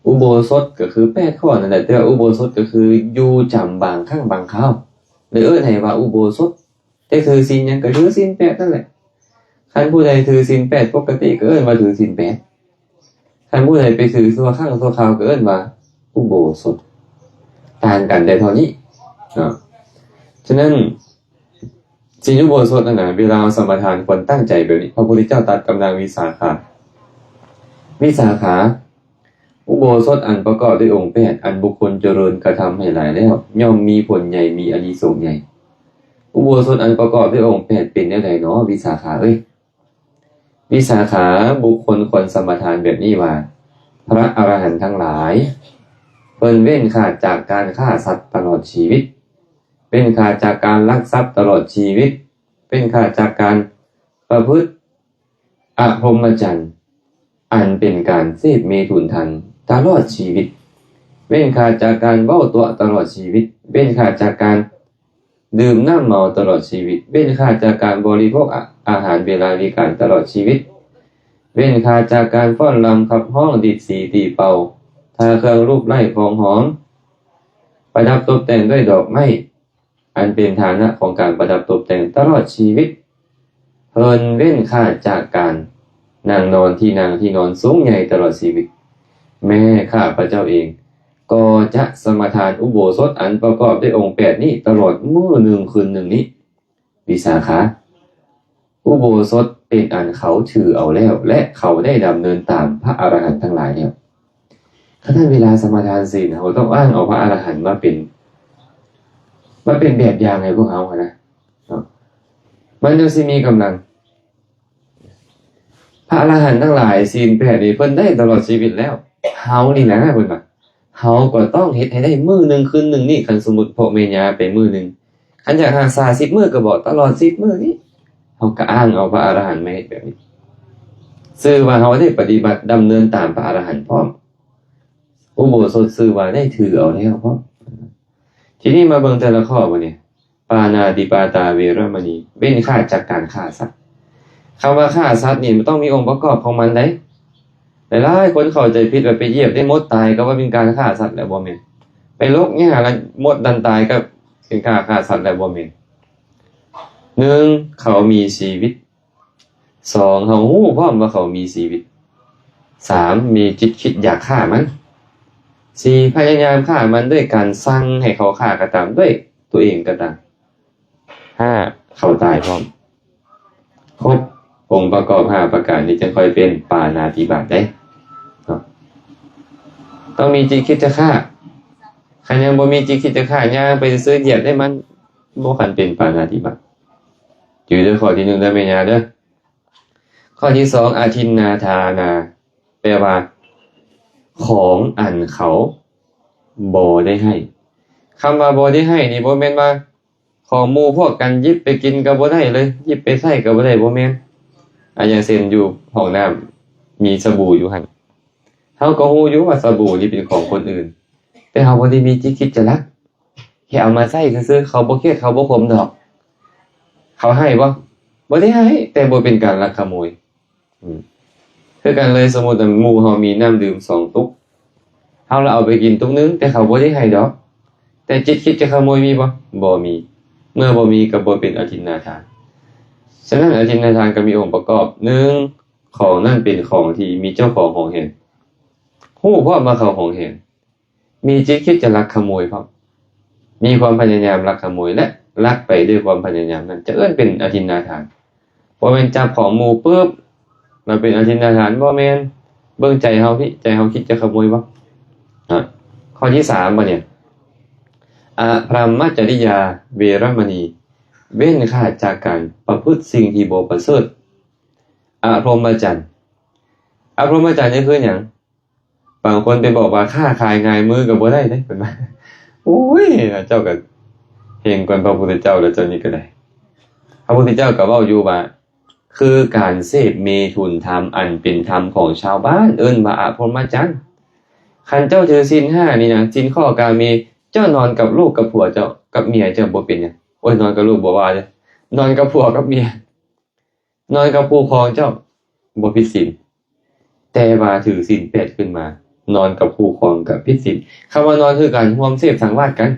ອຸໂບສົດກໍຄືແປດຂໍ້ນັ້ນແຫຼະ ແຕ່ວ່າອຸໂບສົດກໍຄືຢູ່ຈຳບາງຄັ້ງບາງຄາວ ເລີຍເອີ້ນໃຫ້ວ່າອຸໂບສົດ. ແຕ່ຖືສິນຫຍັງກໍຖືສິນແປດນັ້ນແຫຼະ. ຄັນຜູ້ໃດຖືສິນແປດປົກກະຕິກໍເອີ້ນວ່າຖືສິນແປດ. ຄັນຜູ້ໃດໄປຖືຊົ່ວຄັ້ງຊົ່ວຄາວກໍເອີ້ນວ່າອຸໂບສົດ. ຕ່າງກັນແຕ່ເທົ່ານີ້ເນາະ. ສະນັ້ນ ສິນອຸໂບສົດນັ້ນນະ ເວລາເຮົາສະມາທານຄວນຕັ້ງໃຈແບບນີ້. ພະພຸດທະເຈົ້າຕັດກັບນາງວິສາຂາ ວິສາຂາ ອຸໂບສົດອັນປະກອບດ້ວຍອົງແປດ ອັນບຸກຄົນຈະເລີນກະທຳໃຫ້ຫຼາຍແລ້ວ ຍ່ອມມີຜົນໃຫຍ່ ມີອານິສົງໃຫຍ່. ອຸໂບສົດອັນປະກອບດ້ວຍອົງແປດເປັນແນວໃດນໍ ວິສາຂາເອີຍ? ວິສາຂາ ບຸກຄົນຄວນສະມາທານແບບນີ້ວ່າ ພະອະລະຫັນທັງຫຼາຍ ເພິ່ນເວັ້ນຂາດຈາກການຂ້າສັດຕະຫຼອດຊີວິດ, ເວັ້ນຂາດຈາກການລັກຊັບຕະຫຼອດຊີວິດ, ເວັ້ນຂາດຈາກການປະພຶດອະພົມມະຈັນ ອັນເປັນການເສບເມທຸນທັນຕະຫຼອດຊີວິດ, ເວັ້ນຂາດຈາກການເວົ້າຕົວະຕະຫຼອດຊີວິດ, ເວັ້ນຂາດຈາກການດື່ມນ້ຳເມົາຕະຫຼອດຊີວິດ, ເວັ້ນຂາດຈາກການບໍລິໂພກອາ ອາຫານເວລາວິການຕະຫຼອດຊີວິດ, ເວັ້ນຂາດຈາກການຟ້ອນລຳຂັບຮ້ອງ ດີດສີຕີເປົ່າ ທາເຄື່ອງລູບໄລ້ຄອງຫອມ ປະດັບຕົບແຕ່ງດ້ວຍດອກໄມ້ ອັນເປັນຖານະຂອງການປະດັບຕົບແຕ່ງຕະຫຼອດຊີວິດ, ເພິ່ນເວັ້ນຂາດຈາກການນັ່ງນອນທີ່ນັ່ງທີ່ນອນສູງໃຫຍ່ຕະຫຼອດຊີວິດ. ແມ້ຂ້າພະເຈົ້າເອງກໍຈະສະມາທານອຸໂບສົດອັນປະກອບດ້ວຍອົງແປດນີ້ຕະຫຼອດມື້ໜຶ່ງຄືນໜຶ່ງນີ້. ວິສາຂາ ອຸໂບສົດເປັນອັນເຂົາຖືເອົາແລ້ວ ແລະ ເຂົາໄດ້ດຳເນີນຕາມພະອະລະຫັນທັງຫຼາຍແລ້ວ. ຂະນັ້ນເວລາສະມາທານສິນ ເຮົາຕ້ອງອ້າງເອົາພະອະລະຫັນມາເປັນ ມາເປັນແບບຢ່າງໃຫ້ພວກເຮົາຫັ້ນນະເນາະ ມັນຈັ່ງຊິມີກຳລັງ. ພະອະລະຫັນທັງຫຼາຍ ສິນແປດນີ້ເພິ່ນໄດ້ຕະຫຼອດຊີວິດແລ້ວ ເຮົານີ້ນະ ເພິ່ນວ່າ ເຮົາກໍຕ້ອງເຮັດໃຫ້ໄດ້ມື້ໜຶ່ງຄືນໜຶ່ງນີ້. ຄັນສົມມຸດພວກແມ່ຍ່າໄປມື້ໜຶ່ງ ຄັນຢາກຮັກສາສິບມື້ກໍບອກຕະຫຼອດສິບມື້ນີ້ ເຮົາກໍອ້າງເອົາພະອະລະຫັນມາເຮັດແບບນີ້ ຊື່ວ່າເຮົາໄດ້ປະຕິບັດດຳເນີນຕາມພະອະລະຫັນພ້ອມ. ອຸໂບສົດຊື່ວ່າໄດ້ຖືເອົາແລ້ວພ້ອມ. ທີນີ້ມາເບິ່ງແຕ່ລະຂໍ້ບັດນີ້ ປານາຕິປາຕາເວລະມະນີ ເວັ້ນຂາດຈາກການຂ້າສັດ. ຄຳວ່າຂ້າສັດນີ້ມັນຕ້ອງມີອົງປະກອບຂອງມັນໃດ໋. ຫຼາຍໆຄົນເຂົ້າໃຈຜິດວ່າໄປຢຽບໄດ້ມົດຕາຍກໍວ່າເປັນການຂ້າສັດແລ້ວ ບໍ່ແມ່ນ. ໄປຫຼົກຫຍ້າແລ້ວມົດນັ້ນຕາຍກໍເປັນການຂ້າສັດແລ້ວ ບໍ່ແມ່ນ. ໜຶ່ງ ເຂົາມີຊີວິດ. ສອງ ເຮົາຮູ້ພ້ອມວ່າເຂົາມີຊີວິດ. ສາມ ມີຈິດຄິດຢາກຂ້າມັນ. ສີ່ ພະຍາຍາມຂ້າມັນດ້ວຍການສັ່ງໃຫ້ເຂົາຂ້າກໍຕາມ ດ້ວຍຕົວເອງກໍຕາມ. ຫ້າ ເຂົາຕາຍພ້ອມ. ຄົບອົງປະກອບຫ້າປະການນີ້ ຈຶ່ງຄ່ອຍເປັນປານາຕິບາດໄດ້ເນາະ. ຕ້ອງມີຈິດຄິດຈະຂ້າ. ຄັນຍັງບໍ່ມີຈິດຄິດຈະຂ້າ ຍ່າງໄປຊື່ໆ ຢຽບໄດ້ມັນ ບໍ່ຄັນເປັນປານາຕິບາດ. ຈື່ເດີ ຂໍ້ທີໜຶ່ງເດີແມ່ຍ່າເດີ. ຂໍ້ທີສອງ ອະທິນນາທານາ ແປວ່າ ຂອງອັນເຂົາບໍ່ໄດ້ໃຫ້. ຄຳວ່າບໍ່ໄດ້ໃຫ້ນີ້ ບໍ່ແມ່ນວ່າຂອງໝູ່ພວກກັນ ຫຍິບໄປກິນກໍບໍ່ໄດ້ເລີຍ ຫຍິບໄປໃຊ້ກໍບໍ່ໄດ້ ບໍ່ແມ່ນ. ອາ ຢ່າງເຊັ່ນ ຢູ່ຫ້ອງນ້ຳມີສະບູຢູ່ຫັ້ນ ເຮົາກໍຮູ້ຢູ່ວ່າສະບູນີ້ເປັນຂອງຄົນອື່ນ ແຕ່ເຮົາບໍ່ໄດ້ມີຈິດຄິດຈະລັກ ແຄ່ເອົາມາໃຊ້ຊື່ໆ ເຂົາບໍ່ຄຽດ ເຂົາບໍ່ຂົມດອກ. ເຂົາໃຫ້ບໍ່? ບໍ່ໄດ້ໃຫ້ ແຕ່ບໍ່ເປັນການລັກຂະໂມຍ. ອືມ ຄືກັນເລີຍ ສົມມຸດວ່າໝູ່ເຮົາມີນ້ຳດື່ມສອງຕຸກ ເຮົາລະເອົາໄປກິນຕຸກໜຶ່ງ ແຕ່ເຂົາບໍ່ໄດ້ໃຫ້ດອກ ແຕ່ຈິດຄິດຈະຂະໂມຍມີບໍ່? ບໍ່ມີ. ເມື່ອບໍ່ມີກໍບໍ່ເປັນອະທິນນາທານ. ສະນັ້ນອະທິນນາທານກໍມີອົງປະກອບ ໜຶ່ງ ຂອງນັ້ນເປັນຂອງທີ່ມີເຈົ້າຂອງຫວງແຫນ ຮູ້ພ້ອມວ່າເຂົາຫວງແຫນ ມີຈິດຄິດຈະລັກຂະໂມຍພ້ອມ ມີຄວາມພະຍາຍາມລັກຂະໂມຍ ແລະ ລັກໄປດ້ວຍຄວາມພະຍາຍາມນັ້ນ ຈະເອີ້ນເປັນອະທິນນາທານ. ບໍ່ແມ່ນຈັບຂອງໝູ່ປຶບ ລະເປັນອະທິນນາທານ ບໍ່ແມ່ນ. ເບິ່ງໃຈເຮົາພີ້ ໃຈເຮົາຄິດຈະຂະໂມຍບໍ່? ອາ ຂໍ້ທີສາມ ບັດນີ້ ອະພຣຳມະຈະລິຍາເວລະມະນີ ເວັ້ນຂາດຈາກການປະພຶດສິ່ງທີ່ບໍ່ປະເສີດ. ອະພົມມະຈັນ ອະພົມມະຈັນນີ້ຄືຫຍັງ? ບາງຄົນໄປບອກວ່າຄ້າຂາຍຫງາຍມືກໍບໍ່ໄດ້ເດ້ ເພິ່ນວ່າ. ໂອ້ຍ ເຈົ້າກໍເກັ່ງກວ່າພະພຸດທະເຈົ້າແລ້ວ ເຈົ້ານີ້ກໍໄດ້. ພະພຸດທະເຈົ້າກໍເວົ້າຢູ່ວ່າ ຄືການເສບເມຖຸນທຳອັນເປັນທຳຂອງຊາວບ້ານ ເອີ້ນວ່າອະພົມມະຈັນ. ຄັນເຈົ້າຖືສິນຫ້ານີ້ນະ ສິນຂໍ້ກາເມ ເຈົ້ານອນກັບລູກກັບຜົວເຈົ້າ ກັບເມຍເຈົ້າບໍ່ເປັນຫຍັງ. ໂອ້ຍ ນອນກັບລູກບໍ່ວ່າເດ້, ນອນກັບຜົວກັບເມຍ, ນອນກັບຄູ່ຄອງເຈົ້າບໍ່ຜິດສິນ. ແຕ່ວ່າຖືສິນແປດຂຶ້ນມາ, ນອນກັບຄູ່ຄອງກໍຜິດສິນ. ຄຳວ່ານອນຄືການຮ່ວມເສບສັງວາດກັນ.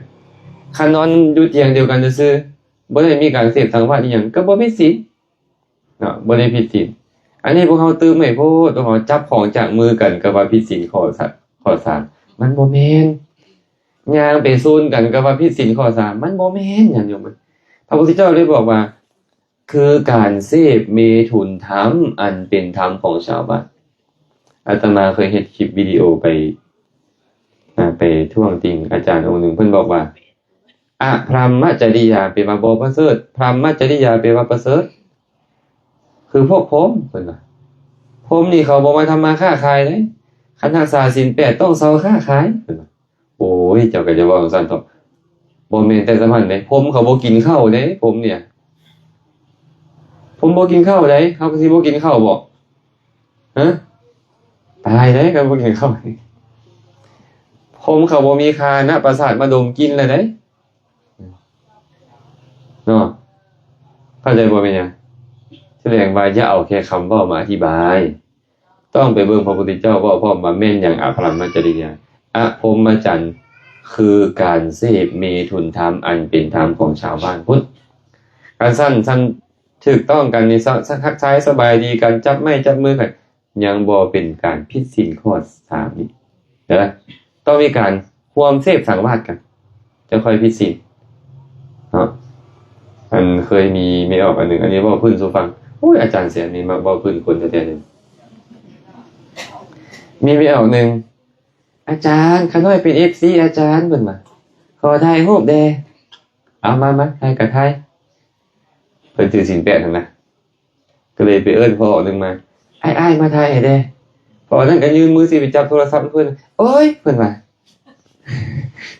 ຄັນນອນຢູ່ຕຽງດຽວກັນຊື່ໆ, ບໍ່ໄດ້ມີການເສບສັງວາດອີ່ຫຍັງ, ກໍບໍ່ຜິດສິນ. ເນາະ ບໍ່ໄດ້ຜິດສິນ. ອັນນີ້ພວກເຮົາຕື່ມໄວ້ໂພດ, ພວກເຮົາຈັບຂອງຈາກມືກັນກໍວ່າຜິດສິນຂໍ້ສາມ, ຂໍ້ສາມ. ມັນບໍ່ແມ່ນ. ຍ່າງໄປຊູນກັນກໍວ່າຜິດສິນຂໍ້ສາມ. ມັນບໍ່ແມ່ນ, ຍາດໂຍມ. ພະພຸດທະເຈົ້າໄດ້ບອກວ່າ ຄືການເສບເມຖຸນທຳອັນເປັນທຳຂອງຊາວບ້ານ. ອາດຕະມາເຄີຍເຮັດຄລິບວິດີໂອໄປ, ນະ, ໄປທ້ວງຕິງອາຈານອົງໜຶ່ງ, ເພິ່ນບອກວ່າ ອະພຣຳມະຈະລິຍາແປວ່າບໍ່ປະເສີດ, ພຣຳມະຈະລິຍາແປວ່າປະເສີດ. ຄືພວກພົມ ເພິ່ນວ່າ, ພົມນີ້ເຂົາບໍ່ມາທຳມາຄ້າຂາຍເດ້, ຄັນຮັກສາສິນແປດຕ້ອງເຊົາຄ້າຂາຍ ເພິ່ນວ່າ. ໂອ້ຍ ເຈົ້າກໍຢ່າເວົ້າຈັ່ງຊັ້ນເຖາະ, ບໍ່ແມ່ນແຕ່ສ່ຳນັ້ນເດ້, ພົມເຂົາບໍ່ກິນເຂົ້າເດ້, ພົມເນຍ ພົມບໍ່ກິນເຂົ້າເດ້, ເຮົາກໍຊິບໍ່ກິນເຂົ້າບໍ? ຮະ? ຕາຍເດ້ ຄັນບໍ່ກິນເຂົ້າ. ພົມເຂົາບໍ່ມີຄານະປະສາດມາດົມກິ່ນແລ້ວເດ້ ເນາະ. ເຂົ້າໃຈບໍ່ແມ່ນຫຍັງ? ສະແດງວ່າຢ່າເອົາແຄ່ຄຳເວົ້າມາອະທິບາຍ, ຕ້ອງໄປເບິ່ງພະພຸດທະເຈົ້າເວົ້າພ້ອມວ່າແມ່ນຫຍັງອະພຣຳມະຈະລິຍາ. ອະພົມມະຈັນ ຄືການເສບເມຕຸນທຳອັນເປັນທຳຂອງຊາວບ້ານພຸ້ນ. ຄັນຊັ້ນ ຊັ້ນຖືກຕ້ອງກັນນີ້ ສະ ສະ ທັກທາຍສະບາຍດີກັນ, ຈັບໄມ້ຈັບມືກັນ, ຍັງບໍ່ເປັນການຜິດສິນຂໍ້ສາມນີ້ເດີ. ຕ້ອງມີການຮ່ວມເສບສັງວາດກັນ ຈັ່ງຄ່ອຍຜິດສິນເນາະ. ອັນເຄີຍມີແມ່ອອກອັນໜຶ່ງ, ອັນນີ້ເວົ້າພື້ນສູ່ຟັງ. ໂອ້ຍ ອາຈານແສນນີ້ມັກເວົ້າພື້ນຄົນແທ້ໆເລີຍ. ມີແມ່ອອກໜຶ່ງ, ອາຈານ, ຂ້ານ້ອຍເປັນເອັຟຊີອາຈານ, ເພິ່ນວ່າ, ຂໍຖ່າຍຮູບແດ່. ເອົາ ມາ ມາ, ຖ່າຍກໍຖ່າຍ. ເພິ່ນຖືສິນແປດຫັ້ນນະ. ກໍເລີຍໄປເອີ້ນພໍ່ໜຶ່ງມາ, ອ້າຍໆ ມາຖ່າຍໃຫ້ແດ່. ພໍ່ນັ້ນກໍຍື່ນມືຊິໄປຈັບໂທລະສັບເພິ່ນ. ໂອ້ຍ ເພິ່ນວ່າ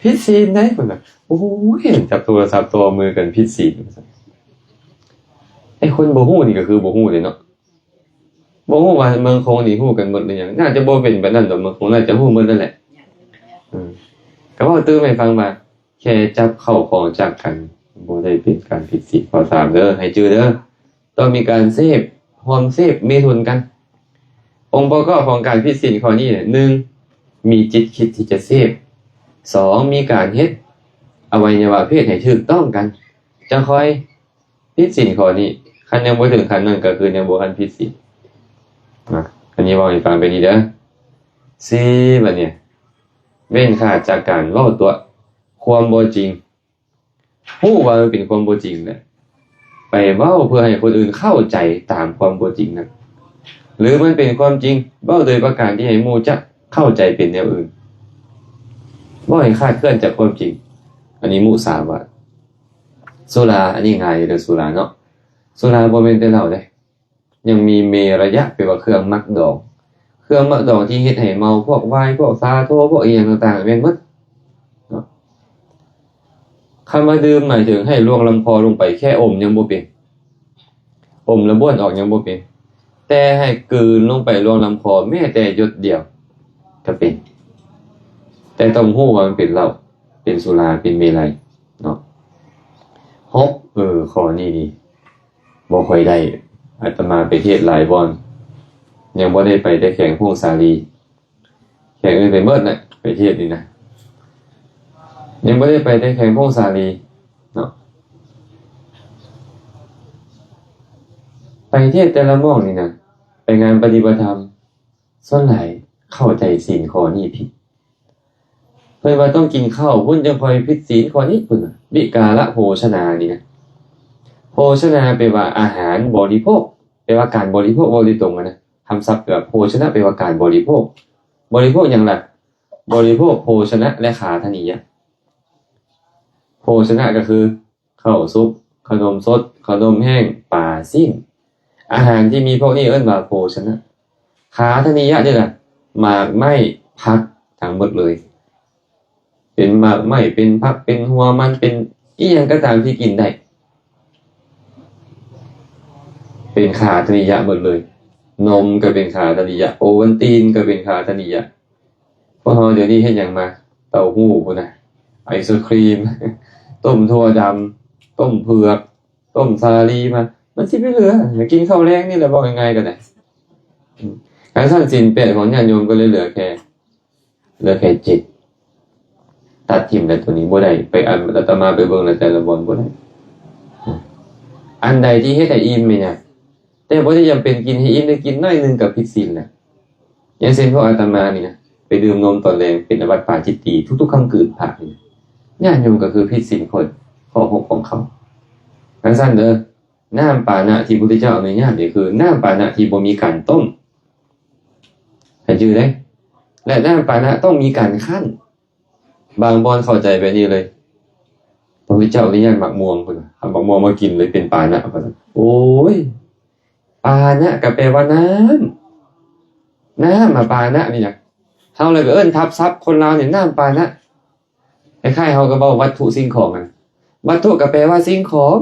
ຜິດສິນໄດ໋ ເພິ່ນວ່າ. ໂອ້ຍ ຈັບໂທລະສັບຕໍ່ມືກັນຜິດສິນ. ໄອ້ຄົນບໍ່ຮູ້ນີ້ກໍຄືບໍ່ຮູ້ເດ້ເນາະ, ບໍ່ຮູ້ວ່າເມືອງຄົງນີ້ຮູ້ກັນໝົດຫຼືຍັງ. ໜ້າຈະບໍ່ເປັນແບບນັ້ນດອກ, ເມືອງຄົງໜ້າຈະຮູ້ໝົດນັ້ນແຫຼະ. ເອີ ກໍເວົ້າຕື່ມໃຫ້ຟັງວ່າ ແຄ່ຈັບເຂົ້າຂອງຈາກກັນ ບໍ່ໄດ້ເປັນການຜິດສິນຂໍ້ສາມເດີ, ໃຫ້ຈື່ເດີ. ຕ້ອງມີການເສບ, ຮ່ວມເສບເມຖຸນກັນ. ອົງປະກອບຂອງການຜິດສິນຂໍ້ນີ້ ໜຶ່ງ ມີຈິດຄິດທີ່ຈະເສບ, ສອງ ມີການເຮັດອະໄວຍະວະເພດໃຫ້ຖືກຕ້ອງກັນ ຈັ່ງຄ່ອຍຜິດສິນຂໍ້ນີ້. ຄັນຍັງບໍ່ເຖິງຂັ້ນນັ້ນ ກໍຄືຍັງບໍ່ທັນຜິດສິນນະ. ອັນນີ້ເວົ້າໃຫ້ຟັງແບບນີ້ເດີ. ສີ່ ບັດນີ້ ເວັ້ນຂາດຈາກການເວົ້າຕົວະ, ຄວາມບໍ່ຈິງ. ຮູ້ວ່າມັນເປັນຄວາມບໍ່ຈິງແຫຼະ, ໄປເວົ້າເພື່ອໃຫ້ຄົນອື່ນເຂົ້າໃຈຕາມຄວາມບໍ່ຈິງນັ້ນ, ຫຼື ມັນເປັນຄວາມຈິງ, ເວົ້າໂດຍປະການທີ່ໃຫ້ໝູ່ຈະເຂົ້າໃຈເປັນແນວອື່ນ, ເວົ້າໃຫ້ຄາດເຄື່ອນຈາກຄວາມຈິງ. ອັນນີ້ມຸສາວາດ. ສຸລາ, ອັນນີ້ງ່າຍເດີ, ສຸລາເນາະ. ສຸລາບໍ່ແມ່ນແຕ່ເຫຼົ້າເດ້. ຍັງມີເມຣະຍະ ແປວ່າເຄື່ອງໝັກດອງ, ເຄື່ອງໝັກດອງທີ່ເຮັດໃຫ້ເມົາ, ພວກວາຍ, ພວກຊາໂທ, ພວກອີ່ຫຍັງຕ່າງໆ ແມ່ນໝົດເນາະ. ຄຳວ່າດື່ມ ໝາຍເຖິງໃຫ້ລ່ວງລຳຄໍລົງໄປ, ແຄ່ອົມຍັງບໍ່ເປັນ, ອົມແລ້ວບ້ວນອອກຍັງບໍ່ເປັນ, ແຕ່ໃຫ້ກືນລົງໄປລ່ວງລຳຄໍແມ້ແຕ່ຢົດດຽວກໍເປັນ, ແຕ່ຕ້ອງຮູ້ວ່າມັນເປັນເຫຼົ້າ, ເປັນສຸລາ, ເປັນເມໄລເນາະ. ຫົກ ເອີ ຂໍ້ນີ້ນີ້ ບໍ່ຄ່ອຍໄດ້, ອາດຕະມາໄປເທດຫຼາຍບ່ອນ, ຍັງບໍ່ໄດ້ໄປແຕ່ແຂວງຜົ້ງສາລີ, ແຂວງອື່ນໄປເໝິດນະ, ໄປເທດນີ້ນະ, ຍັງບໍ່ໄດ້ໄປແຕ່ແຂວງຜົ້ງສາລີເນາະ. ໄປເທດແຕ່ລະໝ່ອງນີ້ນະ, ໄປງານປະຕິບັດທຳ, ສ່ວນຫຼາຍເຂົ້າໃຈສິນຂໍ້ນີ້ຜິດ. ເພິ່ນວ່າຕ້ອງກິນເຂົ້າພຸ້ນຈັ່ງຄ່ອຍຜິດສິນຂໍ້ນີ້ພຸ້ນນະ, ວິກາລະໂພຊະນານີ້ນະ. ໂພຊະນາແປວ່າອາຫານບໍລິໂພກ, ແປວ່າການບໍລິໂພກເວົ້າໂດຍຕົງຫັ້ນນະ. ຄຳສັບແປວ່າໂພຊະນະ ແປວ່າການບໍລິໂພກ. ບໍລິໂພກຫຍັງລະ? ບໍລິໂພກໂພຊະນະ ແລະ ຂາທະນີຍະ. ໂພຊະນະກໍຄື ເຂົ້າສຸກ, ຂະໜົມສົດ, ຂະໜົມແຫ້ງ, ປາ, ຊີ້ນ. ອາຫານທີ່ມີພວກນີ້ເອີ້ນວ່າໂພຊະນະ. ຂາທະນີຍະນີ້ລະ ໝາກໄມ້, ຜັກ ທັງໝົດເລີຍ. ເປັນໝາກໄມ້, ເປັນຜັກ, ເປັນຫົວມັນ, ເປັນອີ່ຫຍັງກໍຕາມທີ່ກິນໄດ້ ເປັນຂາທະນີຍະໝົດເລີຍ. ນົມກໍເປັນຂາທະນີຍະ, ໂອວັນຕີນກໍເປັນຂາທະນີຍະ. ພວກເຮົາດຽວນີ້ເຮັດຫຍັງມາ? ເຕົ້າຫູ້ພຸ້ນນະ, ໄອສະຄຣີມ, ຕົ້ມຖົ່ວດຳ ຕົ້ມເຜືອກ ຕົ້ມສາລີມາ ມັນຊິໄປເຫຼືອ ໃຫ້ກິນເຂົ້າແລງນີ້ແຫຼະ ເວົ້າງ່າຍໆກໍໄດ້. ອືມ ຄັນຊັ້ນສິນແປດຂອງຍາດໂຍມກໍເລີຍເຫຼືອແຄ່ ເຫຼືອແຄ່ເຈັດ ຕັດຖິ້ມແລ້ວ ໂຕນີ້ບໍ່ໄດ້ ໄປ ອາ ອາດຕະມາໄປເບິ່ງແລ້ວ ແຕ່ລະບ່ອນບໍ່ໄດ້. ອັນໃດທີ່ເຮັດໃຫ້ອີ່ມແມ່ນຫຍັງ? ແຕ່ບໍ່ໄດ້ຈຳເປັນກິນໃຫ້ອີ່ມ ໄດ້ກິນໜ້ອຍໜຶ່ງກໍຜິດສິນແລ້ວ. ຢ່າງເຊັ່ນພວກອາດຕະມານີ້ນະ ໄປດື່ມນົມຕອນແລງ ເປັນອາບັດປາຈິດຕີ ທຸກໆຄ່ຳຄືນພະນີ້ນະ ຍາດໂຍມກໍຄືຜິດສິນຂໍ້ ຂໍ້ຫົກຂອງເຂົາ. ຈັ່ງຊັ້ນເດີ ນ້ຳປານະທີ່ພຸດທະເຈົ້າອະນຸຍາດນີ້ ຄືນ້ຳປານະທີ່ບໍ່ມີການຕົ້ມ ໃຫ້ຈື່ເດ້. ແລະ ນ້ຳປານະຕ້ອງມີການຄັ້ນ. ບາງບ່ອນເຂົ້າໃຈແບບນີ້ເລີຍ ພະພຸດທະເຈົ້າອະນຸຍາດໝາກມ່ວງພຸ້ນນະ ເອົາໝາກມ່ວງມາກິນເລີຍເປັນປານະ. ໂອ້ຍ ປານະກໍແປວ່ານ້ຳ ນ້ຳ ອາ ປານະນີ້ນະ ເຮົາເລີຍໄປເອີ້ນທັບສັບຄົນລາວນີ້ ນ້ຳປານະ. ຄ້າຍໆເຮົາກໍເວົ້າວັດຖຸສິ່ງຂອງນັ້ນ ວັດຖຸກໍແປວ່າສິ່ງຂອງ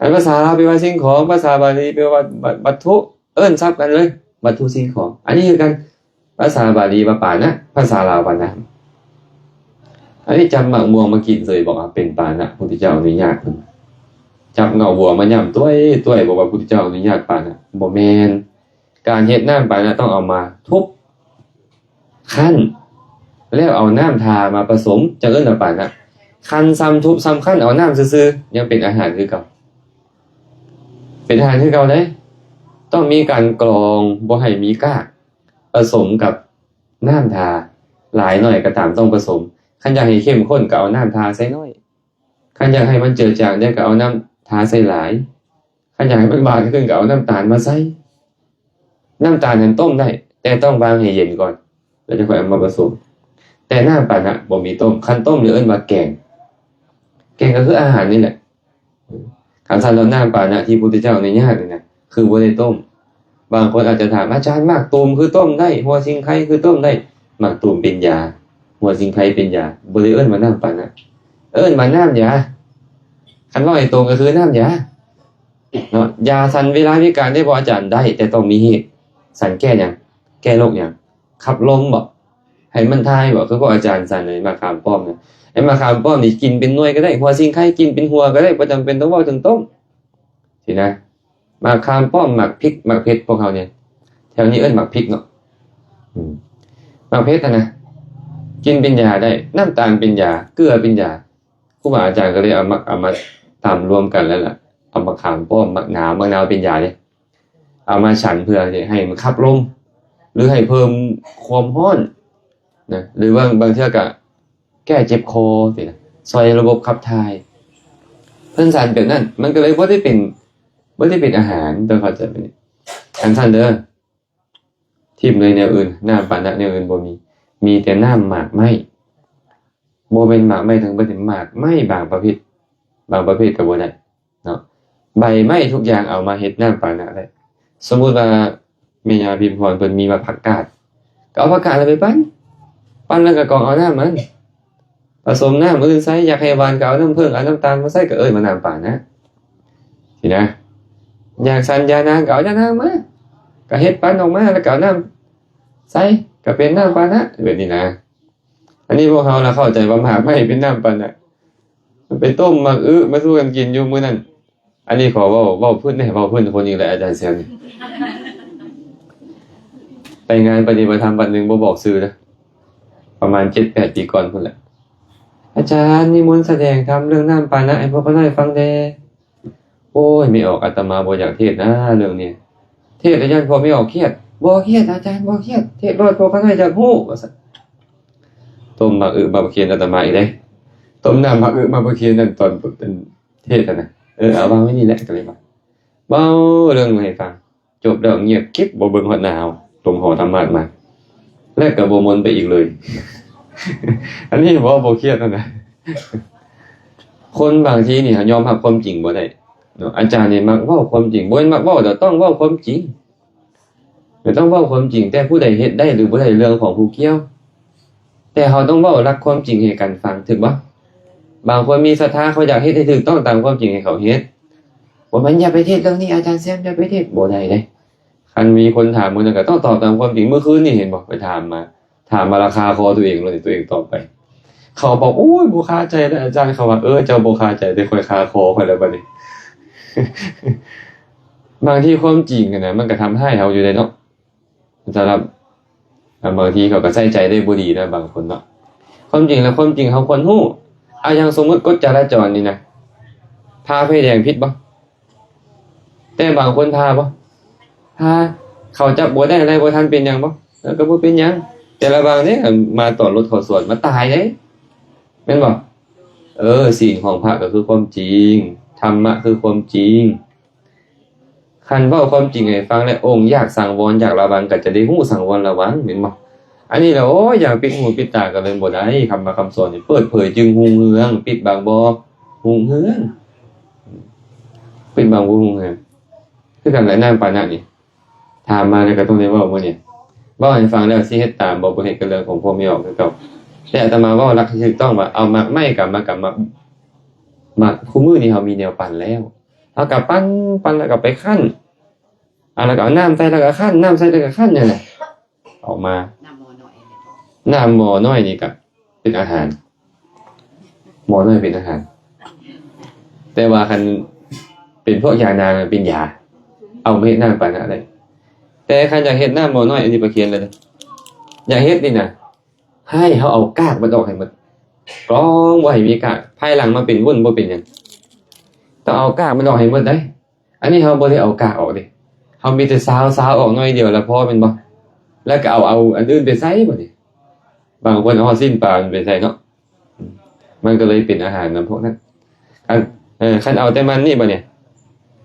ອັນພາສາລາວແປວ່າສິ່ງຂອງ ພາສາບາລີແປວ່າ ວັດ ວັດ ວັດຖຸ ເອີ້ນສັບກັນເລີຍ ວັດຖຸສິ່ງຂອງ. ອັນນີ້ຄືກັນ ພາສາບາລີວ່າປານະ ພາສາລາວວ່ານ້ຳ. ອັນນີ້ຈັບໝາກມ່ວງມາກິນເສີຍ ບອກວ່າເປັນປານະ ພຸດທະເຈົ້າອະນຸຍາດ. ຈັບເຫງົ້າບົວມາຫຍ້ຳຕ້ວຍໆ ບອກວ່າພຸດທະເຈົ້າອະນຸຍາດປານະ. ບໍ່ແມ່ນ. ການເຮັດນ້ຳປານະຕ້ອງເອົາມາທຸບ ຄັ້ນ ແລ້ວເອົານ້ຳທາມາປະສົມ ຈັ່ງເອີ້ນວ່າປານະ. ຄັ້ນຊຳທຸບຊຳຄັ້ນເອົານ້ຳຊື່ໆ ຍັງເປັນອາຫານຄືເກົ່າ ເປັນອາຫານຄືເກົ່າເດ້. ຕ້ອງມີການກລອງ ບໍ່ໃຫ້ມີກ້າງ ປະສົມກັບນ້ຳທາ ຫຼາຍໜ້ອຍກໍຕາມຕ້ອງປະສົມ. ຄັນຢາກໃຫ້ເຂັ້ມຂຸ້ນກໍເອົານ້ຳທາໃສ່ໜ້ອຍ ຄັນຢາກໃຫ້ມັນເຈືອຈາງໄດ້ກໍເອົານ້ຳທາໃສ່ຫຼາຍ ຄັນຢາກໃຫ້ມັນຫວານຂຶ້ນກໍເອົານ້ຳຕານມາໃສ່. ນ້ຳຕານຫັ້ນຕົ້ມໄດ້ ແຕ່ຕ້ອງວາງໃຫ້ເຢັນກ່ອນ ແລ້ວຈະຄ່ອຍເອົາມາປະສົມ. ແຕ່ນ້ຳປານະບໍ່ມີຕົ້ມ ຄັນຕົ້ມນີ້ເອີ້ນວ່າແກງ ແກງກໍຄືອາຫານນີ້ແຫຼະ. ຄັນຊັ້ນແລ້ວນ້ຳປານະທີ່ພຸດທະເຈົ້າອະນຸຍາດນີ້ນະ ຄືບໍ່ໄດ້ຕົ້ມ. ບາງຄົນອາດຈະຖາມ ອາຈານ ໝາກຕູມຄືຕົ້ມໄດ້ ຫົວສິງໄຄຄືຕົ້ມໄດ້? ໝາກຕູມເປັນຢາ ຫົວສິງໄຄເປັນຢາ ບໍ່ໄດ້ເອີ້ນວ່ານ້ຳປານະ ເອີ້ນວ່ານ້ຳຢາ. ຄັນເວົ້າໃຫ້ຕົງກໍຄືນ້ຳຢາເນາະ ຢາສັນເວລາພິການໄດ້ບໍ່ອາຈານ? ໄດ້ ແຕ່ຕ້ອງມີເຫດ. ສັນແກ້ຫຍັງ? ແກ້ໂລກຫຍັງ? ຂັບລົມບໍ? ໃຫ້ມັນຖ່າຍບໍ? ຄືພວກອາຈານສັນ ໄອ້ໝາກຂາມປ້ອມນະ ໄອ້ໝາກຂາມປ້ອມນີ້ກິນເປັນໜ່ວຍກໍໄດ້ ຫົວສິງໄຄກິນເປັນຫົວກໍໄດ້ ບໍ່ຈຳເປັນຕ້ອງເວົ້າເຖິງຕົ້ນຊີ້ນະ. ໝາກຂາມປ້ອມ ໝາກພິກ ໝາກເຜັດ ພວກເຮົານີ້ ແຖວນີ້ເອີ້ນໝາກພິກເນາະ. ອືມ ໝາກເຜັດຫັ້ນນະ ກິນເປັນຢາໄດ້ ນ້ຳຕານເປັນຢາ ເກືອເປັນຢາ. ຄູບາອາຈານກໍເລີຍເອົາມາ ເອົາມາຕຳລວມກັນແລ້ວລະ ເອົາໝາກຂາມປ້ອມ ໝາກນາວ ໝາກນາວເປັນຢາເດ້ ເອົາມາສັນເພື່ອຊິໃຫ້ມັນຂັບລົມ ຫຼືໃຫ້ເພີ່ມຄວາມຮ້ອນນະ ຫຼືບາງ ບາງເທື່ອກະແກ້ເຈັບຄໍຊີ້ນະ ຊ່ອຍລະບົບຂັບຖ່າຍ. ເພິ່ນສັນແບບນັ້ນ ມັນກໍເລີຍບໍ່ໄດ້ເປັນ ບໍ່ໄດ້ເປັນອາຫານ ຕ້ອງເຂົ້າໃຈແບບນີ້. ຄັນຊັ້ນເດີ ຖິ້ມເລີຍແນວອື່ນ ນ້ຳປານະແນວອື່ນບໍ່ມີ ມີແຕ່ນ້ຳໝາກໄມ້. ບໍ່ແມ່ນໝາກໄມ້ທັງເບິດ ໝາກໄມ້ບາງປະເພດ ບາງປະເພດກໍບໍ່ໄດ້ເນາະ. ໃບໄມ້ທຸກຢ່າງເອົາມາເຮັດນ້ຳປານະໄດ້. ສົມມຸດວ່າແມ່ຍ່າພິມພອນເພິ່ນມີໝາກຜັກກາດ ກໍເອົາຜັກກາດນັ້ນໄປປັ່ນ ປັ່ນແລ້ວກໍກອງເອົານ້ຳມັນ ປະສົມນ້ຳອື່ນໃສ່ ຢາກໃຫ້ຫວານກໍເອົານ້ຳເຜິ້ງ ເອົານ້ຳຕານມາໃສ່ ກໍເອີ້ນວ່ານ້ຳປານະຊີ້ນະ. ຢາກສັນຢານາງກໍເອົາຢານາງມາ ກໍເຮັດປັ່ນອອກມາ ແລ້ວກໍເອົານ້ຳໃສ່ ກໍເປັນນ້ຳປານະ ແບບນີ້ນະ. ອັນນີ້ພວກເຮົາລະເຂົ້າໃຈວ່າໝາກໄມ້ເປັນນ້ຳປານະ ໄປຕົ້ມໝາກອຶມາສູ່ກັນກິນຢູ່ມື້ນັ້ນ. ອັນນີ້ຂໍເວົ້າ ເວົ້າພື້ນແດ່ ເວົ້າພື້ນຄົນອີກແລ້ວ ອາຈານແຊມນີ້ ໄປງານປະຕິບັດທຳວັດໜຶ່ງ ບໍ່ບອກຊື່ເດີ ປະມານເຈັດແປດປີກ່ອນພຸ້ນແຫຼະ. ອາຈານ ນິມົນສະແດງທຳເລື່ອງນ້ຳປານະໃຫ້ພວກຂ້ານ້ອຍຟັງແດ່. ໂອ້ຍ ແມ່ອອກ ອາດຕະມາບໍ່ຢາກເທດນາເລື່ອງນີ້ ເທດແລ້ວຢ້ານພວກແມ່ອອກຄຽດ. ບໍ່ຄຽດອາຈານ ບໍ່ຄຽດ ເທດໂລດ ພວກຂ້ານ້ອຍຢາກຮູ້ ວ່າຊັ້ນ. ຕົ້ມໝາກອຶໝາກປາຄຽນອາດຕະມາອີກເດ້ ຕົ້ມນ້ຳໝາກອຶໝາກປາຄຽນນັ້ນ ຕອນເທດຫັ້ນນະ. ເອີ ເອົາວາງໄວ້ນີ້ແຫຼະ ກໍເລີຍວ່າ ເວົ້າເລື່ອງໃຫ້ຟັງ ຈົບແລ້ວງຽບກິບ ບໍ່ເບິ່ງຮອດໜ້າເຮົາ ລົງຫໍທຳມາດມາ ແລ້ວກໍບໍ່ມົນໄປອີກເລີຍ. ອັນນີ້ເວົ້າບໍ່ຄຽດຫັ້ນນະ. ຄົນບາງທີນີ້ຍອມຮັບຄວາມຈິງບໍ່ໄດ້ເນາະ. ອາຈານນີ້ມັກເວົ້າຄວາມຈິງ ບໍ່ແມ່ນມັກເວົ້າດອກ ຕ້ອງເວົ້າຄວາມຈິງ ແມ່ນຕ້ອງເວົ້າຄວາມຈິງ. ແຕ່ຜູ້ໃດເຮັດໄດ້ ຫຼື ບໍ່ໄດ້ ເລື່ອງຂອງຜູ້ກ່ຽວ ແຕ່ເຮົາຕ້ອງເວົ້າຫຼັກຄວາມຈິງໃຫ້ກັນຟັງ ຖືກບໍ່? ບາງຄົນມີສັດທາ ເຂົາຢາກເຮັດໃຫ້ຖືກຕ້ອງຕາມຄວາມຈິງ ໃຫ້ເຂົາເຮັດ. ບໍ່ແມ່ນ ຢ່າໄປເທດເລື່ອງນີ້ ອາຈານແຊມ ຢ່າໄປເທດ ບໍ່ໄດ້ເດ້. ຄັນມີຄົນຖາມມື້ນັ້ນ ກໍຕ້ອງຕອບຕາມຄວາມຈິງ. ມື້ຄືນນີ້ເຫັນບໍ່ ໄປຖາມມາ ຖາມມາລະຄາຄໍຕົວເອງໂລດ ຕົວເອງຕອບໄປ. ເຂົາບອກ ໂອ້ຍ ບໍ່ຄາໃຈເດ້ອາຈານ. ເຂົາວ່າ ເອີ ເຈົ້າບໍ່ຄາໃຈ ແຕ່ຂ້ອຍຄາຄໍຂ້ອຍແລ້ວບັດນີ້. ບາງທີຄວາມຈິງຫັ້ນນະ ມັນກໍທຳຮ້າຍເຮົາຢູ່ເດ້ເນາະ. ສຳລັບ ບາງທີເຂົາກໍໃສ່ໃຈໄດ້ບໍ່ດີນະ ບາງຄົນເນາະ. ຄວາມຈິງແລ້ວ ຄວາມຈິງເຮົາຄວນຮູ້. ອາ ຢ່າງສົມມຸດກົດຈະລາຈອນນີ້ນະ ຜ່າໄຟແດງຜິດບໍ່? ແຕ່ບາງຄົນຜ່າບໍ່? ຜ່າ. ເຂົາຈັບບໍ່ໄດ້ ໄລ່ບໍ່ທັນ ເປັນຫຍັງບໍ່? ເອີ ກໍບໍ່ເປັນຫຍັງ. ແຕ່ລະບາງເດ້ ມາຕອນລົດເຂົ້າສວນ ມາຕາຍເດ້ ແມ່ນບໍ່? ເອີ ສິນຂອງພະກໍຄືຄວາມຈິງ, ທຳມະຄືຄວາມຈິງ. ຄັນເວົ້າຄວາມຈິງໃຫ້ຟັງແລ້ວ ອົງຢາກສັງວອນ ຢາກລະວັງ ກໍຈະໄດ້ຮູ້ສັງວອນລະວັງ ແມ່ນບໍ່? ອັນນີ້ລະ ໂອ້ຍ ຢາກປິດຫູປິດຕາກໍເລີຍບໍ່ໄດ້. ທຳມະຄຳສອນນີ້ເປີດເຜີຍຈຶ່ງຮຸ່ງເຮືອງ, ປິດບັງບໍ່ຮຸ່ງເຮືອງ, ປິດບັງບໍ່ຮຸ່ງເຮືອງ. ຄືກັນແຫຼະ ນ້ຳປານະນີ້ ຖາມມາແລ້ວກໍຕ້ອງໄດ້ເວົ້າມື້ນີ້. ເວົ້າໃຫ້ຟັງແລ້ວຊິເຮັດຕາມບໍ່ ບໍ່ເຮັດກໍເລື່ອງຂອງພວກແມ່ອອກຄືເກົ່າ. ແຕ່ອາດຕະມາເວົ້າຫຼັກທີ່ຖືກຕ້ອງວ່າ ເອົາໝາກໄມ້ກັບໝາກ ກັບໝາກ ໝາກ ຄູ່ມື້ນີ້ເຮົາມີແນວປັ່ນແລ້ວ ເຮົາກໍປັ່ນ ປັ່ນແລ້ວກໍໄປຄັ້ນ ອ່າ ແລ້ວກໍເອົານ້ຳໃສ່ ແລ້ວກໍຄັ້ນ ນ້ຳໃສ່ ແລ້ວກໍຄັ້ນ ນັ້ນແຫຼະ ອອກມາ. ນ້ຳໝໍ້ນ້ອຍ ນ້ຳໝໍ້ນ້ອຍນີ້ກໍເປັນອາຫານ, ໝໍ້ນ້ອຍເປັນອາຫານ. ແຕ່ວ່າຄັນເປັນພວກຢານາງເປັນຢາ ເອົາມາເຮັດນ້ຳປານະໄດ້. ແຕ່ຄັນຢາກເຮັດນ້ຳໝໍ້ນ້ອຍ ອັນນີ້ປະຄຽນເລີຍ ຢາກເຮັດນີ້ນະ ໃຫ້ເຮົາເອົາກາກມັນອອກໃຫ້ໝົດ, ກອງບໍ່ໃຫ້ມີກາກ. ພາຍຫຼັງມາເປັນວຸ້ນບໍ່ເປັນຫຍັງ, ຕ້ອງເອົາກາກມັນອອກໃຫ້ໝົດໄດ໋. ອັນນີ້ເຮົາບໍ່ໄດ້ເອົາກາກອອກເດ້, ເຮົາມີແຕ່ຊາວ ຊາວອອກໜ້ອຍດຽວລະພໍແມ່ນບໍ່? ແລ້ວກໍເອົາ ເອົາອັນອື່ນໄປໃສ່ບັດນີ້. ບາງຄົນເອົາຮອດຊີ້ນປາມັນໄປໃສ່ເນາະ, ມັນກໍເລີຍເປັນອາຫານນຳພວກນັ້ນ. ຄັນ ເອີ ຄັນເອົາແຕ່ມັນນີ້ບັດນີ້,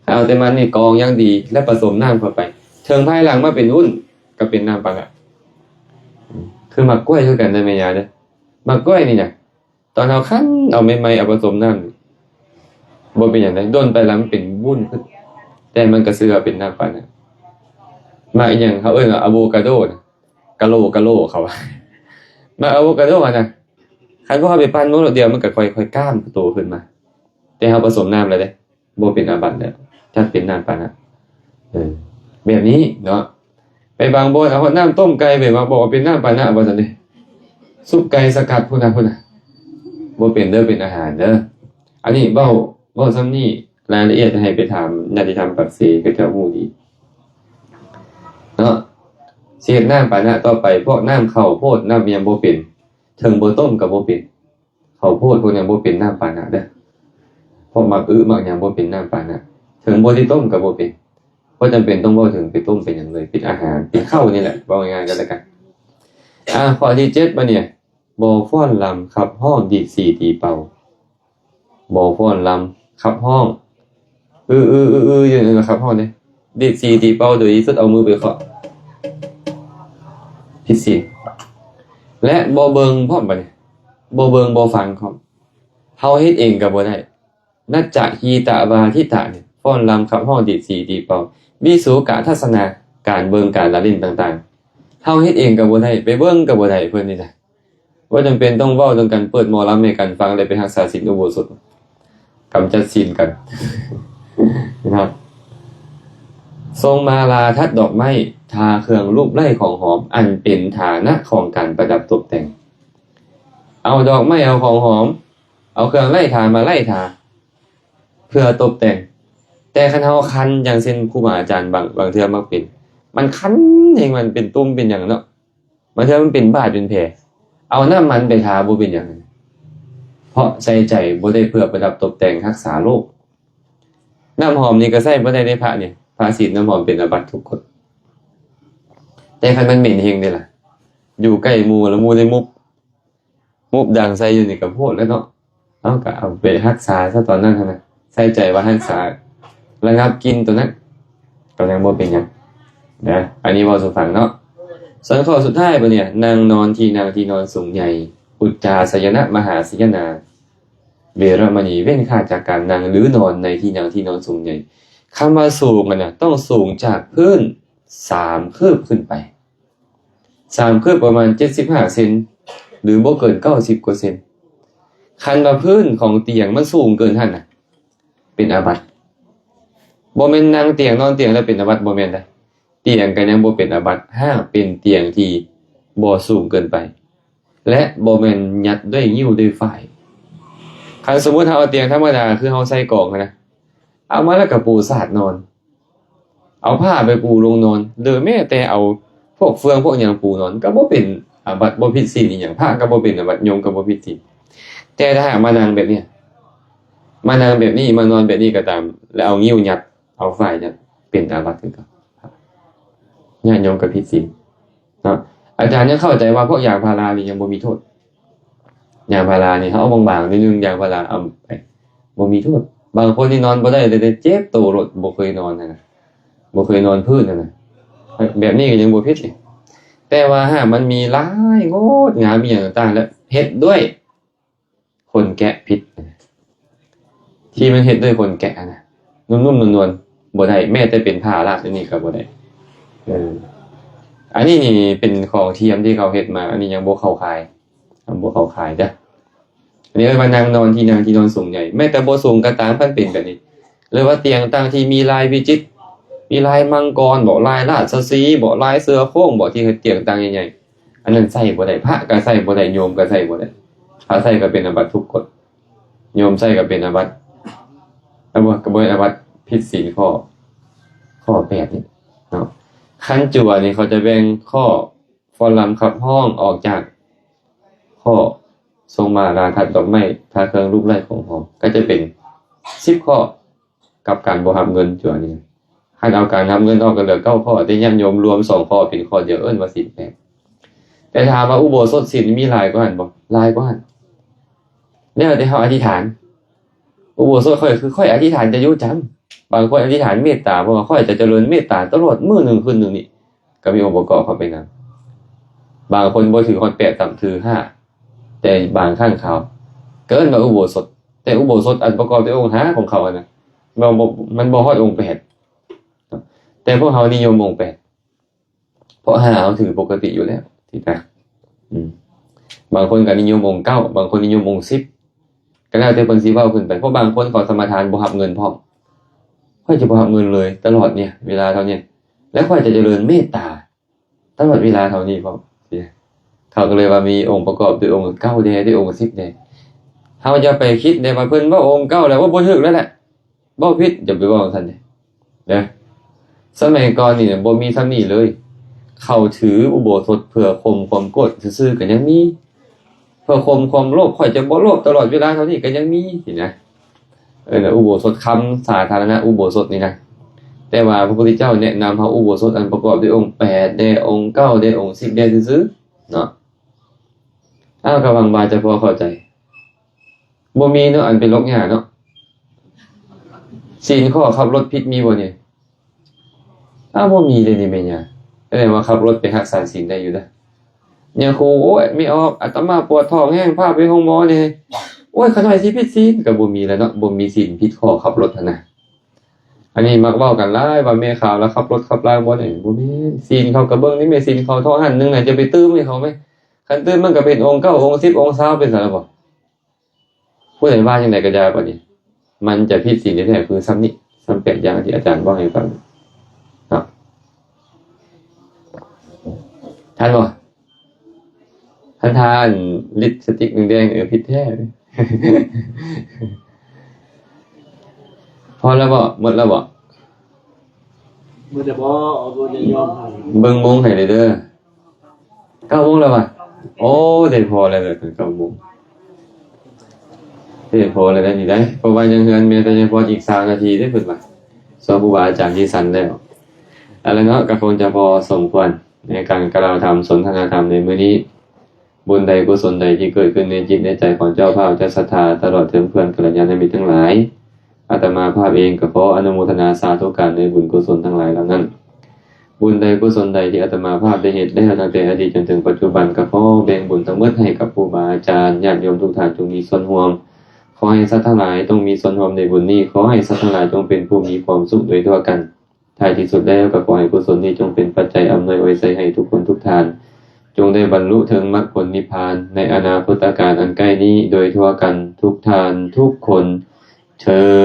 ຄັນເອົາແຕ່ມັນນີ້ກອງຢ່າງດີ ແລ້ວປະສົມນ້ຳເຂົ້າໄປ, ເຖິງພາຍຫຼັງມາເປັນວຸ້ນກໍເປັນນ້ຳປານະ. ຄືໝາກກ້ວຍຄືກັນເດີແມ່ຍ່າເດີ, ໝາກກ້ວຍນີ້ນະ ຕອນເຮົາຄັ້ນເອົາໃໝ່ໆ ເອົາປະສົມນ້ຳ ບໍ່ເປັນຫຍັງໃດ, ດົນໄປແລ້ວມັນເປັນວຸ້ນຂຶ້ນ, ແຕ່ມັນກໍຊື່ວ່າເປັນນ້ຳປານະ. ໝາກອີຫຍັງ ເຂົາເອີ້ນວ່າອາໂວກາໂດນະ, ກະໂຫຼ ກະໂຫຼເຂົາວ່າ. ໝາກອາໂວກາໂດຫັ້ນນະ ຄັນພວກເຮົາໄປປັ່ນມື້ດຽວ ມັນກໍຄ່ອຍໆກ້າມໂຕຂຶ້ນມາ, ແຕ່ເຮົາປະສົມນ້ຳແລ້ວເດ້. ບໍ່ເປັນອາບັດແລ້ວ, ຈັດເປັນນ້ຳປານະ. ເອີ ແບບນີ້ເນາະ. ໄປບາງບ່ອນເອົາຮອດນ້ຳຕົ້ມໄກ່ໄປວ່າ ບໍ່ເອົາເປັນນ້ຳປານະວ່າຊັ້ນເດ້. ຊຸບໄກ່ສະກັດພຸ້ນນະ ພຸ້ນນະ, ບໍ່ເປັນເດີ, ເປັນອາຫານເດີ. ອັນນີ້ເວົ້າ ເວົ້າສ່ຳນີ້, ລາຍລະອຽດໃຫ້ໄປຖາມຍາດຕິທຳປາກເຊ ເຂົາເຈົ້າຮູ້ດີເນາະ. ຊິເຮັດນ້ຳປານະຕໍ່ໄປ, ພວກນ້ຳເຂົ້າໂພດ ນ້ຳອີຫຍັງບໍ່ເປັນ, ເຖິງບໍ່ຕົ້ມກໍບໍ່ເປັນ. ເຂົ້າໂພດພວກນີ້ບໍ່ເປັນນ້ຳປານະເດີ, ພວກໝາກອຶໝາກຫຍັງບໍ່ເປັນນ້ຳປານະ, ເຖິງບໍ່ໄດ້ຕົ້ມກໍບໍ່ເປັນ. ບໍ່ຈຳເປັນຕ້ອງເວົ້າເຖິງໄປຕົ້ມໄປຫຍັງເລີຍ, ເປັນອາຫານ ເປັນເຂົ້ານີ້ແຫຼະ, ເວົ້າງ່າຍໆກໍແລ້ວກັນ. ອາ ຂໍ້ທີເຈັດ ບັດນີ້ ບໍ່ຟ້ອນລຳຂັບຮ້ອງ ດີດສີຕີເປົ່າ. ບໍ່ຟ້ອນລຳຂັບຮ້ອງ ອືໆໆໆ ຢູ່ນັ້ນລະຂັບຮ້ອງເດ້. ດີດສີຕີເປົ່າໂດຍທີ່ສຸດ ເອົາມືໄປເຄາະ ຜິດສິນ ແລະ ບໍ່ເບິ່ງພ້ອມ. ບັດນີ້ ບໍ່ເບິ່ງບໍ່ຟັງພ້ອມ, ເຮົາເຮັດເອງກໍບໍ່ໄດ້. ນັດຈະຮີຕະວາທິຕະນີ້ ຟ້ອນລຳຂັບຮ້ອງ ດີດສີຕີເປົ່າ ວິສຸກະທັດສະນາ ການເບິ່ງການລະຫຼິ້ນຕ່າງໆ, ເຮົາເຮັດເອງກໍບໍ່ໄດ້, ໄປເບິ່ງກໍບໍ່ໄດ້ເພິ່ນນີ້ນະ. ບໍ່ຈຳເປັນຕ້ອງເວົ້າເລື່ອງການເປີດໝໍລຳໃຫ້ກັນຟັງ ແລ້ວໄປຮັກສາສິນອຸໂບສົດ ກຳຈັດສິນກັນນະ. ຊົງມາລາທັດດອກໄມ້ ທາເຄື່ອງລູບໄລ້ຂອງຫອມ ອັນເປັນຖານະຂອງການປະດັບຕົບແຕ່ງ. ເອົາດອກໄມ້ ເອົາຂອງຫອມ ເອົາເຄື່ອງໄລ້ທາມາໄລ້ທາ ເພື່ອຕົບແຕ່ງ. ແຕ່ຄັນເຮົາຄັນ ຢ່າງເຊັ່ນ ຄູບາອາຈານບາງ ບາງເທື່ອມັກເປັນ ມັນຄັນແຮງ ມັນເປັນຕຸ່ມເປັນຫຍັງເນາະ, ບາງເທື່ອມັນເປັນບາດເປັນແຜ, ເອົານ້ຳມັນໄປທາບໍ່ເປັນຫຍັງ, ເພາະໃສ່ໃຈບໍ່ໄດ້ເພື່ອປະດັບຕົບແຕ່ງຮັກສາໂລກ. ນ້ຳຫອມນີ້ກໍໃຊ້ບໍ່ໄດ້ໃນພະນີ້, ພະສີດນ້ຳຫອມເປັນອາບັດທຸກກົດ. ແຕ່ຄັນມັນເໝັນແຮງເດ້ລະ, ຢູ່ໃກ້ໝູ່ລະໝູ່ໄດ້ມຸບ ມຸບດັງໃສ່ຢູ່ນີ້ກໍໂພດແລ້ວເນາະ. ເຮົາກໍເອົາໄປຮັກສາຊະຕອນນັ້ນຫັ້ນນະ, ໃສ່ໃຈວ່າຮັກສາ ລະງັບກິ່ນຕົວນັ້ນ ກໍຍັງບໍ່ເປັນຫຍັງນະ. ອັນນີ້ເວົ້າສູ່ຟັງເນາະ. ສ່ວນຂໍ້ສຸດທ້າຍບັດນີ້ ນັ່ງນອນທີ່ນັ່ງທີ່ນອນສູງໃຫຍ່ ອຸດຈາສະຍະນະ ມະຫາສະຍະນາ ເວລະມະນີ ເວັ້ນຂາດຈາກການນັ່ງ ຫຼື ນອນໃນທີ່ນັ່ງທີ່ນອນສູງໃຫຍ່. ຄຳວ່າສູງຫັ້ນນະ ຕ້ອງສູງຈາກພື້ນສາມຄືບຂຶ້ນໄປ. ສາມຄືບປະມານເຈັດສິບຫ້າເຊັນ ຫຼື ບໍ່ເກີນເກົ້າສິບກວ່າເຊັນ. ຄັນວ່າພື້ນຂອງຕຽງມັນສູງເກີນຫັ້ນນະ ເປັນອາບັດ. ບໍ່ແມ່ນນັ່ງຕຽງນອນຕຽງແລ້ວເປັນອາບັດ, ບໍ່ແມ່ນເດ້. ຕຽງກໍຍັງບໍ່ເປັນອາບັດ ຫາກເປັນຕຽງທີ່ບໍ່ສູງເກີນໄປ. ແລະ ບໍ່ແມ່ນຍັດດ້ວຍງິ້ວດ້ວຍຝ້າຍ. ຄັນສົມມຸດເຮົາເອົາຕຽງທຳມະດາ ຄືເຮົາໃສ່ກອງຫັ້ນນະ ເອົາມາແລ້ວກໍປູສາດນອນ ເອົາຜ້າໄປປູລົງນອນ ຫຼືແມ້ແຕ່ເອົາພວກເຟືອງພວກຫຍັງປູນອນ ກໍບໍ່ເປັນອາບັດ ບໍ່ຜິດສິນອີ່ຫຍັງ ພະກໍບໍ່ເປັນອາບັດ ໂຍມກໍບໍ່ຜິດສິນ. ແຕ່ຖ້າຫາກມານັ່ງແບບນີ້ ມານັ່ງແບບນີ້ ມານອນແບບນີ້ກໍຕາມ ແລ້ວເອົາງິ້ວຍັດ ເອົາຝ້າຍຍັດ ເປັນອາບັດຄືເກົ່າ ຍາດໂຍມກໍຜິດສິນເນາະ. ອາຈານຍັງເຂົ້າໃຈວ່າພວກຢາງພາລານີ້ຍັງບໍ່ມີໂທດ. ຢາງພາລານີ້ເຮົາເອົາບາງໆໜ້ອຍໜຶ່ງ ຢາງພາລາເອົາໄປ ບໍ່ມີໂທດ. ບາງຄົນນີ້ນອນບໍ່ໄດ້ເລີຍ ເຈັບໂຕໂລດ ບໍ່ເຄີຍນອນຫັ້ນນະ ບໍ່ເຄີຍນອນພື້ນຫັ້ນນະ ແບບນີ້ກໍຍັງບໍ່ຜິດນີ້. ແຕ່ວ່າຫາກມັນມີລາຍງົດງາມອີ່ຫຍັງຕ່າງໆ ແລະ ເຮັດດ້ວຍ ຂົນແກະຜິດ ທີ່ມັນເຮັດດ້ວຍຂົນແກະຫັ້ນນະ ນຸ້ມໆນວນໆ ບໍ່ໄດ້ ແມ້ແຕ່ເປັນຜ້າລາດອັນນີ້ກໍບໍ່ໄດ້. ເອີ ອັນນີ້ນີ້ເປັນຂອງທຽມທີ່ເຂົາເຮັດມາ ອັນນີ້ຍັງບໍ່ເຂົ້າຂ່າຍ ຍັງບໍ່ເຂົ້າຂ່າຍເດີ້. ອັນນີ້ເອີ້ນວ່ານັ່ງນອນທີ່ນັ່ງທີ່ນອນສູງໃຫຍ່ ແມ້ແຕ່ບໍ່ສູງກໍຕາມ ຄັນເປັນແບບນີ້ ຫຼືວ່າຕຽງຕັ່ງທີ່ມີລາຍວິຈິດ ມີລາຍມັງກອນບໍ ລາຍລາຊະສີບໍ ລາຍເສືອໂຄ່ງບໍ ທີ່ເຮັດຕຽງຕັ່ງໃຫຍ່ໆ ອັນນັ້ນໃຊ້ບໍ່ໄດ້ ພະກໍໃຊ້ບໍ່ໄດ້ ໂຍມກໍໃຊ້ບໍ່ໄດ້. ພະໃຊ້ກໍເປັນອາບັດທຸກກົດ ໂຍມໃຊ້ກໍເປັນອາບັດ ອາ ບໍ່ ກໍບໍ່ແມ່ນອາບັດ ຜິດສິນຂໍ້ ຂໍ້ແປດນີ້ເນາະ. ຄັນຈົວນີ້ເຂົາຈະແບ່ງຂໍ້ຟ້ອນລຳຂັບຮ້ອງອອກຈາກຂໍ້ສົ່ງມາລາທັດດອກໄມ້ ທາເຄື່ອງລູບໄລ້ຂອງຫອມ ກໍຈະເປັນສິບຂໍ້ ກັບການບໍ່ຮັບເງິນ ຈົວນີ້. ຄັນເອົາການຮັບເງິນອອກກໍເຫຼືອເກົ້າຂໍ້ ແຕ່ຍາດໂຍມລວມສອງຂໍ້ເປັນຂໍ້ດຽວ ເອີ້ນວ່າສິນແປດ. ແຕ່ຖາມວ່າອຸໂບສົດສິນມີຫຼາຍກວ່າຫັ້ນບໍ່? ຫຼາຍກວ່າຫັ້ນ. ແລ້ວແຕ່ເຮົາອະທິຖານ. ອຸໂບສົດຂ້ອຍຄືຂ້ອຍອະທິຖານຈະຢູ່ຈຳ. ບາງຄົນອະທິຖານເມດຕາ ເພາະວ່າຂ້ອຍຈະຈະເລີນເມດຕາຕະຫຼອດມື້ໜຶ່ງຄືນໜຶ່ງນີ້ ກໍມີອົງປະກອບເຂົ້າໄປນຳ. ບາງຄົນບໍ່ຖືຮອດແປດຊ້ຳ ຖືຫ້າ ແຕ່ບາງຄັ້ງເຂົາກໍເອີ້ນວ່າອຸໂບສົດ. ແຕ່ອຸໂບສົດອັນປະກອບດ້ວຍອົງຫ້າຂອງເຂົາຫັ້ນນະ ມັນບໍ່ ມັນບໍ່ຮອດອົງແປດ. ແຕ່ພວກເຮົານິຍົມອົງແປດ ເພາະຫ້າເຮົາຖືປົກກະຕິຢູ່ແລ້ວ ທີ່ຕາ ອືມ ບາງຄົນກໍນິຍົມອົງເກົ້າ ບາງຄົນນິຍົມອົງສິບ ກໍແລ້ວແຕ່ເພິ່ນຊິເວົ້າຂຶ້ນໄປ. ເພາະບາງຄົນເຂົາສະມາທານບໍ່ຮັບເງິນພ້ອມ. ຂ້ອຍຈະບໍ່ຮັບເງິນເລີຍຕະຫຼອດເນີ້ຍ ເວລາເທົ່ານີ້ ແລະ ຂ້ອຍຈະຈະເລີນເມດຕາ ຕະຫຼອດເວລາເທົ່ານີ້ພ້ອມ. ເຂົາກໍເລີຍວ່າມີອົງປະກອບດ້ວຍອົງເກົ້າແດ່ ດ້ວຍອົງສິບແດ່. ເຮົາຢ່າໄປຄິດແດ່ວ່າເພິ່ນເວົ້າອົງເກົ້າແລ້ວ ໂອ້ ບໍ່ຖືກແລ້ວແຫຼະ ເວົ້າຜິດ ຢ່າໄປເວົ້າຈັ່ງຊັ້ນເດ້ ເດີ. ສະໄໝກ່ອນນີ້ບໍ່ມີສ່ຳນີ້ເລີຍ. ເຂົາຖືອຸໂບສົດເພື່ອຂົ່ມຄວາມໂກດຊື່ໆ ກໍຍັງມີ. ເພື່ອຂົ່ມຄວາມໂລບ ຂ້ອຍຈະບໍ່ໂລບຕະຫຼອດເວລາເທົ່ານີ້ ກໍຍັງມີຊີ້ນະ. ເອີ້ນວ່າອຸໂບສົດຄຳສາທາລະນະອຸໂບສົດນີ້ນະ. ແຕ່ວ່າພະພຸດທະເຈົ້າແນະນຳເຮົາອຸໂບສົດອັນປະກອບດ້ວຍອົງແປດແດ່ ອົງເກົ້າແດ່ ອົງສິບແດ່ຊື່ໆເນາະ. ເອົາ ກໍຫວັງວ່າຈະພໍເຂົ້າໃຈ. ບໍ່ມີເນາະ ອັນເປັນໂລກຫຍ້າເນາະ. ສິນຂໍ້ຂັບລົດຜິດມີບໍ່ນີ້? ອ້າວ ບໍ່ມີເດ້ນີ້ແມ່ຍ່າ. ສະແດງວ່າຂັບລົດໄປຮັກສາສິນໄດ້ຢູ່ເດີ. ຍາຄູ ໂອ້ຍ ແມ່ອອກ ອາດຕະມາປວດທ້ອງແຮງ ພາໄປໂຮງໝໍແດ່. ໂອ້ຍ ຂ້ານ້ອຍຊິຜິດສິນ ກໍບໍ່ມີແລ້ວເນາະ. ບໍ່ມີສິນຜິດຂໍ້ຂັບລົດຫັ້ນນະ. ອັນນີ້ມັກເວົ້າກັນຫຼາຍວ່າແມ່ຂາວລະຂັບລົດຂັບລາງບໍ່ໄດ້. ບໍ່ແມ່ນ. ສິນເຂົາກໍເບິ່ງນີ້ແມ່ ສິນເຂົາທ້ອງຫັ້ນໜຶ່ງນະ ຈະໄປຕື່ມໃຫ້ເຂົາໄໝ? ຄັນຕື່ມມັນກໍເປັນອົງເກົ້າ ອົງສິບ ອົງຊາວໄປຊັ້ນລະບໍ? ຜູ້ໃດວ່າຈັ່ງໃດກໍຢ່າ ບາດນີ້ມັນຈະຜິດສິນແທ້ໆ ຄືສ່ຳນີ້ ສ່ຳແປດຢ່າງທີ່ອາຈານເວົ້າໃຫ້ຟັງເນາະ. ທັນບໍ່? ຄັນທາອັນລິບສະຕິກແດງໆ ເອີ ຜິດແທ້. ພໍແລ້ວບໍ່? ໝົດແລ້ວບໍ່? ໝົດແລ້ວບໍ່? ເອົາ ເບິ່ງໂມງໃຫ້ເດີ. ເກົ້າໂມງແລ້ວຫວາ? ໂອ້ ໄດ້ພໍແລ້ວ ເກົ້າໂມງ ໄດ້ພໍແລ້ວນີ້ໄດ໋. ເພາະວ່າຍັງເຮືອນແມ່ແຕ່ຍັງພໍອີກຊາວນາທີເດ້ ເພິ່ນວ່າ ສອງຄູບາອາຈານທີ່ສັນແລ້ວ. ເອົາລະເນາະ ກໍຄົງຈະພໍສົມຄວນໃນການກ່າວທຳສົນທະນາທຳໃນມື້ນີ້. ບຸນໃດກຸສົນໃດທີ່ເກີດຂຶ້ນໃນຈິດໃນໃຈຂອງເຈົ້າພາບເຈົ້າສັດທາ ຕະຫຼອດເຖິງເພື່ອນກັນລະຍານະມິດທັງຫຼາຍ ອາດຕະມາພາບເອງກໍຂໍອະນຸໂມທະນາສາທຸການໃນບຸນກຸສົນທັງຫຼາຍເຫຼົ່ານັ້ນ. ບຸນໃດກຸສົນໃດທີ່ອາດຕະມາພາບໄດ້ເຮັດແລ້ວຕັ້ງແຕ່ອະດີດຈົນເຖິງປັດຈຸບັນ ກໍຂໍແບ່ງບຸນທັງໝົດໃຫ້ກັບຄູບາອາຈານ ຍາດໂຍມທຸກທ່ານຈົ່ງມີສ່ວນຮ່ວມ. ຂໍໃຫ້ສັດທັງຫຼາຍຈົ່ງມີສ່ວນຮ່ວມໃນບຸນນີ້. ຂໍໃຫ້ສັດທັງຫຼາຍຈົ່ງເປັນຜູ້ມີຄວາມສຸກໂດຍທົ່ວກັນ. ທ້າຍທີ່ສຸດແລ້ວກໍຂໍໃຫ້ກຸສົນນີ້ຈົ່ງເປັນປັດໄຈອຳນວຍອວຍໄຊໃຫ້ທຸກຄົນທຸກທ່ານ ຈົ່ງໄດ້ບັນລຸເຖິງມັກຜົນນິບພານໃນອະນາຄົດຕະການອັນໃກ້ນີ້ໂດຍທົ່ວກັນທຸກທ່ານທຸກຄົນເທີ້ນ.